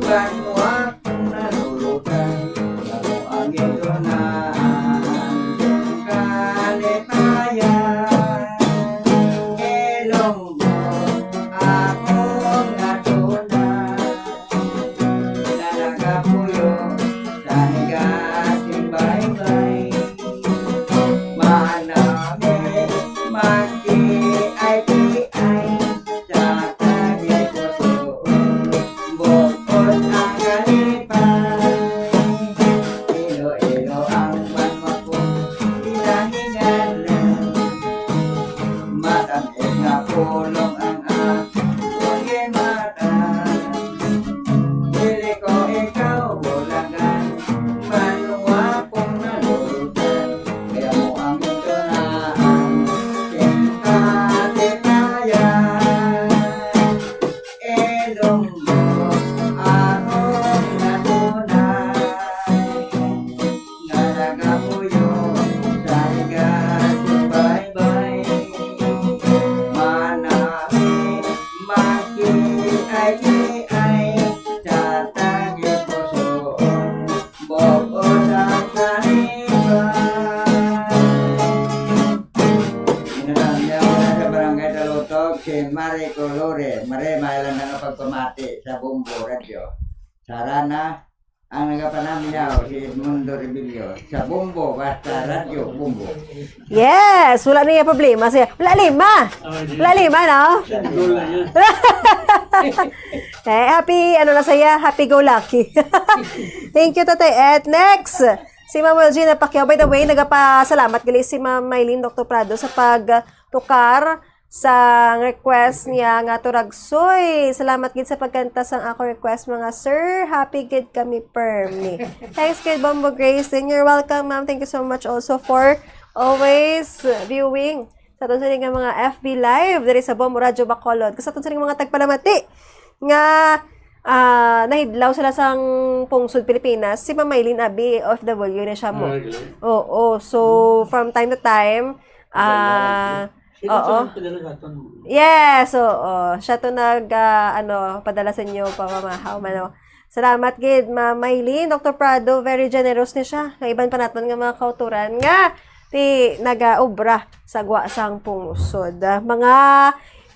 banwa kong nalulutan. Ako ang ito na ang kalipayan. Ilonggo akong natuna. Nalagapuyo sa higas ning baybay. Manami, magkiay-kiay sa tagipusoon. Bukod ang kalipay. Iloilo ang banwa ko, ginahingalan. Matamis na pulong ang akon ginmatan. Dili ko ikaw bulagan, banwa kong nalulutan. Kaya mo ang ito na ang kalipayan. Ilonggo akon natuna. Nga nagapuyo sa higas ning baybay. Manami, magkiay-kiay sa tagipusoon, bug-os ang kalipay. Ginatangyaw na sa Barangay Talutog, si Marie Colore. Marie, maayo lang nga pagpamati sa Bombo Radyo. Sarana, ang nagapanamyaw, si Edmundo Rebillo. Sa Bombo, basta Radyo Bombo. Yes! Wala niya problema siya. Wala lima! Oh, hindi. Wala lima, no? Siya, goal na niya. Eh, happy, ano na saya, happy go lucky. Thank you, Tatay Ed. Next, si Ma'am Wilgina Pacquiao. By the way, nagapasalamat gali si Ma'am Mylene Doctor Prado sa pagtukar sa request niya nga Turagsoy. Salamat gid sa pagkanta sang ako request, mga sir. Happy gid kami, permi. Thanks gid, Bombo Grace. And you're welcome, ma'am. Thank you so much also for always viewing sa aton sini nga mga F B Live diri sa Bombo Radyo Bacolod. Sa aton sini nga mga tagpalamati nga, ah, nahidlaw sila sang pungsod Pilipinas, si Ma'am Mylene Abi, O F W na siya mo. Ah, galing. Oo. So, from time to time, ah, Siya Oo. Ang padala sa aton. Yes, oo. Siya to nag, ah, ano, padala sa inyo, pamamahaw, mano. Salamat gid, Ma'am Mylene, Doctor Prado, very generous ni siya. Nga iban pa naton nga mga kauturan nga ti nagaobra sa gwa sang pungsod. Ah, mga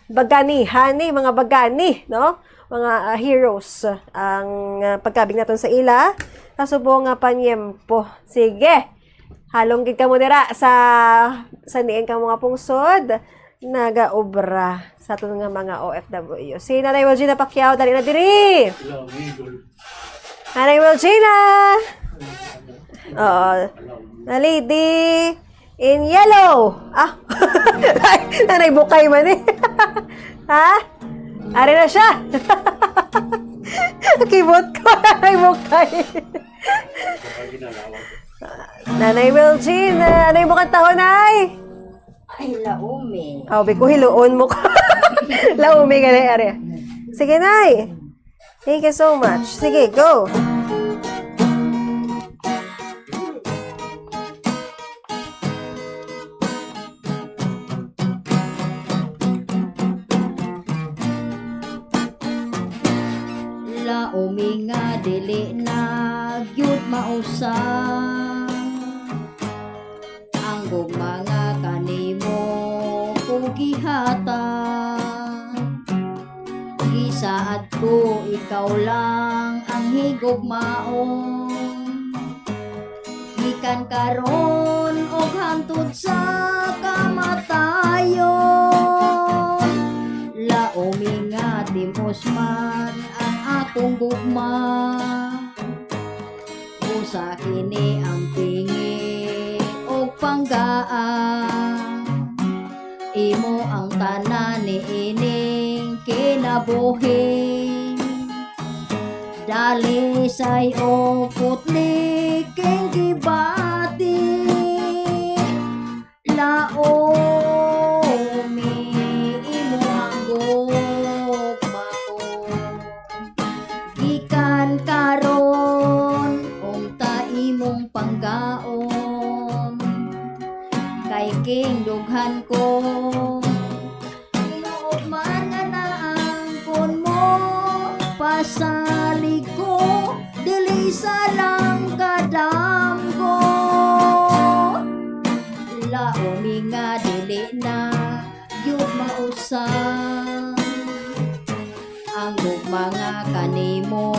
baganihan ni, mga bagani, no? Mga, ah, heroes ang, ah, pagkabig naton sa ila. Sa subong nga panyempo. Sige. Halong gid kamo dira sa, sa diin kamo nga pungsod nagaobra sa aton nga mga O F W. Si Nanay Wilgina Pacquiao, dali na diri. Hello, Miguel. Nanay Wilgina! Oo. Hello. Na lady in yellow. Ah. Nanay Bukay man eh. Ha? Ari na siya. Kibot ko, Nanay Bukay. Nanay Wilgina, ano yung mukha taon, Nay? Ay, laumi. Oh, bi ko, hiluon mo ko. Laumi, gali, ari. Sige, Nay. Thank you so much. Sige, go. Laumi nga dili na gyud mausa ang gugma nga kanimo ko gihatag. Gisaad ko ikaw lang ang higugmaon. Gikan karon ug hangtod sa kamatayon, laumi nga tim-os man ang akong gugma. Usa kini ang pingi ug panggaa. Imo ang tanan niining kinabuhi. Dalisay o putli king gibati. Laomi imo ang gugma ko. Gikan karon, unta imong panggaon. Kay king dughan ko, tinuod man nga naangkon mo, pasalig ko, dili sa lang kadamgo. Laomi nga dili na gyud mausa ang gugma nga kanimo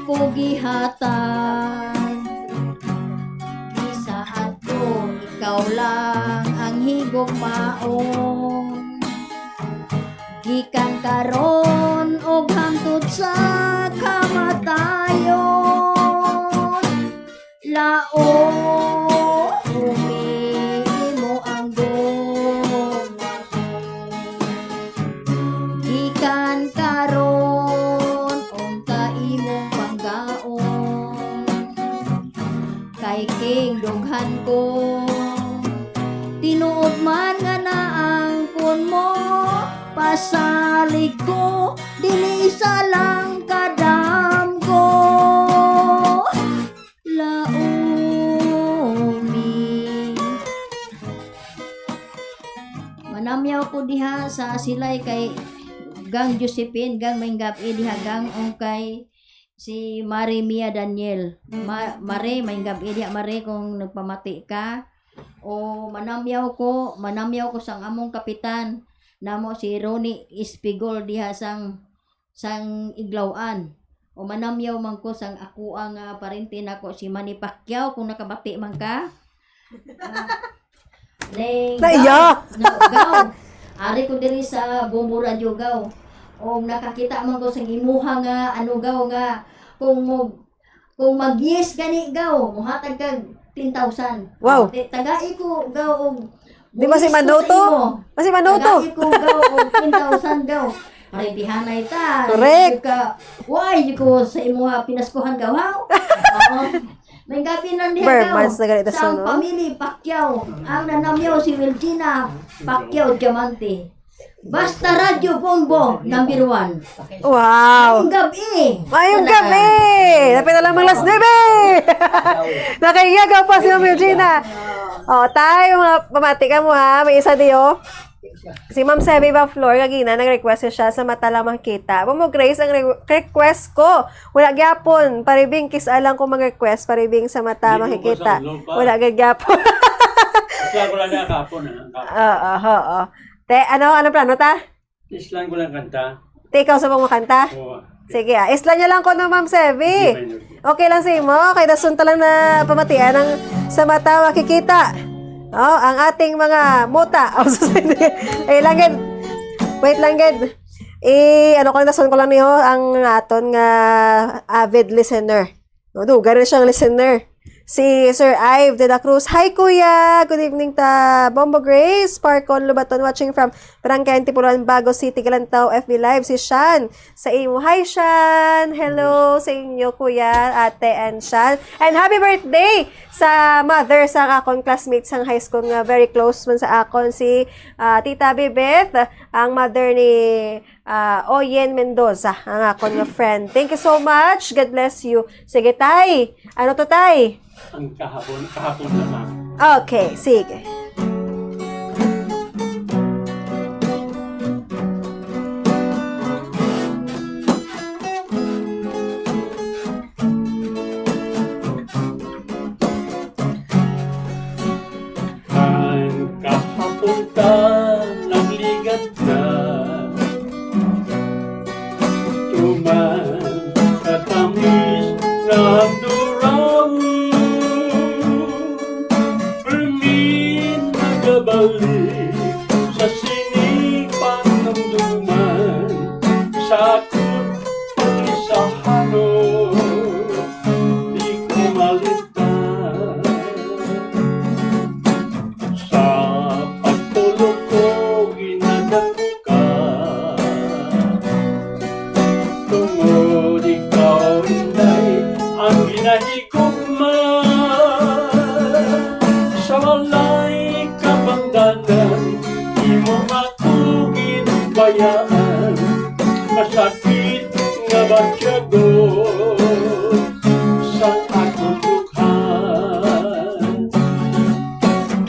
ko gihatag. Gisaad ko, ikaw lang ang higugmaon. Gikan karon ug hangtod sa kamatayon. Laomi imo ang gugma ko. Gikan karon, unta imong panggaon. Kay king dughan ko, tinuod man nga naangkon mo, pasalig ko, dili sa lang kadamgo. Laomi. Manamyaw ko diha sa silay kay Gang Josephine, Gang, maayong gab-i diha, Gang, ug kay si Mare Mia Daniel. Ma-, Mare, maayong gab-i diha, Mare, kung nagpamati ka. O manamyaw ko, manamyaw ko sang among kapitan, namo si Ronnie Espigol diha sang sang Iglaw-an. O manamyaw man ko sang akoa nga parente nako si Manny Pacquiao, kung nakabati man ka. Ah, ning Naiya! Gaw, na, Gaw. Ari ko diri sa Bombo Radio, Gaw. O nakakita man ko sang imuha nga, ano, Gaw, nga kung mo, kung mag-yes gani, Gaw, muhatag kag ten thousand. Wow. O, ti-, tagai ko, Gaw, og Di ba si buwis ko sa Manoto? imo. Ba si Manoto? Tagai ko, Gaw, og ten thousand, Gaw. Parintihanay ta. Correct. Ka, why ko sa imo, ha, pinaskuhan, Gaw, ha? Oo. May gabi nang diha, Ber, Gaw. Mas na ganito Sa sa, no? Pamili Pacquiao, ang nanamyaw si Wilgina Pacquiao Diamante. Basta Radyo Bombo, number one. Wow. Maayong gabi. Maayong Wala. gabi. Lapit na lamang alas nuebe. Nakahiya ka pa si Ma'am Regina. O, tay, mga pamati ka mo, ha. May isa diyo. Si Ma'am Semi Baflor, kagina, nag-request siya sa Mata Lang Makita. Ma'am Grace, ang re-, request ko. Wala gyapon. Paribing, kis alang ko mag-request. Paribing sa Mata Hindi ko Makikita. Sa ano pa. Wala gyapon. Kasi ako lang na kapon, ha? Kapon. Oo, oo. Te, ano, ano plano ta? Islan ko lang kanta. Te, ikaw sa mga kanta? Oo. Sige, ah. Islan niya lang ko, no, Ma'am Sevi. Hindi, minor. Okay lang sa imo. Kay dasun ta lang na pamatian ang sa mata makikita. Oh, ang ating mga muta. Oh, sus-, eh, lang gid. Wait lang gid. Eh, ano ko lang, dason ko lang niyo ang aton nga avid listener. No, dugay na siyang listener. Si Sir Ive de la Cruz. "Hi, Kuya! Good evening ta Bombo Grace. Parkon Lubaton, watching from Barangay Antipolo, Bago City, Galantao, F B Live." Si Shan sa imo. Hi, Shan! Hello sa inyo, Kuya, Ate, and Shan. And happy birthday sa mother sa akon classmate sang high school nga very close man sa akon, si, ah, Tita Bibeth, ang mother ni, ah, Oyen Mendoza, ang akon nga friend. Thank you so much. God bless you. Sige, Tay. Ano to, Tay? Ang kahapon, kahapon lamang. Okay, sige. Ang kahapon ta nagligat na, tuman katamis nga durawon. Permin nagabalik sa sini panumduman, sa akon pati sa hanot, di ko malimtan. Sa pagtulog ko, ginadan ko ka. Tungod ikaw, Inday, ang ginahigugma. Sa walay kabangdanan, imo ako ginbayaan. Masakit nga batyagon sa akong dughan.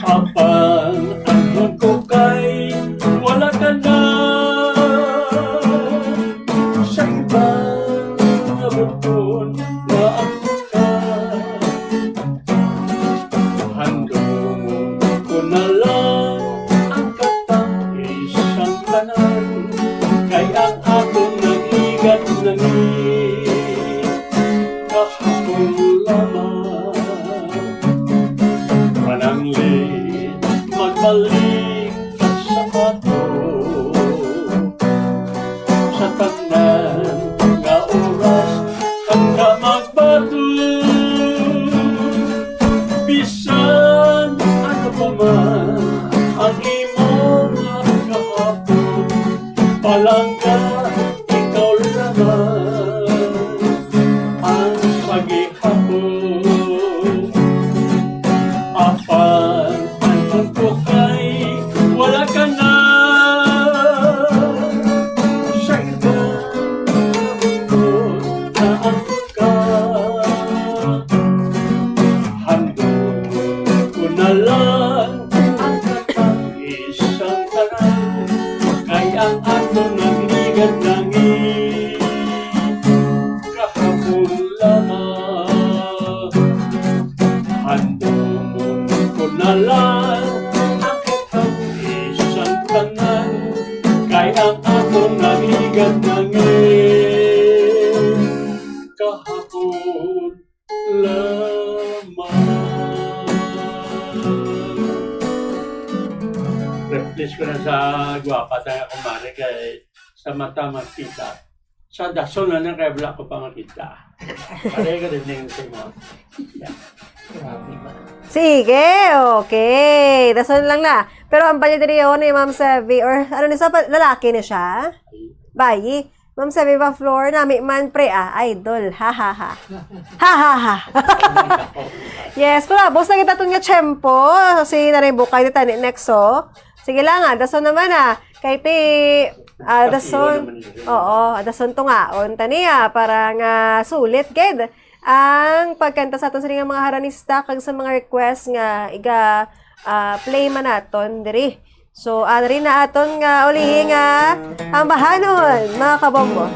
Apan ang ko kay wala ka na sa iba nga bukon nga ako ka. Handumon ko na lang ang katamis sang tanan, kay ang akon nagligat na ni kahapon lamang. Pananglit, magbalik ka sa ako. Sa tanan nga oras, handa magbaton. Bisan ano pa man ang imo nga kahapon, palangga, ikaw lamang ang sa gihapon. Apan ang ko kay wala ka na sa iba, na ang ka. Handumon ko na lang ang katamis sang tanan, kay ang akon nagligat na ni kahapon lamang. Handumon ko na lang ang katamis sang tanan, kay ang akon nagligat na ni kahapon lamang. Replace ko na sa gwapa ta nga kumare kay sa mata makita. Sa dason na lang kay wala ko pa makita. Pare ko din yung sa imo. Yeah. Grabe ba? Sige, okay. Dason lang na. Pero ang bali diri, oh, ni Ma'am Sevi, or ano ni sa pa-, lalaki ni siya? Bayi. Ma'am Sevi ba, Flor? Nami man, pre, ah. Idol. Ha, ha, ha. Ha, ha, ha. Yes, kulabos na kita tun nga tiyempo. Si Nanay Bukay, di tani next, oh. Sige lang, ah. Dason naman, ah. Kay ti, ah, Kasi dason. Yun naman yun. Oo, dason tungaon. Tani, ah, para nga sulit, gid. Ang pagkanta sa aton sini nga mga haranista kag sa mga request nga iga, ah, play man naton diri. So, ari na aton nga ulihi nga ambahanon, mga kabombo.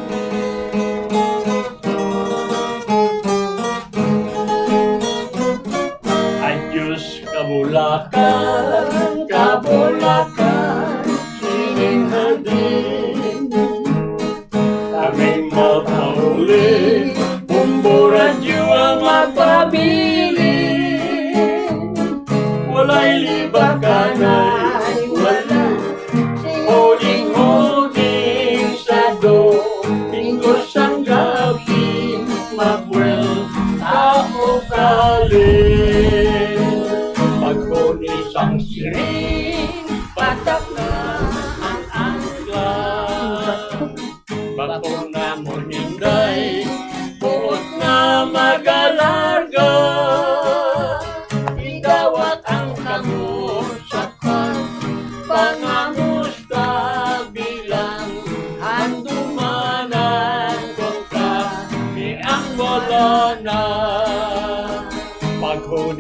Adios, kabulakan, kabulakan, sining hardin. Kami mapauli, Bombo Radyo ang magpabilin.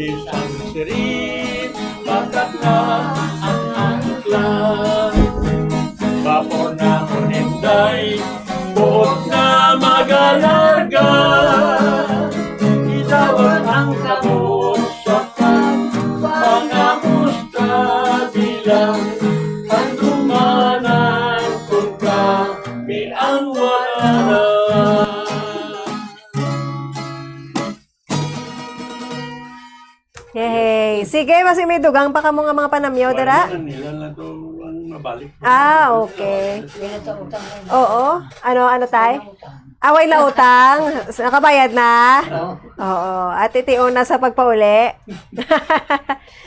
Ang sirit, batak na ang angkla. Vapor na, Inday, buot na magalarga. Itawan ang kabot sa pagpangamusta bilang handumanan kung kami ang wala. Yay! Sige, basi may dugang pa kamo nga mga panamyaw dira? Wala na nila na to ang mabalik. Ah, okay. Oo. Ano, ano, tay? Away na utang. Nakabayad na? Oo. Oo. At itiuna sa pagpauli.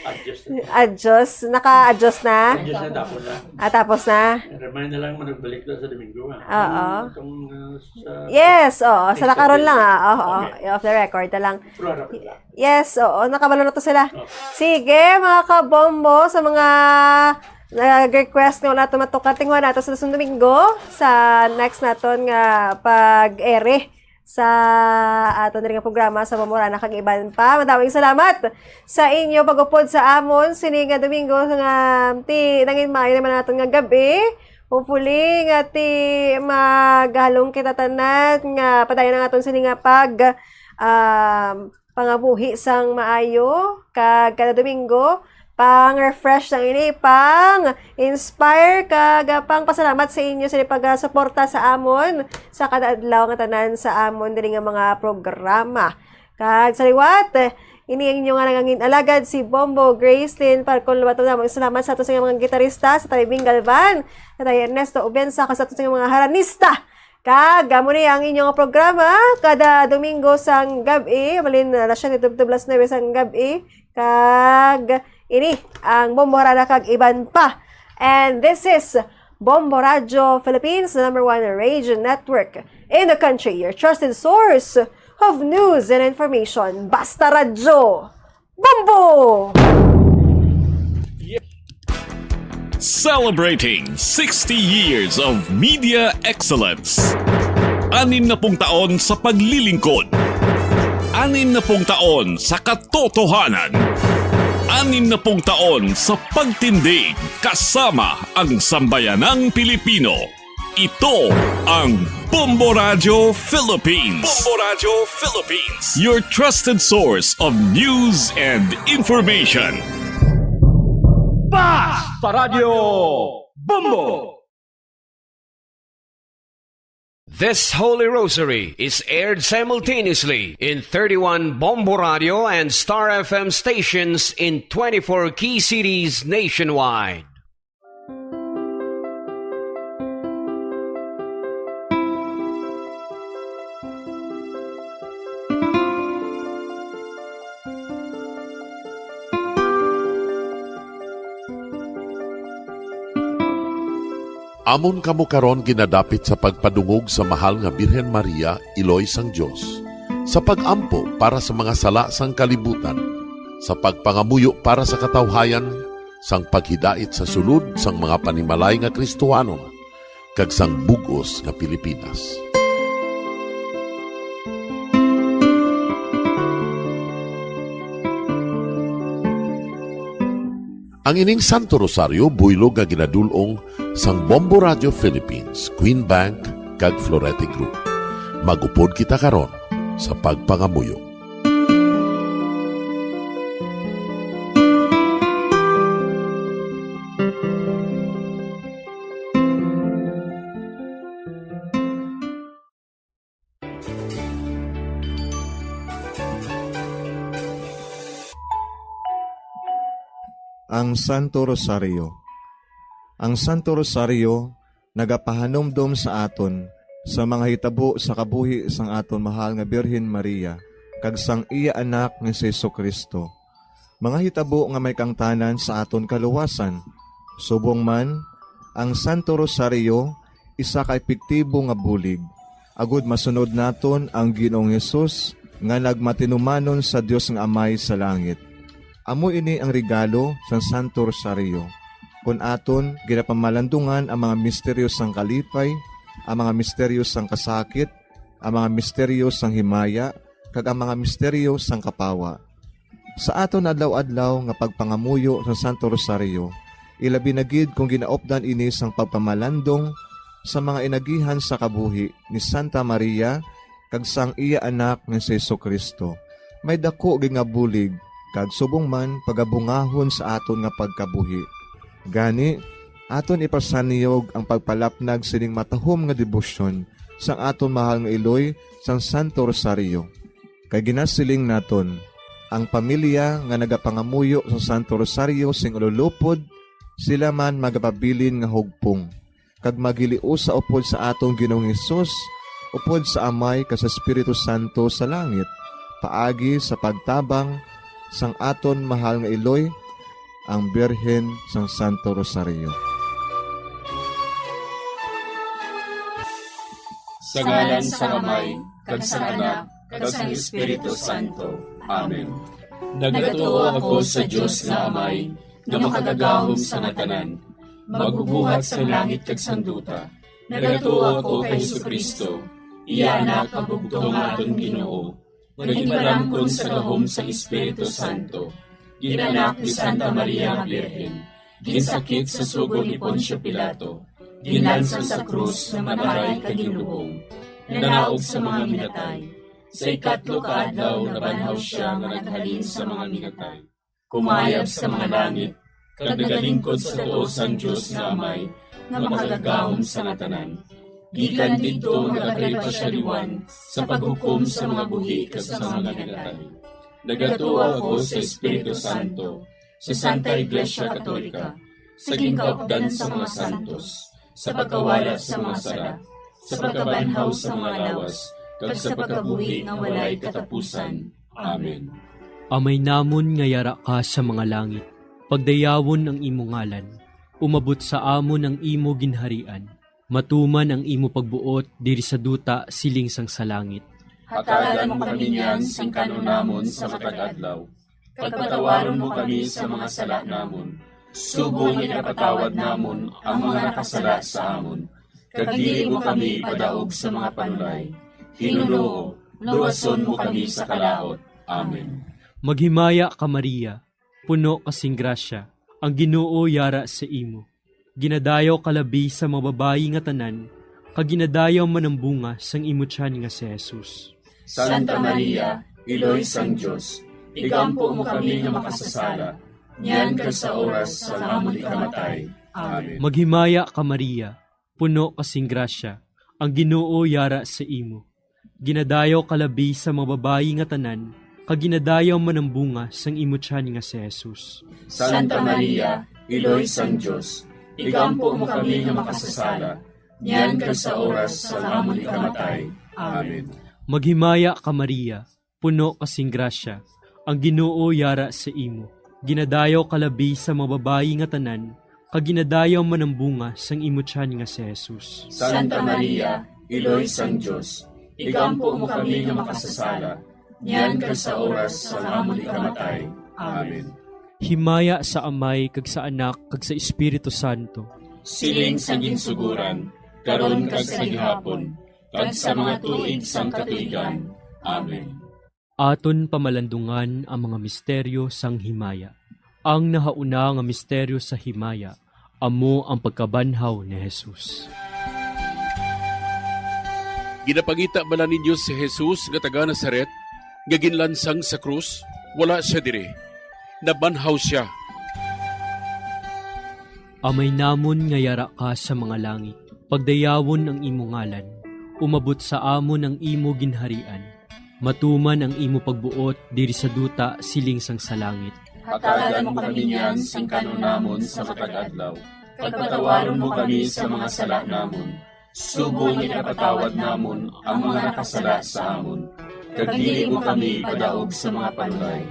Adjust na. Adjust. Naka-adjust na? Adjust na, tapos na. Ah, tapos na? Remind na lang mo nagbalik doon sa Domingo, ah. Oo. Itong, ah, sa Yes, oo. Sa lakaron lang, ah. Oo, okay. Off the record na lang. Pero harap na lang. Yes, oo, nakabalo na to sila. Oh. Sige, mga kabombo, sa mga nag-request nga wala nato matukar, tinguha nato sa sunod Domingo sa next naton nga pag-ere sa aton diri nga programa sa Bomborana kag iban pa. Madaming salamat sa inyo pag-upod sa amon sini nga Domingo nga ti nangin maayo naman naton nga gabi. Hopefully nga ti magahalong kita tanan nga padayon ang aton sini nga pag um, pangabuhi sang maayo, kag kada Domingo, pang-refresh lang ini, pang-inspire, kag, ah, pang-pasalamat sa inyo sa pagsuporta sa amon sa kada adlaw nga tanan sa amon diri nga mga programa. Kag sa liwat, ini ang inyo nga nangangin alagad si Bombo Gracelyn Parcon Lubaton. Namon salamat sa ato sa mga gitarista, sa Tay Bing Galvan, sa Tay Ernesto Ubensa, kag sa ato sa mga haranista. Kag amo ni ang inyong programa kada Domingo sang gab-i, malin alas siyete tubtob alas nuebe sang gab-i, kag ini ang Bombo Harana kag iban pa. And this is Bombo Radio Philippines, the number one radio network in the country, your trusted source of news and information. Basta Radyo! Bombo! Celebrating sixty years of media excellence. Anim na pung taon sa paglilingkod. Anim na pung taon sa katotohanan. Anim na pung taon sa pagtindig kasama ang sambayanang Pilipino. Ito ang Bombo Radio Philippines. Bombo Radio Philippines. Your trusted source of news and information. Basta Radio Bombo! This Holy Rosary is aired simultaneously in thirty-one Bombo Radio and Star F M stations in twenty-four key cities nationwide. Amon kamo karon ginadapit sa pagpadungog sa mahal nga Birhen Maria, Iloy sang Dios, sa pag-ampo para sa mga sala sang kalibutan, sa pagpangamuyo para sa katawhayan, sang paghidait sa sulod sang mga panimalay nga Kristohanon, kag sang bug-os nga Pilipinas. Ang ining Santo Rosario buylog nga ginadul-ong sang Bombo Radio Philippines, Queen Bank, kag Florete Group. Mag-upod kita karon sa pagpangamuyo. Ang Santo Rosario. Ang Santo Rosario nagapahanumdom sa aton sa mga hitabo sa kabuhi sang aton mahal nga Birhen Maria kag sang iya Anak nga si Jesu-Cristo, mga hitabo nga may kaangtanan sa aton kaluwasan. Subong man, ang Santo Rosario isa ka epektibo nga bulig agod masunod naton ang Ginoong Hesus nga nagmatinumanon sa Dios nga Amay sa langit. Amo ini ang regalo sang Santo Rosario. Kon aton ginapamalandungan ang mga misteryo sang kalipay, ang mga misteryo sang kasakit, ang mga misteryo sang himaya, kag ang mga misteryo sang kapawa. Sa aton adlaw-adlaw nga pagpangamuyo sa Santo Rosario, ilabi na gid kung ginaupdan ini sang pagpamalandong sa mga inagihan sa kabuhi ni Santa Maria kag sang iya Anak nga si Jesu-Cristo, may daku gid nga bulig kag subong man pagabungahon sa aton nga pagkabuhi. Gani, aton ipasanyog ang pagpalapnag sining matahom nga debosyon sang aton mahal nga iloy sang Santo Rosario. Kay ginasiling naton, ang pamilya nga nagapangamuyo sa Santo Rosario sing ululupod, sila man magapabilin nga hugpong, kag maghiliusa upod sa aton Ginoong Hesus, upod sa Amay kag sa Espiritu Santo sa langit, paagi sa pagtabang sang aton mahal nga iloy, ang Birhen sang Santo Rosario. Sa ngalan sang Amay, kag sang Anak, kag sang Espiritu Santo. Amen. Nagatuo ako sa Dios nga Amay, nga makagagahom sa nga tanan, magbubuhat sang langit kag sang duta. Nagatuo ako kay Jesu-Cristo, iya Anak nga bugtong nga aton Ginoo, nga ginpalamkon sa gahom sang Espiritu Santo, ginanak ni Santa Maria nga Birhen, ginsakit sa sugo ni Poncio Pilato, ginlansang sa krus nga mataray kag ginlubong, nanaog sa mga minatay. Sa ikatlo ka adlaw nabanhaw sia nga naghalin sa mga minatay, kumayab sa mga langit, kag nagalingkod sa tuo sang Dios nga Amay, nga makagagahom sa nga tanan. Gikan didto magakari pa sia liwat sa paghukom sa mga buhi kag sa mga minatay. Nagatuo ako sa Espiritu Santo, sa Santa Iglesia Katolika, sa ginkaupdan sa mga santos, sa pagkawala sa mga sala, sa pagkabanhaw sa mga lawas, kag sa pagkabuhi nga walay katapusan. Amen. Amay namon nga yara ka sa mga langit, pagdayawon ang imo ngalan, umabot sa amon ang imo ginharian, matuman ang imo pagbuot diri sa duta siling sang sa langit. Hatagan mo kami niyan sing kan-on namon sa matag adlaw, kag patawaron mo kami sa mga sala namon, subong nga ginapatawad namon ang mga nakasala sa amon, kag dili mo kami ipadaog sa mga panulay. Ginoo, luwason mo kami sa kalaut. Amen. Maghimaya ka, Maria, puno ka sing grasya, ang Ginoo yara sa imo. Ginadayaw ka labi sa mga babayi nga tanan, kag ginadayaw man ang bunga sang imo tiyan nga si Jesus. Santa Maria, Iloy sang Dios, igampo mo kami nga makasasala, niyan kag sa oras sang amon ikamatay. Amen. Maghimaya ka, Maria, puno ka sing grasya, ang Ginoo yara sa imo. Ginadayaw ka labi sa mga babayi nga tanan, kag ginadayaw man ang bunga sang imo tiyan nga si Jesus. Santa Maria, Iloy sang Dios, igampo mo kami nga makasasala, niyan kag sa oras sang amon ikamatay. Amen. Maghimaya ka, Maria, puno ka sing grasya, ang Ginoo yara sa imo. Ginadayaw ka labi sa mga babayi nga tanan, kag ginadayaw man ang bunga sang imo tiyan nga si Jesus. Santa Maria, Iloy sang Dios, igampo mo kami nga makasasala, niyan kag sa oras sang amon ikamatay. Amen. Himaya sa Amay, kag sa Anak, kag sa Espiritu Santo. Siling sa ginsuguran, karon kag sa gihapon, kag sa mga tuig sang katuigan. Amen. Aton pamalandungan ang mga misteryo sang himaya. Ang nahauna nga misteryo sa himaya amo ang pagkabanhaw ni Jesus. Ginapangita bala ninyo si Jesus nga taga Nazaret nga ginlansang sa krus? Wala sia diri. Nabanhaw sia. Amay namon nga yara ka sa mga langit, pagdayawon ang imo ngalan. Umabot sa amon ang imo ginharian. Matuman ang imo pagbuot diri sa duta siling sang sa langit. Hatagan mo kami niyan sing kan-on namon sa matag adlaw, kag patawaron mo kami sa mga sala namon, subong nga ginapatawad namon ang mga nakasala sa amon, kag dili mo kami ipadaog sa mga panulay.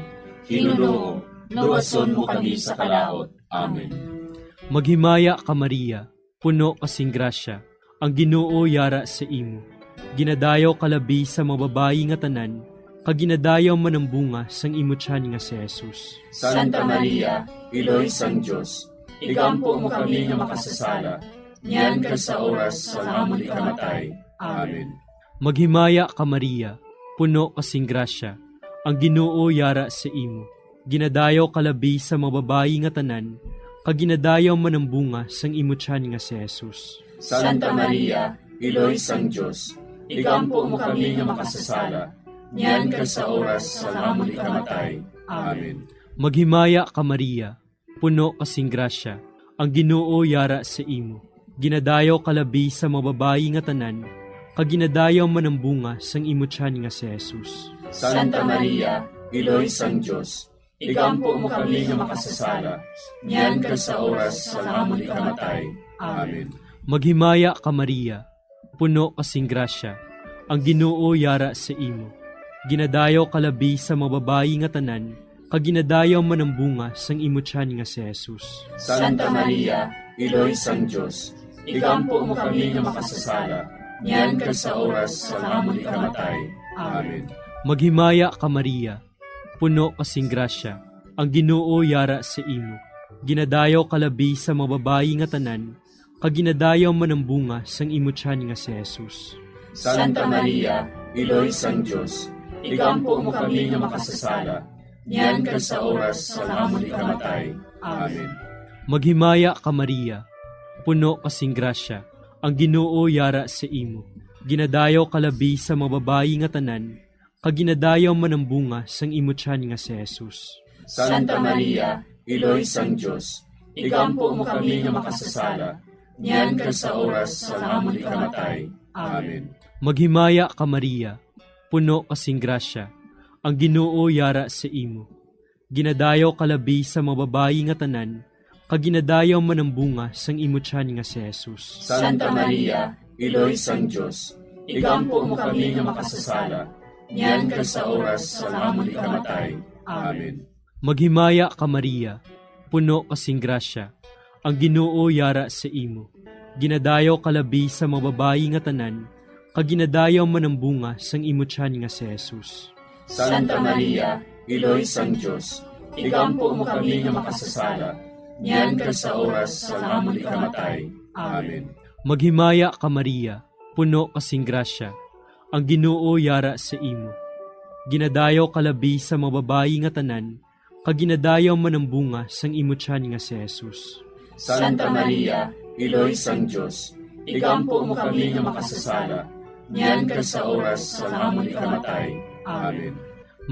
Ginoo, luwason mo kami sa kalaut. Amen. Maghimaya ka, Maria, puno ka sing grasya, ang Ginoo yara sa imo. Ginadayaw ka labi sa mga babayi nga tanan, kag ginadayaw man ang bunga sang imo tiyan nga si Jesus. Santa Maria, Iloy sang Dios, igampo mo kami nga makasasala, niyan kag sa oras sang amon ikamatay. Amen. Maghimaya ka, Maria, puno ka sing grasya, ang Ginoo yara sa imo. Ginadayaw ka labi sa mga babayi nga tanan, kag ginadayaw man ang bunga sang imo tiyan nga si Jesus. Santa Maria, Iloy sang Dios, igampo mo kami nga makasasala, niyan kag sa oras sang amon ikamatay. Amen. Maghimaya ka, Maria, puno ka sing grasya, ang Ginoo yara sa imo. Ginadayaw ka labi sa mga babayi nga tanan, kag ginadayaw man ang bunga sang imo tiyan nga si Jesus. Santa Maria, Iloy sang Dios, igampo mo kami nga makasasala, niyan kag sa oras sang amon ikamatay. Amen. Maghimaya ka, Maria, puno ka sing grasya, ang Ginoo yara sa imo. Ginadayaw ka labi sa mga babayi nga tanan, kag ginadayaw man ang bunga sang imo tiyan nga si Jesus. Santa Maria, Iloy sang Dios, igampo mo kami nga makasasala, niyan kag sa oras sang amon ikamatay. Amen. Maghimaya ka, Maria, puno ka sing grasya, ang Ginoo yara sa imo. Ginadayaw ka labi sa mga babayi nga tanan, kag ginadayaw man ang bunga sang imo tiyan nga si Jesus. Santa Maria, Iloy sang Dios, igampo mo kami nga makasasala, niyan kag sa oras sang amon ikamatay. Amen. Maghimaya ka, Maria, puno ka sing grasya, ang Ginoo yara sa imo. Ginadayaw ka labi sa mga babayi nga tanan, kag ginadayaw man ang bunga sang imo tiyan nga si Jesus. Santa Maria, Iloy sang Dios, igampo mo kami nga makasasala, niyan kag sa oras sang amon ikamatay. Amen. Maghimaya ka, Maria, puno ka sing grasya, ang Ginoo yara sa imo. Ginadayaw ka labi sa mga babayi nga tanan, kag ginadayaw man ang bunga sang imo tiyan nga si Jesus. Santa Maria, Iloy sang Dios, igampo mo kami nga makasasala, niyan kag sa oras sang amon ikamatay. Amen. Maghimaya ka, Maria, puno ka sing grasya, ang Ginoo yara sa imo. Ginadayaw ka labi sa mga babayi nga tanan, kag ginadayaw man ang bunga sang imo tiyan nga si Jesus. Santa Maria, Iloy sang Dios, igampo mo kami nga makasasala, niyan kag sa oras sang amon ikamatay. Amen. Maghimaya ka, Maria, puno ka sing grasya, ang Ginoo yara sa imo. Ginadayaw ka labi sa mga babayi nga tanan, kag ginadayaw man ang bunga sang imo tiyan nga si Jesus. Santa Maria, Iloy sang Dios, igampo mo kami nga makasasala, niyan kag sa oras sang amon ikamatay. Amen.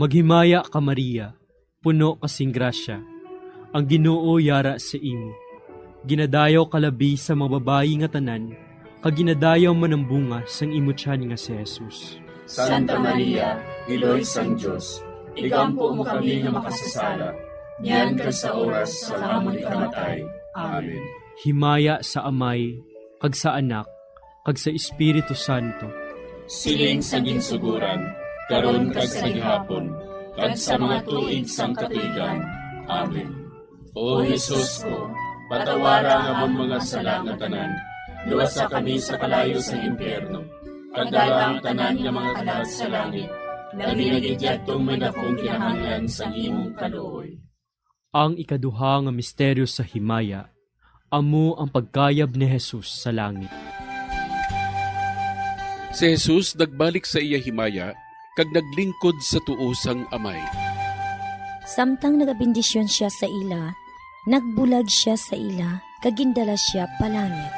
Maghimaya ka, Maria, puno ka sing grasya, ang Ginoo yara sa imo. Ginadayaw ka labi sa mga babayi nga tanan, kag ginadayaw man ang bunga sang imo tiyan nga si Jesus. Santa Maria, Iloy sang Dios, igampo mo kami nga makasasala, niyan kag sa oras sang amon ikamatay. Amen. Himaya sa Amay, kag sa Anak, kag sa Espiritu Santo. Siling sa ginsuguran, karon kag sa gihapon, kag sa mga tuig sang katuigan. Amen. O Jesus ko, patawara ang amon mga sala nga tanan, luwasa kami sa kalayo sang impyerno, kag dala ang tanan nga mga kalag sa langit, labi na gid yadtong may dakong kinahanglan sang imong kaluoy. Ang ikaduha nga misteryo sa himaya, amo ang pagkayab ni Jesus sa langit. Si Jesus nagbalik sa iya himaya kag naglingkod sa tuo sang Amay. Samtang nagabendisyon sia sa ila, nagbulag sia sa ila kag gindala sia pa langit.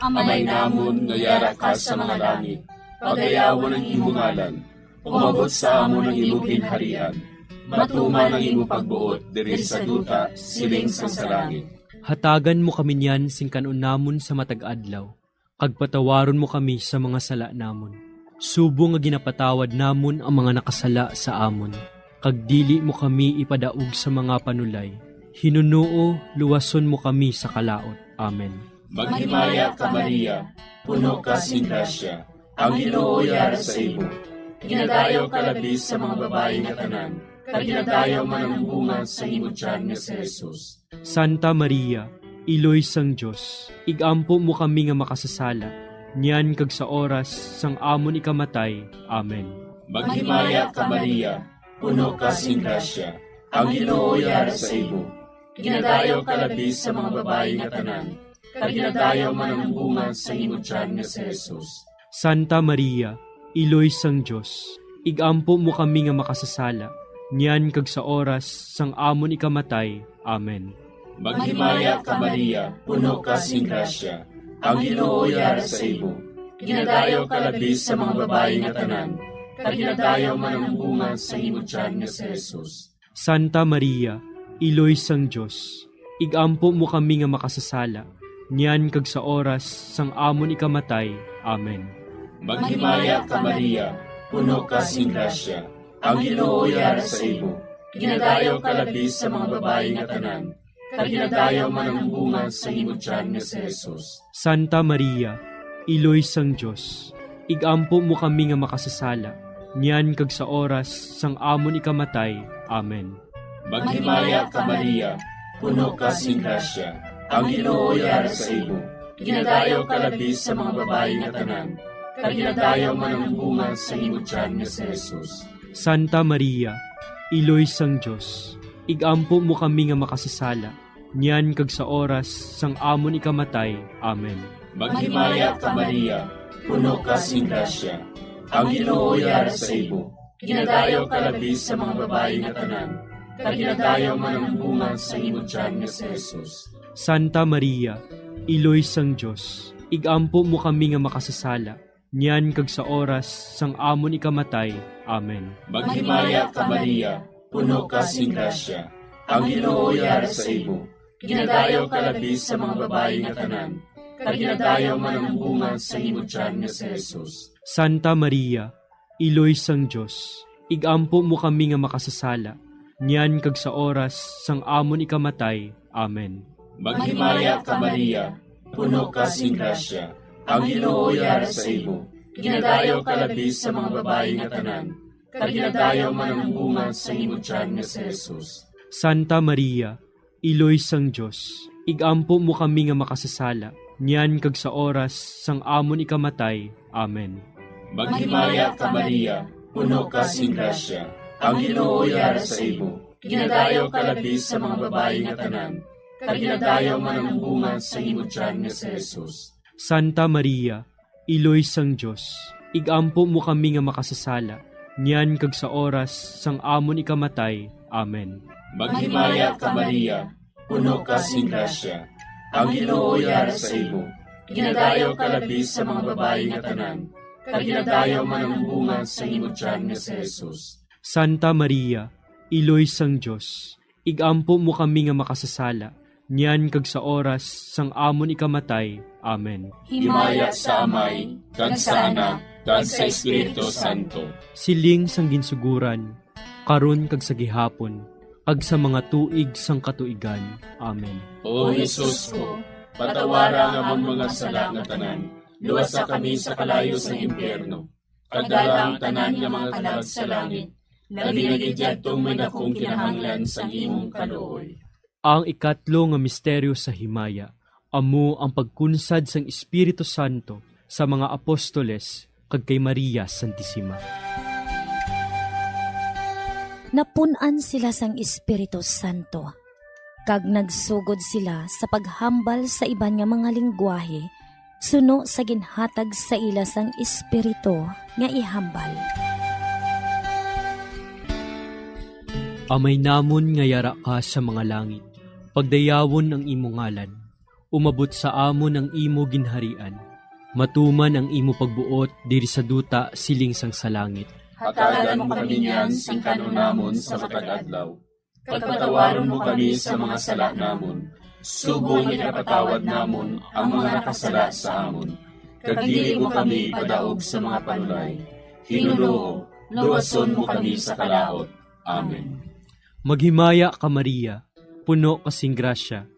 Amay namon nga yara ka sa mga langit, pagayawan ang imo ngalan. Umabot sa amon ang imo ginharian. Matuman ang imo pagbuot diri sa duta, siling sang sa langit. Hatagan mo kami niyan sing kan-on namon sa matag adlaw, kag patawaron mo kami sa mga sala namon, subong nga ginapatawad namon ang mga nakasala sa amon, kag dili mo kami ipadaog sa mga panulay. Hinunoo, luwason mo kami sa kalaut. Amen. Maghimaya ka, Maria, puno ka sing grasya, ang Ginoo yara sa imo. Ginadayaw ka labi sa mga babayi nga tanan, kag ginadayaw man ang bunga sa imo tiyan nga si Jesus. Santa Maria, Iloy sang Dios, igampo mo kami nga makasasala, niyan kag sa oras sang amon ikamatay. Amen. Maghimaya ka, Maria, puno ka sing grasya, ang Ginoo yara sa imo. Ginadayaw ka labi sa mga babayi nga tanan, kag ginadayaw man ang bunga sa imo tiyan nga si Jesus. Santa Maria, Iloy sang Dios, igampo mo kami nga makasasala, niyan kag sa oras sang amon ikamatay. Amen. Maghimaya ka, Maria, puno ka sing grasya. Ang Ginoo yara sa imo. Ginadayaw ka labi sa mga babayi nga tanan, kag ginadayaw man ang bunga sa imo tiyan nga si Jesus. Santa Maria, Iloy sang Dios, igampo mo kami nga makasasala, niyan kag sa oras sang amon ikamatay. Amen. Maghimaya ka, Maria, puno ka sing grasya. Ang Ginoo yara sa imo. Ginadayaw ka labi sa mga babayi nga tanan, kag ginadayaw man ang bunga sa imo tiyan nga si Jesus. Santa Maria, Iloy sang Dios, igampo mo kami nga makasasala, niyan kag sa oras sang amon ikamatay. Amen. Maghimaya ka, Maria, puno ka sing grasya. Ang Ginoo yara sa imo. Ginadayaw ka labi sa mga babayi nga tanan, kag ginadayaw man ang bunga sa imo tiyan nga si Jesus. Santa Maria, Iloy sang Dios, igampo mo kami nga makasasala, niyan kag sa oras sang amon ikamatay. Amen. Maghimaya ka, Maria, puno ka sing grasya. Ang Ginoo yara sa imo. Ginadayaw ka labi sa mga babayi nga tanan, kag ginadayaw man ang bunga sa imo tiyan nga si Jesus. Santa Maria, Iloy sang Dios, igampo mo kami nga makasasala, niyan kag sa oras sang amon ikamatay. Amen. Maghimaya ka, Maria, puno ka sing grasya. Ang Ginoo yara sa imo. Ginadayaw ka labi sa mga babayi nga tanan, kag ginadayaw man ang bunga sa imo tiyan nga si Jesus. Santa Maria, Iloy sang Dios, igampo mo kami nga makasasala, niyan kag sa oras sang amon ikamatay. Amen. Maghimaya ka, Maria, puno ka sing grasya. Ang Ginoo yara sa imo. Ginadayaw ka labi sa mga babayi nga tanan, kag ginadayaw man ang bunga sa imo tiyan nga si Jesus. Santa Maria, Iloy sang Dios, igampo mo kami nga makasasala, niyan kag sa oras sang amon ikamatay. Amen. Maghimaya ka, Maria, puno ka sing grasya. Ang Ginoo yara sa imo. Ginadayaw ka labi sa mga babayi nga tanan, kag ginadayaw man ang bunga sa imo tiyan nga si Jesus. Santa Maria, Iloy sang Dios, igampo mo kami nga makasasala, niyan kag sa oras sang amon ikamatay. Amen. Maghimaya ka, Maria, puno ka sing grasya. Ang Ginoo yara sa imo. Ginadayaw ka labi sa mga babayi nga tanan, kag ginadayaw man ang bunga sa imo tiyan nga si Jesus. Santa Maria, Iloy sang Dios, igampo mo kami nga makasasala, niyan kag sa oras sang amon ikamatay. Amen. Himaya sa Amay, kag sa Anak, kag sa Espiritu Santo. Siling sang ginsuguran, karon kag sa gihapon, kag sa mga tuig sang katuigan. Amen. O Jesus ko, patawara ang amon mga sala nga tanan, luwasa kami sa kalayo sang impyerno, kag dala ang tanan nga mga kalag sa langit, labi na gid yadtong may dakong kinahanglan sang imong kaluoy. Ang ikatlo nga misteryo sa himaya amo ang pagkunsad sang Espiritu Santo sa mga apostoles kag kay Maria Santisima. Napun-an sila sang Espiritu Santo, kag nagsugod sila sa paghambal sa iban nga mga linggwahe suno sa ginhatag sa ila sang Espiritu nga ihambal. Amay namon nga yara ka sa mga langit, pagdayawon ang imo ngalan. Umabot sa amon ang imo ginharian. Matuman ang imo pagbuot diri sa duta siling sang sa langit. Hatagan mo kami niyan sing kan-on namon sa matag adlaw. Kag patawaron mo kami sa mga sala namon, subong nga ginapatawad namon ang mga nakasala sa amon. Kag dili mo kami ipadaog sa mga panulay. Hinunoo, luwason mo kami sa kalaut. Amen. Maghimaya ka, Maria, puno ka sing grasya,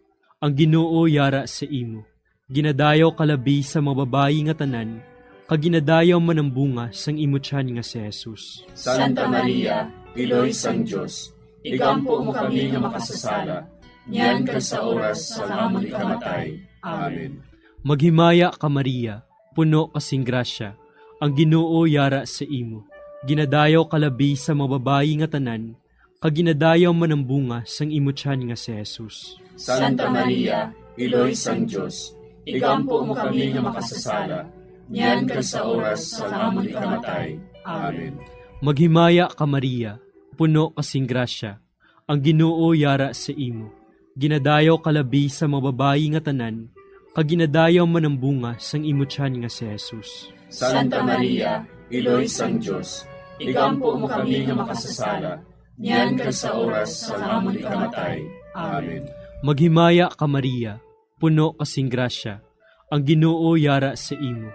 ang Ginoo yara sa imo. Ginadayaw ka labi sa mga babayi nga tanan, kag ginadayaw man ang bunga sang imo tiyan nga si Jesus. Santa Maria, Iloy sang Dios, igampo mo kami nga makasasala, niyan kag sa oras sang amon ikamatay. Amen. Maghimaya ka, Maria, puno ka sing grasya, ang Ginoo yara sa imo. Ginadayaw ka labi sa mga babayi nga tanan, kag ginadayaw man ang bunga sang imo tiyan nga si Jesus. Santa Maria, Iloy sang Dios, igampo mo kami nga makasasala, niyan kag sa oras sang amon ikamatay. Amen. Maghimaya ka, Maria, puno ka sing grasya, ang Ginoo yara sa imo. Ginadayaw ka labi sa mga babayi nga tanan, kag ginadayaw man ang bunga sang imo tiyan nga si Jesus. Santa Maria, Iloy sang Dios, igampo mo kami nga makasasala, niyan kag sa oras sang amon ikamatay. Amen. Maghimaya ka, Maria, puno ka sing grasya, ang Ginoo yara sa imo.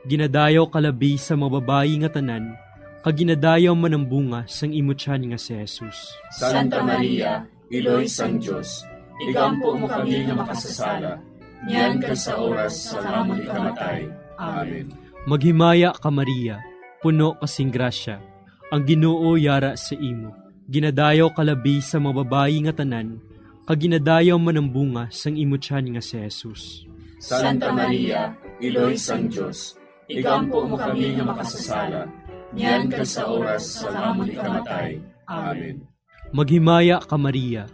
Ginadayaw ka labi sa mga babayi nga tanan, kag ginadayaw man ang bunga sang imo tiyan nga si Jesus. Santa Maria, Iloy sang Dios, igampo mo kami nga makasasala, niyan kag sa oras sang amon ikamatay. Amen. Maghimaya ka, Maria, puno ka sing grasya, ang Ginoo yara sa imo. Ginadayaw ka labi sa mga babayi nga tanan, kag ginadayaw man ang bunga sang imo tiyan nga si Jesus. Santa Maria, Iloy sang Dios, igampo mo kami nga makasasala, niyan kag sa oras sang amon ikamatay. Amen. Maghimaya ka, Maria,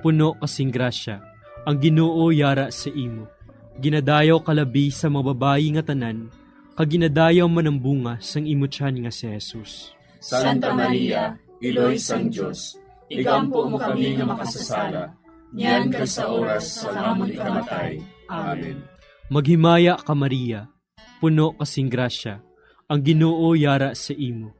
puno ka sing grasya, ang Ginoo yara sa imo. Ginadayaw ka labi sa mga babayi nga tanan, kag ginadayaw man ang bunga sang imo tiyan nga si Jesus. Santa Maria, Iloy sang Dios, igampo mo kami nga makasasala, niyan kag sa oras sang amon ikamatay. Amen. Maghimaya ka, Maria, puno ka sing grasya, ang Ginoo yara sa imo.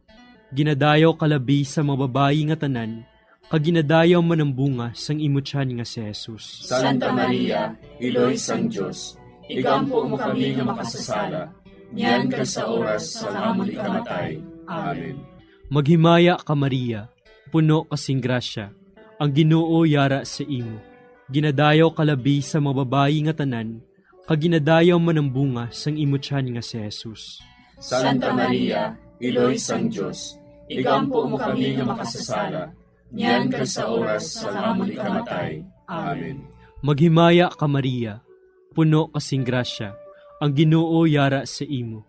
Ginadayaw ka labi sa mga babayi nga tanan, kag ginadayaw man ang bunga sang imo tiyan nga si Jesus. Santa Maria, Iloy sang Dios, igampo mo kami nga makasasala, niyan kag sa oras sang amon ikamatay. Amen. Maghimaya ka, Maria, puno ka sing grasya, ang Ginoo yara sa imo. Ginadayaw ka labi sa mga babayi nga tanan, kag ginadayaw man ang bunga sang imo tiyan nga si Jesus. Santa Maria, Iloy sang Dios, igampo mo kami nga makasasala, niyan kag sa oras sang amon ikamatay. Amen. Maghimaya ka, Maria, puno ka sing grasya, ang Ginoo yara sa imo.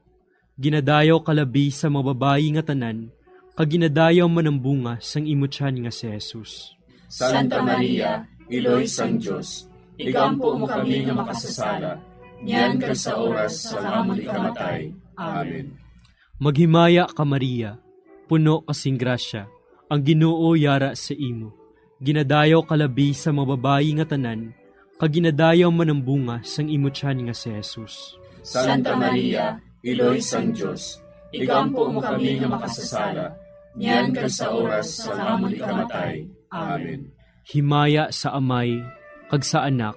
Ginadayaw ka labi sa mga babayi nga tanan, kag ginadayaw man ang bunga sang imo tiyan nga si Jesus. Santa Maria, Iloy sang Dios, igampo mo kami nga makasasala, niyan kag sa oras sang amon ikamatay. Amen. Maghimaya ka, Maria, puno ka sing grasya, ang Ginoo yara sa imo. Ginadayaw ka labi sa mga babayi nga tanan, kag ginadayaw man ang bunga sang imo tiyan nga si Jesus. Santa Maria, Iloy sang Dios, igampo mo kami nga makasasala, niyan kag sa oras sang amon ikamatay. Amen. Himaya sa Amay, kag sa Anak,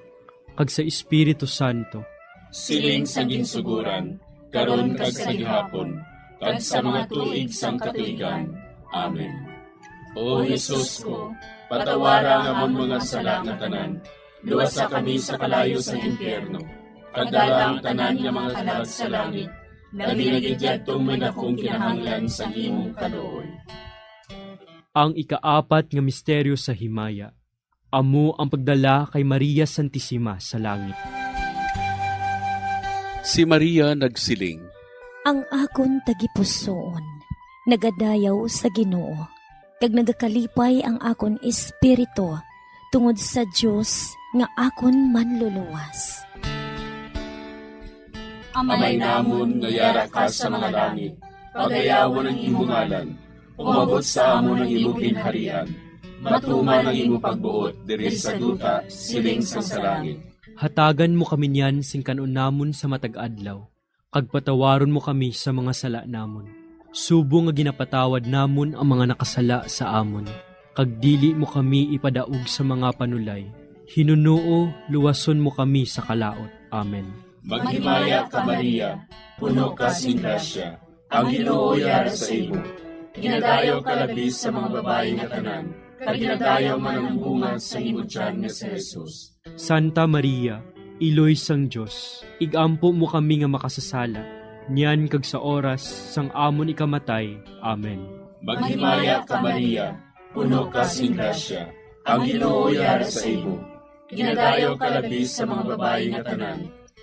kag sa Espiritu Santo. Siling sa ginsuguran, karon kag sa gihapon, kag sa mga tuig sang katuigan. Amen. O Jesus ko, patawara ang amon mga sala nga tanan, luwasa kami sa kalayo sa impyerno, kag dala ang tanan nga mga kalag sa langit, labi na gid yadtong may dakong kinahanglan sa imong kaluoy. Ang ikaapat nga misteryo sa himaya, amo ang pagdala kay Maria Santisima sa langit. Si Maria nagsiling, Ang akon tagipusoon nagadayaw sa Ginoo, kag nagakalipay ang akon espiritu tungod sa Dios nga akon Manluluwas. Amay namon nga yara ka sa mga langit, pagayawon ang imo ngalan. Umabot sa amon ang imo ginharian. Matuman ang imo pagbuot diri sa duta, siling sang sa langit. Hatagan mo kami niyan sing kan-on namon sa matag adlaw, kag patawaron mo kami sa mga sala namon, subong nga ginapatawad namon ang mga nakasala sa amon. Kag dili mo kami ipadaog sa mga panulay. Hinunoo, luwason mo kami sa kalaut. Amen. Maghimaya ka, Maria, puno ka sing grasya, ang Ginoo yara sa imo. Ginadayaw ka labi sa mga babayi nga tanan, kag ginadayaw man ang bunga sa imo tiyan nga si Jesus. Santa Maria, Iloy sang Dios, igampo mo kami nga makasasala, niyan kag sa oras sang amon ikamatay. Amen. Maghimaya ka, Maria, puno ka sing grasya, ang Ginoo yara sa imo. Ginadayaw ka labi sa mga babayi nga tanan,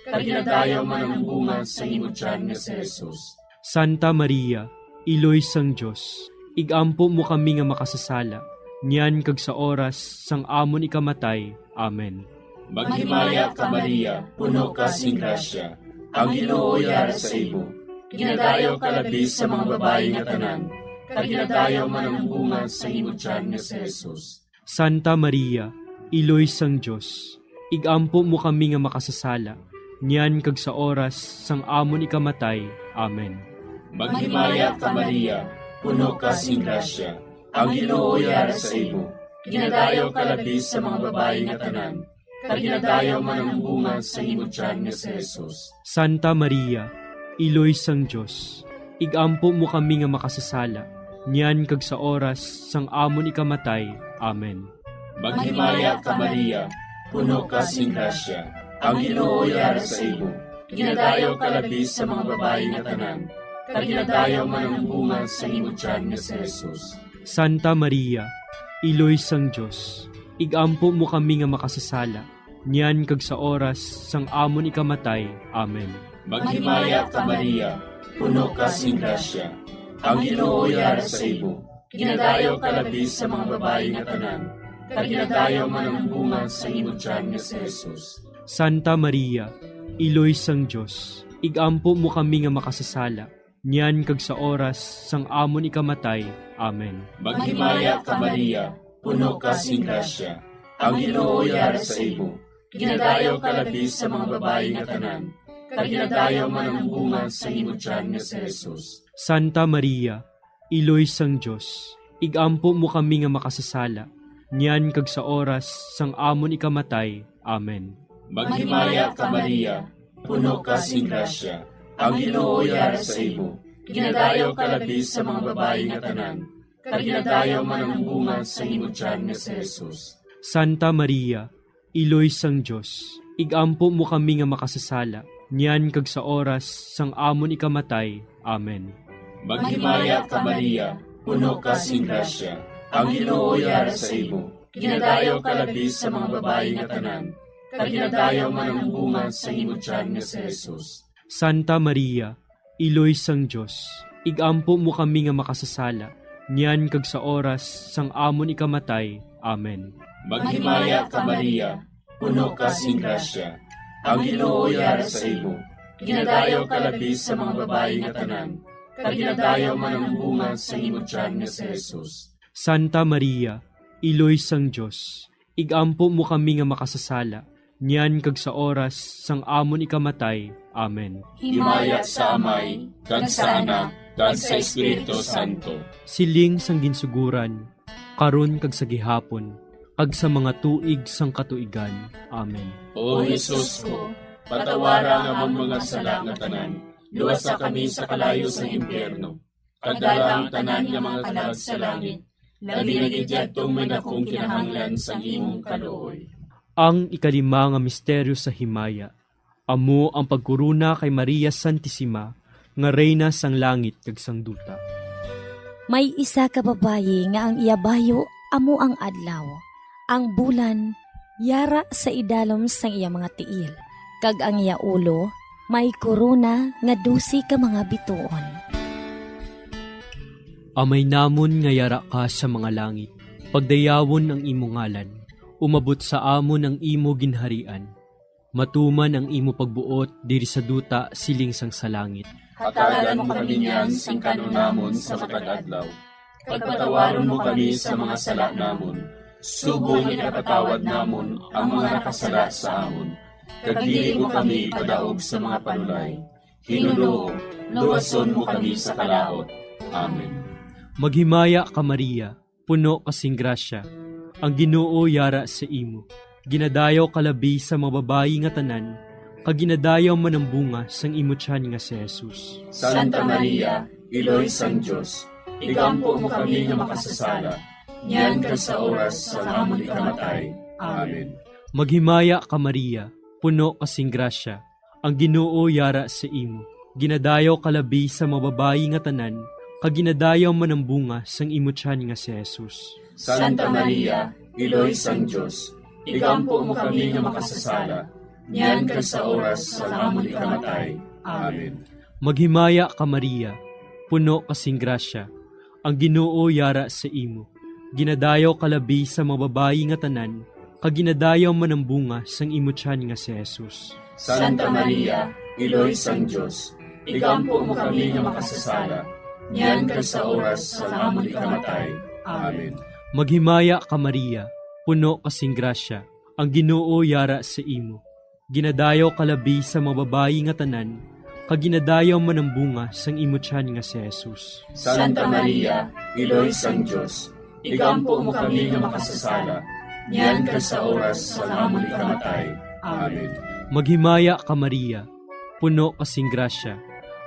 kag ginadayaw man ang bunga sa imo tiyan nga si Jesus. Santa Maria, Iloy sang Dios, igampo mo kami nga makasasala, niyan kag sa oras sang amon ikamatay. Amen. Maghimaya ka, Maria, puno ka sing grasya, ang Ginoo yara sa imo. Ginadayaw ka labi sa mga babayi nga tanan, kag ginadayaw man ang bunga sang imo tiyan nga si Jesus. Santa Maria, Iloy sang Dios, ig-ampo mo kami nga makasasala, niyan kag sa oras sang amon ikamatay. Amen. Maghimaya ka, Maria, puno ka sing grasya, ang Ginoo yara sa imo. Ginadayaw ka labi sa mga babayi nga tanan, kag ginadayaw man ang bunga sa imo tiyan nga si Jesus. Santa Maria, Iloy sang Dios, ig-ampo mo kami nga makasasala, niyan kag sa oras sang amon ikamatay. Amen. Maghimaya ka, Maria, puno ka sing grasya, ang Ginoo yara sa imo. Ginadayaw ka labi sa mga babayi nga tanan, kag ginadayaw man ang bunga sa imo tiyan nga si Jesus. Santa Maria, Iloy sang Dios, ig-ampo mo kami nga makasasala, niyan kag sa oras sang amon ikamatay. Amen. Maghimaya ka, Maria, puno ka sing grasya, ang Ginoo yara sa imo. Ginadayaw ka labi sa mga babayi nga tanan, kag ginadayaw man ang bunga sa imo tiyan nga si Jesus. Santa Maria, Iloy sang Dios, ig-ampo mo kami nga makasasala, niyan kag sa oras sang amon ikamatay. Amen. Maghimaya ka, Maria, puno ka sing grasya, ang Ginoo yara sa imo. Ginadayaw ka labi sa mga babayi nga tanan, kag ginadayaw man ang bunga sa imo tiyan nga si Jesus. Santa Maria, Iloy sang Dios, ig-ampo mo kami nga makasasala, niyan kag sa oras sang amon ikamatay. Amen. Maghimaya ka, Maria, puno ka sing grasya, ang Ginoo yara sa imo. Ginadayaw ka labi sa mga babayi nga tanan, kag ginadayaw man ang bunga sa imo tiyan nga si Jesus. Santa Maria, Iloy sang Dios, ig-ampo mo kami nga makasasala, niyan kag sa oras sang amon ikamatay. Amen. Maghimaya ka, Maria, puno ka sing grasya, ang Ginoo yara sa imo. Ginadayaw ka labi sa mga babayi nga tanan, kag ginadayaw man ang bunga sa imo tiyan nga si Jesus. Santa Maria, Iloy sang Dios, ig-ampo mo kami nga makasasala, niyan kag sa oras sang amon ikamatay. Amen. Maghimaya ka, Maria, puno ka sing grasya, ang Ginoo yara sa imo. Ginadayaw ka labi sa mga babayi nga tanan, kag ginadayaw man ang bunga sa imo tiyan nga si Jesus. Santa Maria, Iloy sang Dios, ig-ampo mo kami nga makasasala, niyan kag sa oras sang amon ikamatay. Amen. Himaya sa Amay, kag sa Anak, kag sa Espiritu Santo. Siling sang ginsuguran, karon kag sa gihapon, kag sa mga tuig sang katuigan. Amen. O Jesus ko, patawara ang amon mga sala nga tanan, luwasa kami sa kalayo sang impyerno, kag dala ang tanan nga mga kalag sa langit, labi na gid yadtong may dakong kinahanglan sang imong kaluoy. Ang ikalima nga misteryo sa himaya, amo ang pagkorona kay Maria Santisima nga Reyna sang langit kag sang duta. May isa ka babayi nga ang iya bayo amo ang adlaw, ang bulan yara sa idalom sang iya mga tiil, kag ang iya ulo may korona nga dose ka mga bituon. Amay namon nga yara ka sa mga langit, pagdayawon ang imo ngalan, umabot sa amon ang imo ginharian, matuman ang imo pagbuot diri sa duta siling sang sa langit. Hatagan mo kami niyan sing kan-on namon sa matag adlaw, kag patawaron mo kami sa mga sala namon, subong nga ginapatawad namon ang mga nakasala sa amon, kag dili mo kami ipadaog sa mga panulay. Ginoo, luwason mo kami sa kalaut. Amen. Maghimaya ka, Maria, puno ka sing grasya, ang Ginoo yara sa imo. Ginadayaw ka labi sa mga babayi nga tanan, kag ginadayaw man ang bunga sang imo tiyan nga si Jesus. Santa Maria, Iloy sang Dios, igampo mo kami nga makasasala, niyan kag sa oras sang amon ikamatay. Amen. Maghimaya ka, Maria, puno ka sing grasya, ang Ginoo yara sa imo. Ginadayaw ka labi sa mga babayi nga tanan, kag ginadayaw man ang bunga sang imo tiyan nga si Jesus. Santa Maria, Iloy sang Dios, igampo mo kami nga makasasala, niyan kag sa oras sang amon ikamatay. Amen. Maghimaya ka, Maria, puno ka sing grasya, ang Ginoo yara sa imo. Ginadayaw ka labi sa mga babayi nga tanan, kag ginadayaw man ang bunga sang imo tiyan nga si Jesus. Santa Maria, Iloy sang Dios, igampo mo kami nga makasasala, niyan kag sa oras sang amon ikamatay. Amen. Maghimaya ka, Maria, puno ka sing grasya, ang Ginoo yara sa imo. Ginadayaw ka labi sa mga babayi nga tanan, kag ginadayaw man ang bunga sang imo tiyan nga si Jesus. Santa Maria, Iloy sang Dios, igampo mo kami nga makasasala, niyan kag sa oras sang amon ikamatay. Amen. Maghimaya ka, Maria, puno ka sing grasya,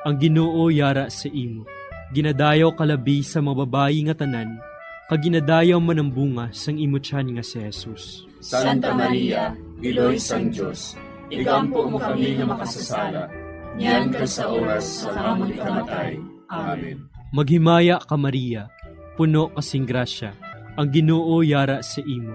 ang Ginoo yara sa imo. Ginadayaw ka labi sa mga babayi nga tanan, kag ginadayaw man ang bunga sang imo tiyan nga si Jesus. Santa Maria, Iloy sang Dios, igampo mo kami nga makasasala, niyan kag sa oras sang amon ikamatay. Amen. Maghimaya ka, Maria, puno ka sing grasya, ang Ginoo yara sa imo.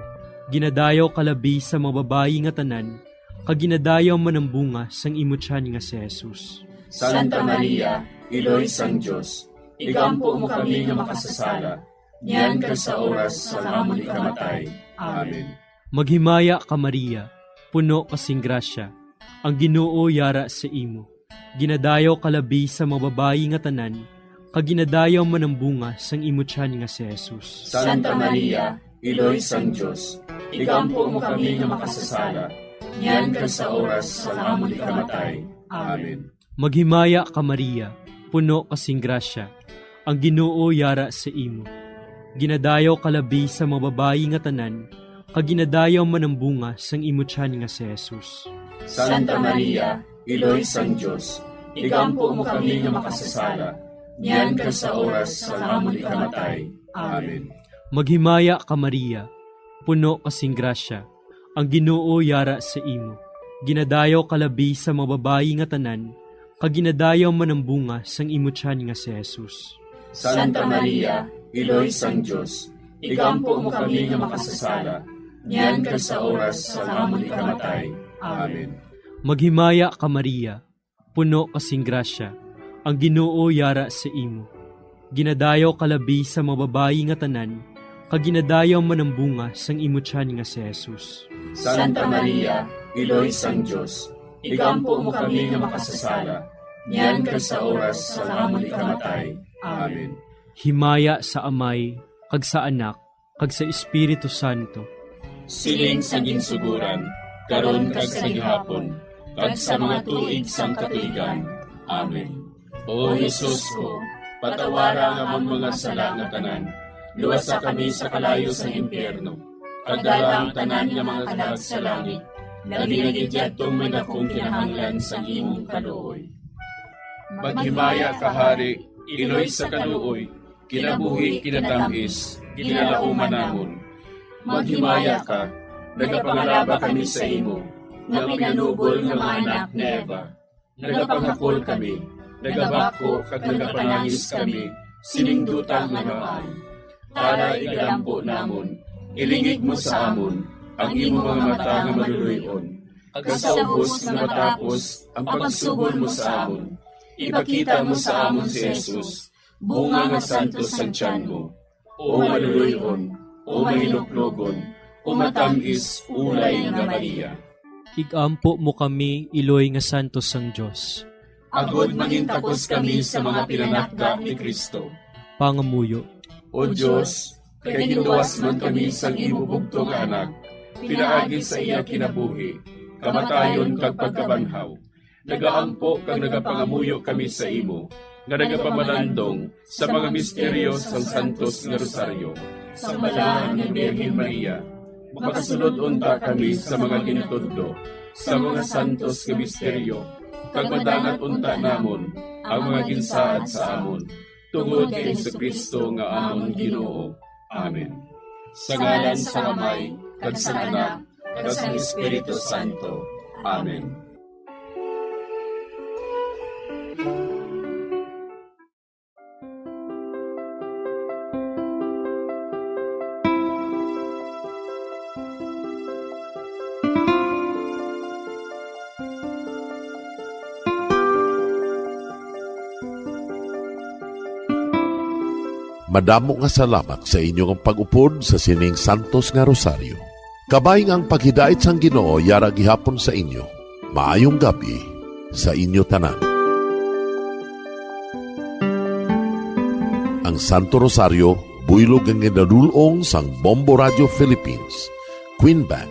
Ginadayaw ka labi sa mga babayi nga tanan, kag ginadayaw man ang bunga sang imo tiyan nga si Jesus. Santa Maria, Iloy sang Dios, igampo mo kami nga makasasala, niyan kag sa oras sang amon ikamatay. Amen. Maghimaya ka, Maria, puno ka sing grasya, ang Ginoo yara sa imo. Ginadayaw ka labi sa mga babayi nga tanan, kag ginadayaw man ang bunga sang imo tiyan nga si Jesus. Santa Maria, Iloy sang Dios, igampo mo kami nga makasasala, niyan kag sa oras sang amon ikamatay. Amen. Maghimaya ka, Maria, puno ka sing grasya, ang Ginoo yara sa imo. Ginadayaw ka labi sa mga babayi nga tanan, kag ginadayaw man ang bunga sang imo tiyan nga si Jesus. Santa Maria, Iloy sang Dios, igampo mo kami nga makasasala, niyan kag sa oras sang amon ikamatay. Amen. Maghimaya ka, Maria, puno ka sing grasya, ang Ginoo yara sa imo. Ginadayaw ka labi sa mga babayi nga tanan, kag ginadayaw man ang bunga sang imo tiyan nga si Jesus. Santa Maria, Iloy sang Dios, igampo mo kami nga makasasala, niyan kag sa oras sang amon ikamatay. Amen. Maghimaya ka, Maria, puno ka sing grasya, ang Ginoo yara sa imo. Ginadayaw ka labi sa mga babayi nga tanan, kag ginadayaw man ang bunga sang imo tiyan nga si Jesus. Santa Maria, Iloy sang Dios, igampo mo kami nga makasasala, niyan kag sa oras sang amon ikamatay. Amen. Himaya sa Amay, kag sa Anak, kag sa Espiritu Santo. Siling sa ginsugoran, karon kag sa gihapon, kag sa mga tuig sang katuigan. Amen. O Jesus ko, patawara ang amon mga sala nga tanan, luwasa kami sa kalayo sang impyerno, kag dala ang tanan nga mga kalag sa langit, labi na gid yadtong may dakong kinahanglan sang imong kaluoy. Maghimaya ka, Hari, Iloy sa kaluoy, kinabuhi, kinatamis, ginalauman namon. Maghimaya ka, nagapangalaba kami sa imo, nga pinanubol nga mga anak ni Eva. Nagapanghakol kami, nagabakho kag nagapanangis kami sining duta nga namaan. Tara, igalampo namon, ilingig mo sa amon ang imo mga mata nga maluloy-on, kag sa ubos nga matapos ang pagsugod mo sa amon, ipakita mo sa amon si Jesus, bunga nga santos sang tiyan mo, o maluloy-on, o mahinuklogon, o matam-is, ulay nga Maria. Igampo mo kami, Iloy nga santos sang Dios. Agod mangintakos kami sa mga pinanakda ni Cristo. Pangamuyo. O Dios, kay ginluwas man kami sang imo bugtong nga Anak, pinaagi sa iya kinabuhi, kamatayon, kag pagkabanhaw, nagaampo kag nagapangamuyo kami sa imo, nga nagapamalandong sa mga misteryo sang Santos nga Rosaryo. Sang Balaan nga Birhen Maria, makasulod unta kami sa mga gintudlo sa mga santos nga misteryo, kag madangat unta namon ang mga ginsaad sa amon, tungod kay Jesu-Cristo nga amon Ginoo. Amen. Sa ngalan sang Amay, kag sang Anak, kag sang Espiritu Santo. Amen. Madamo nga salamat sa inyo nga pag-upod sa sining santos nga rosaryo. Kabay nga ang paghidait sang Ginoo yara gihapon sa inyo. Maayong gab-i sa inyo tanan. Santo Rosario, buylog nga ginadul-ong sang Bombo Radio Philippines, Queen Bank,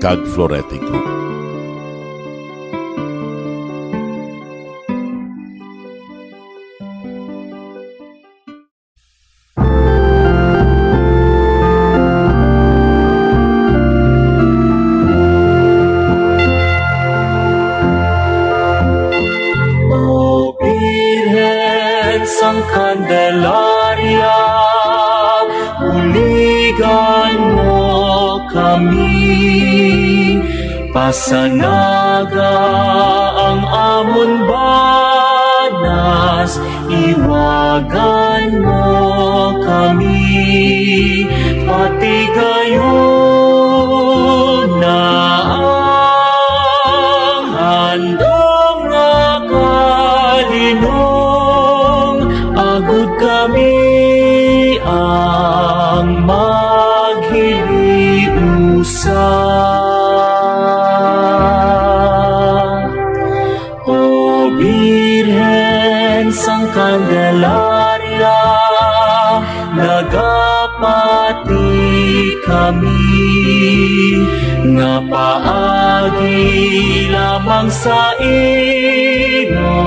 kag Florete Group. O Birhen sang Candelaria, buligan mo kami. Pasanaga ang amon banas, iwagan mo kami. Patigayon na ang handom nga kalinong, agud kami ang maghiliusa. O Birhen sang Candelaria, nagapati kami nga paagi lamang sa imo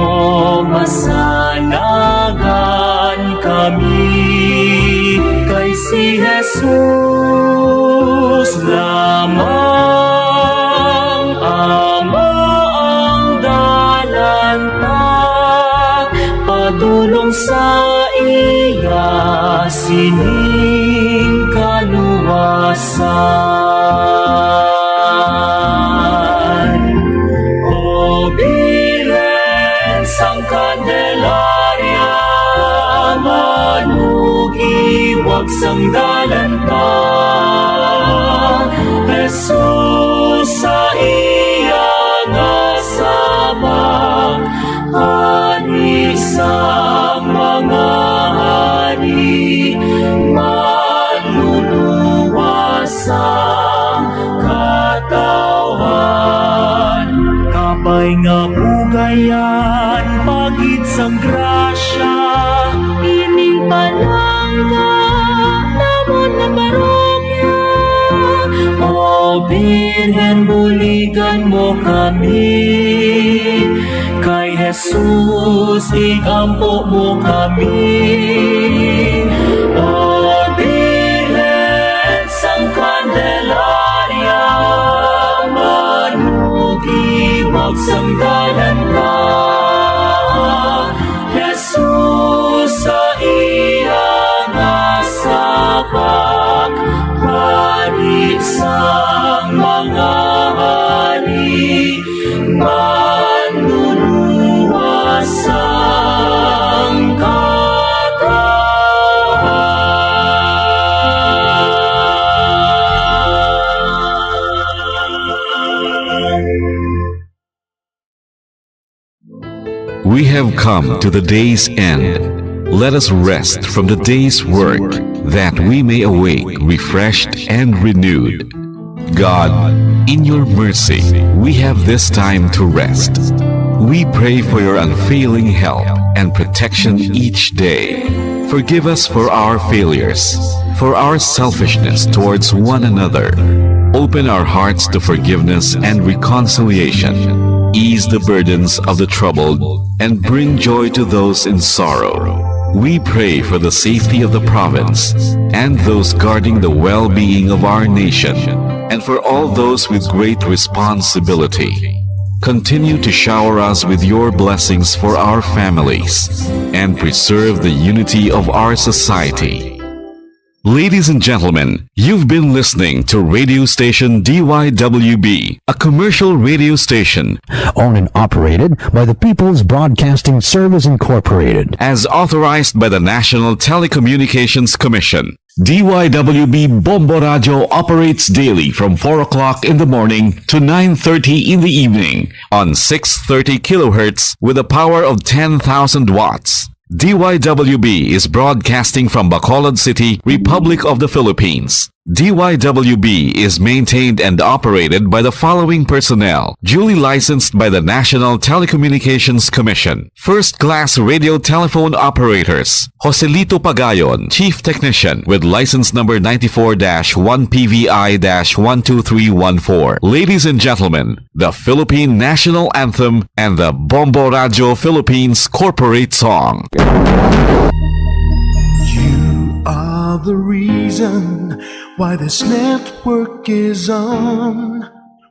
masanagan kami, kay si Jesus lamang amo ang dalan ta padulong sa iya sining kaluwasan. O Birhen sang Candelaria, manugiwag sang dalan ta, Jesus sa iya nga sabak, Hari sang mga hari, manluluwas sang katawhan. Kabay nga bugayan, pagid sang grasya, ining palangga namon nga parokya. O Birhen, buligan mo kami. Kay Jesus, igampo mo kami. O Birhen sang Candelaria, manugiwag sang dalan ta, Jesus sa iya nga sabak, Hari sang mga hari, manluluwas sang katawhan. We have come to the day's end. Let us rest from the day's work, that we may awake refreshed and renewed. God, in your mercy, we have this time to rest. We pray for your unfailing help and protection each day. Forgive us for our failures, for our selfishness towards one another. Open our hearts to forgiveness and reconciliation. Ease the burdens of the troubled and bring joy to those in sorrow. We pray for the safety of the province and those guarding the well-being of our nation, and for all those with great responsibility. Continue to shower us with your blessings for our families and preserve the unity of our society. Ladies and gentlemen, you've been listening to radio station D Y W B, a commercial radio station owned and operated by the People's Broadcasting Service Incorporated, as authorized by the National Telecommunications Commission. D Y W B Bombo Radio operates daily from four o'clock in the morning to nine thirty in the evening on six thirty kilohertz with a power of ten thousand watts. D Y W B is broadcasting from Bacolod City, Republic of the Philippines. D Y W B is maintained and operated by the following personnel, duly licensed by the National Telecommunications Commission. First class radio telephone operators, Joselito Pagayon, Chief Technician, with license number ninety-four dash one P V I dash one two three one four. Ladies and gentlemen, the Philippine National Anthem and the Bombo Radyo Philippines Corporate Song. You are the reason why this network is on.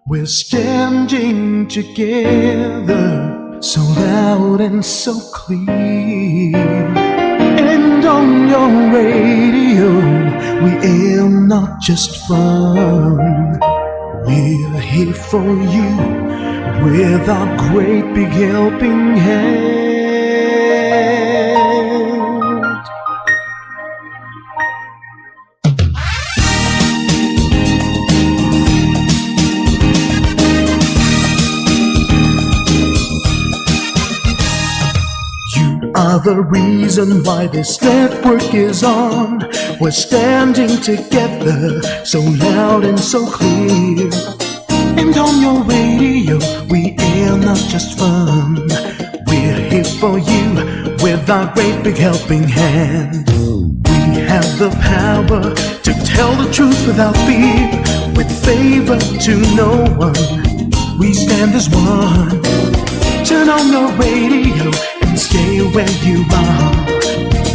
We're standing together, so loud and so clear. And on your radio, we aim not just fun. We're here for you with our great big helping hand. You are the reason why this network is on. We're standing together, so loud and so clear. And on your radio, we air not just fun. We're here for you with our great big helping hand. We have the power to tell the truth without fear, with favor to no one. We stand as one. Turn on your radio and stay where you are.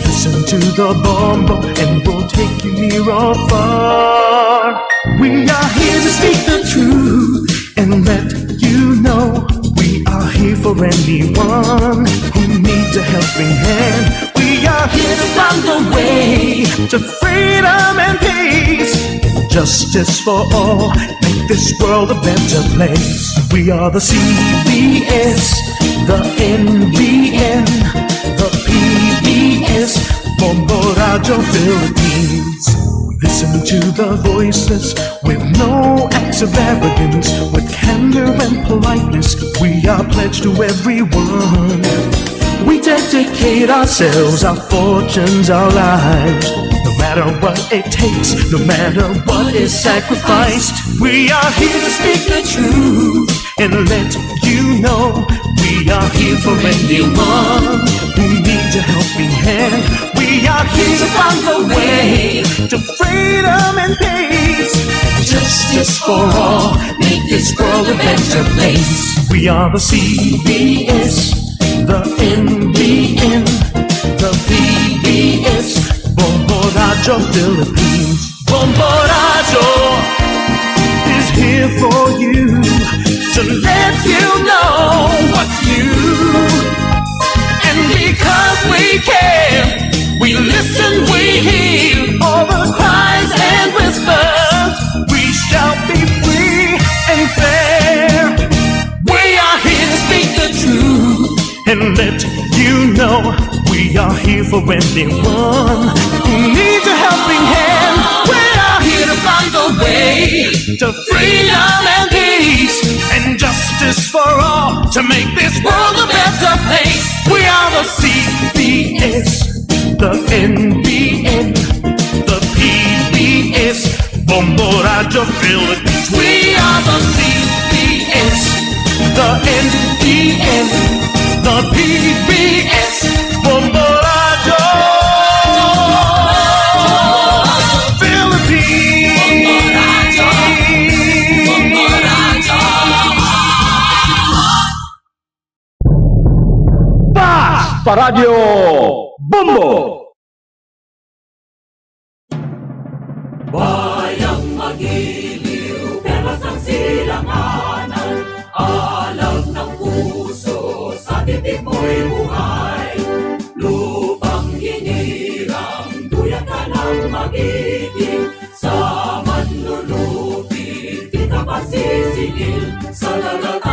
Listen to the Bombo and we'll take you near or far. We are here to speak the truth and let you know we are here for anyone who needs a helping hand. We are here to find the way to freedom and peace, justice for all, make this world a better place. We are the C B S, the N B N, the P B S, Bombo Radyo Philippines. Listen to the voices with no acts of arrogance, with candor and politeness. We are pledged to everyone. We dedicate ourselves, our fortunes, our lives, no matter what it takes, no matter what is sacrificed. We are here to speak the truth and let you know we are here for anyone who needs a helping hand. We are here to find the way to freedom and peace, justice for all, make this world a better place. We are the C B S, the N B N, the P B S, Bombo Radyo Philippines. Bombo Radyo is here for you to let you know what's new. And because we care, we listen, we hear all the cries and whispers. We shall be free and fair. We are here to speak the truth and let you know we are here for anyone who needs a helping hand. We are here to find the way to freedom and peace and justice for all to make this world a better place. We are the C B S, the N B N, the P B S, Bombo Radyo Philippines. We are the C B S, the N B N, the P B S, Bombo Radyo Philippines. Bombo Radyo. Bombo Radyo. Pas pa Radyo Bombo! Bayang magiliw, perlas ang silanganan, alam ng puso, sa titik mo'y buhay. Lupang hinirang, duyan ka ng magiging, sa manlulupig, di ka pasisingil, sa dagat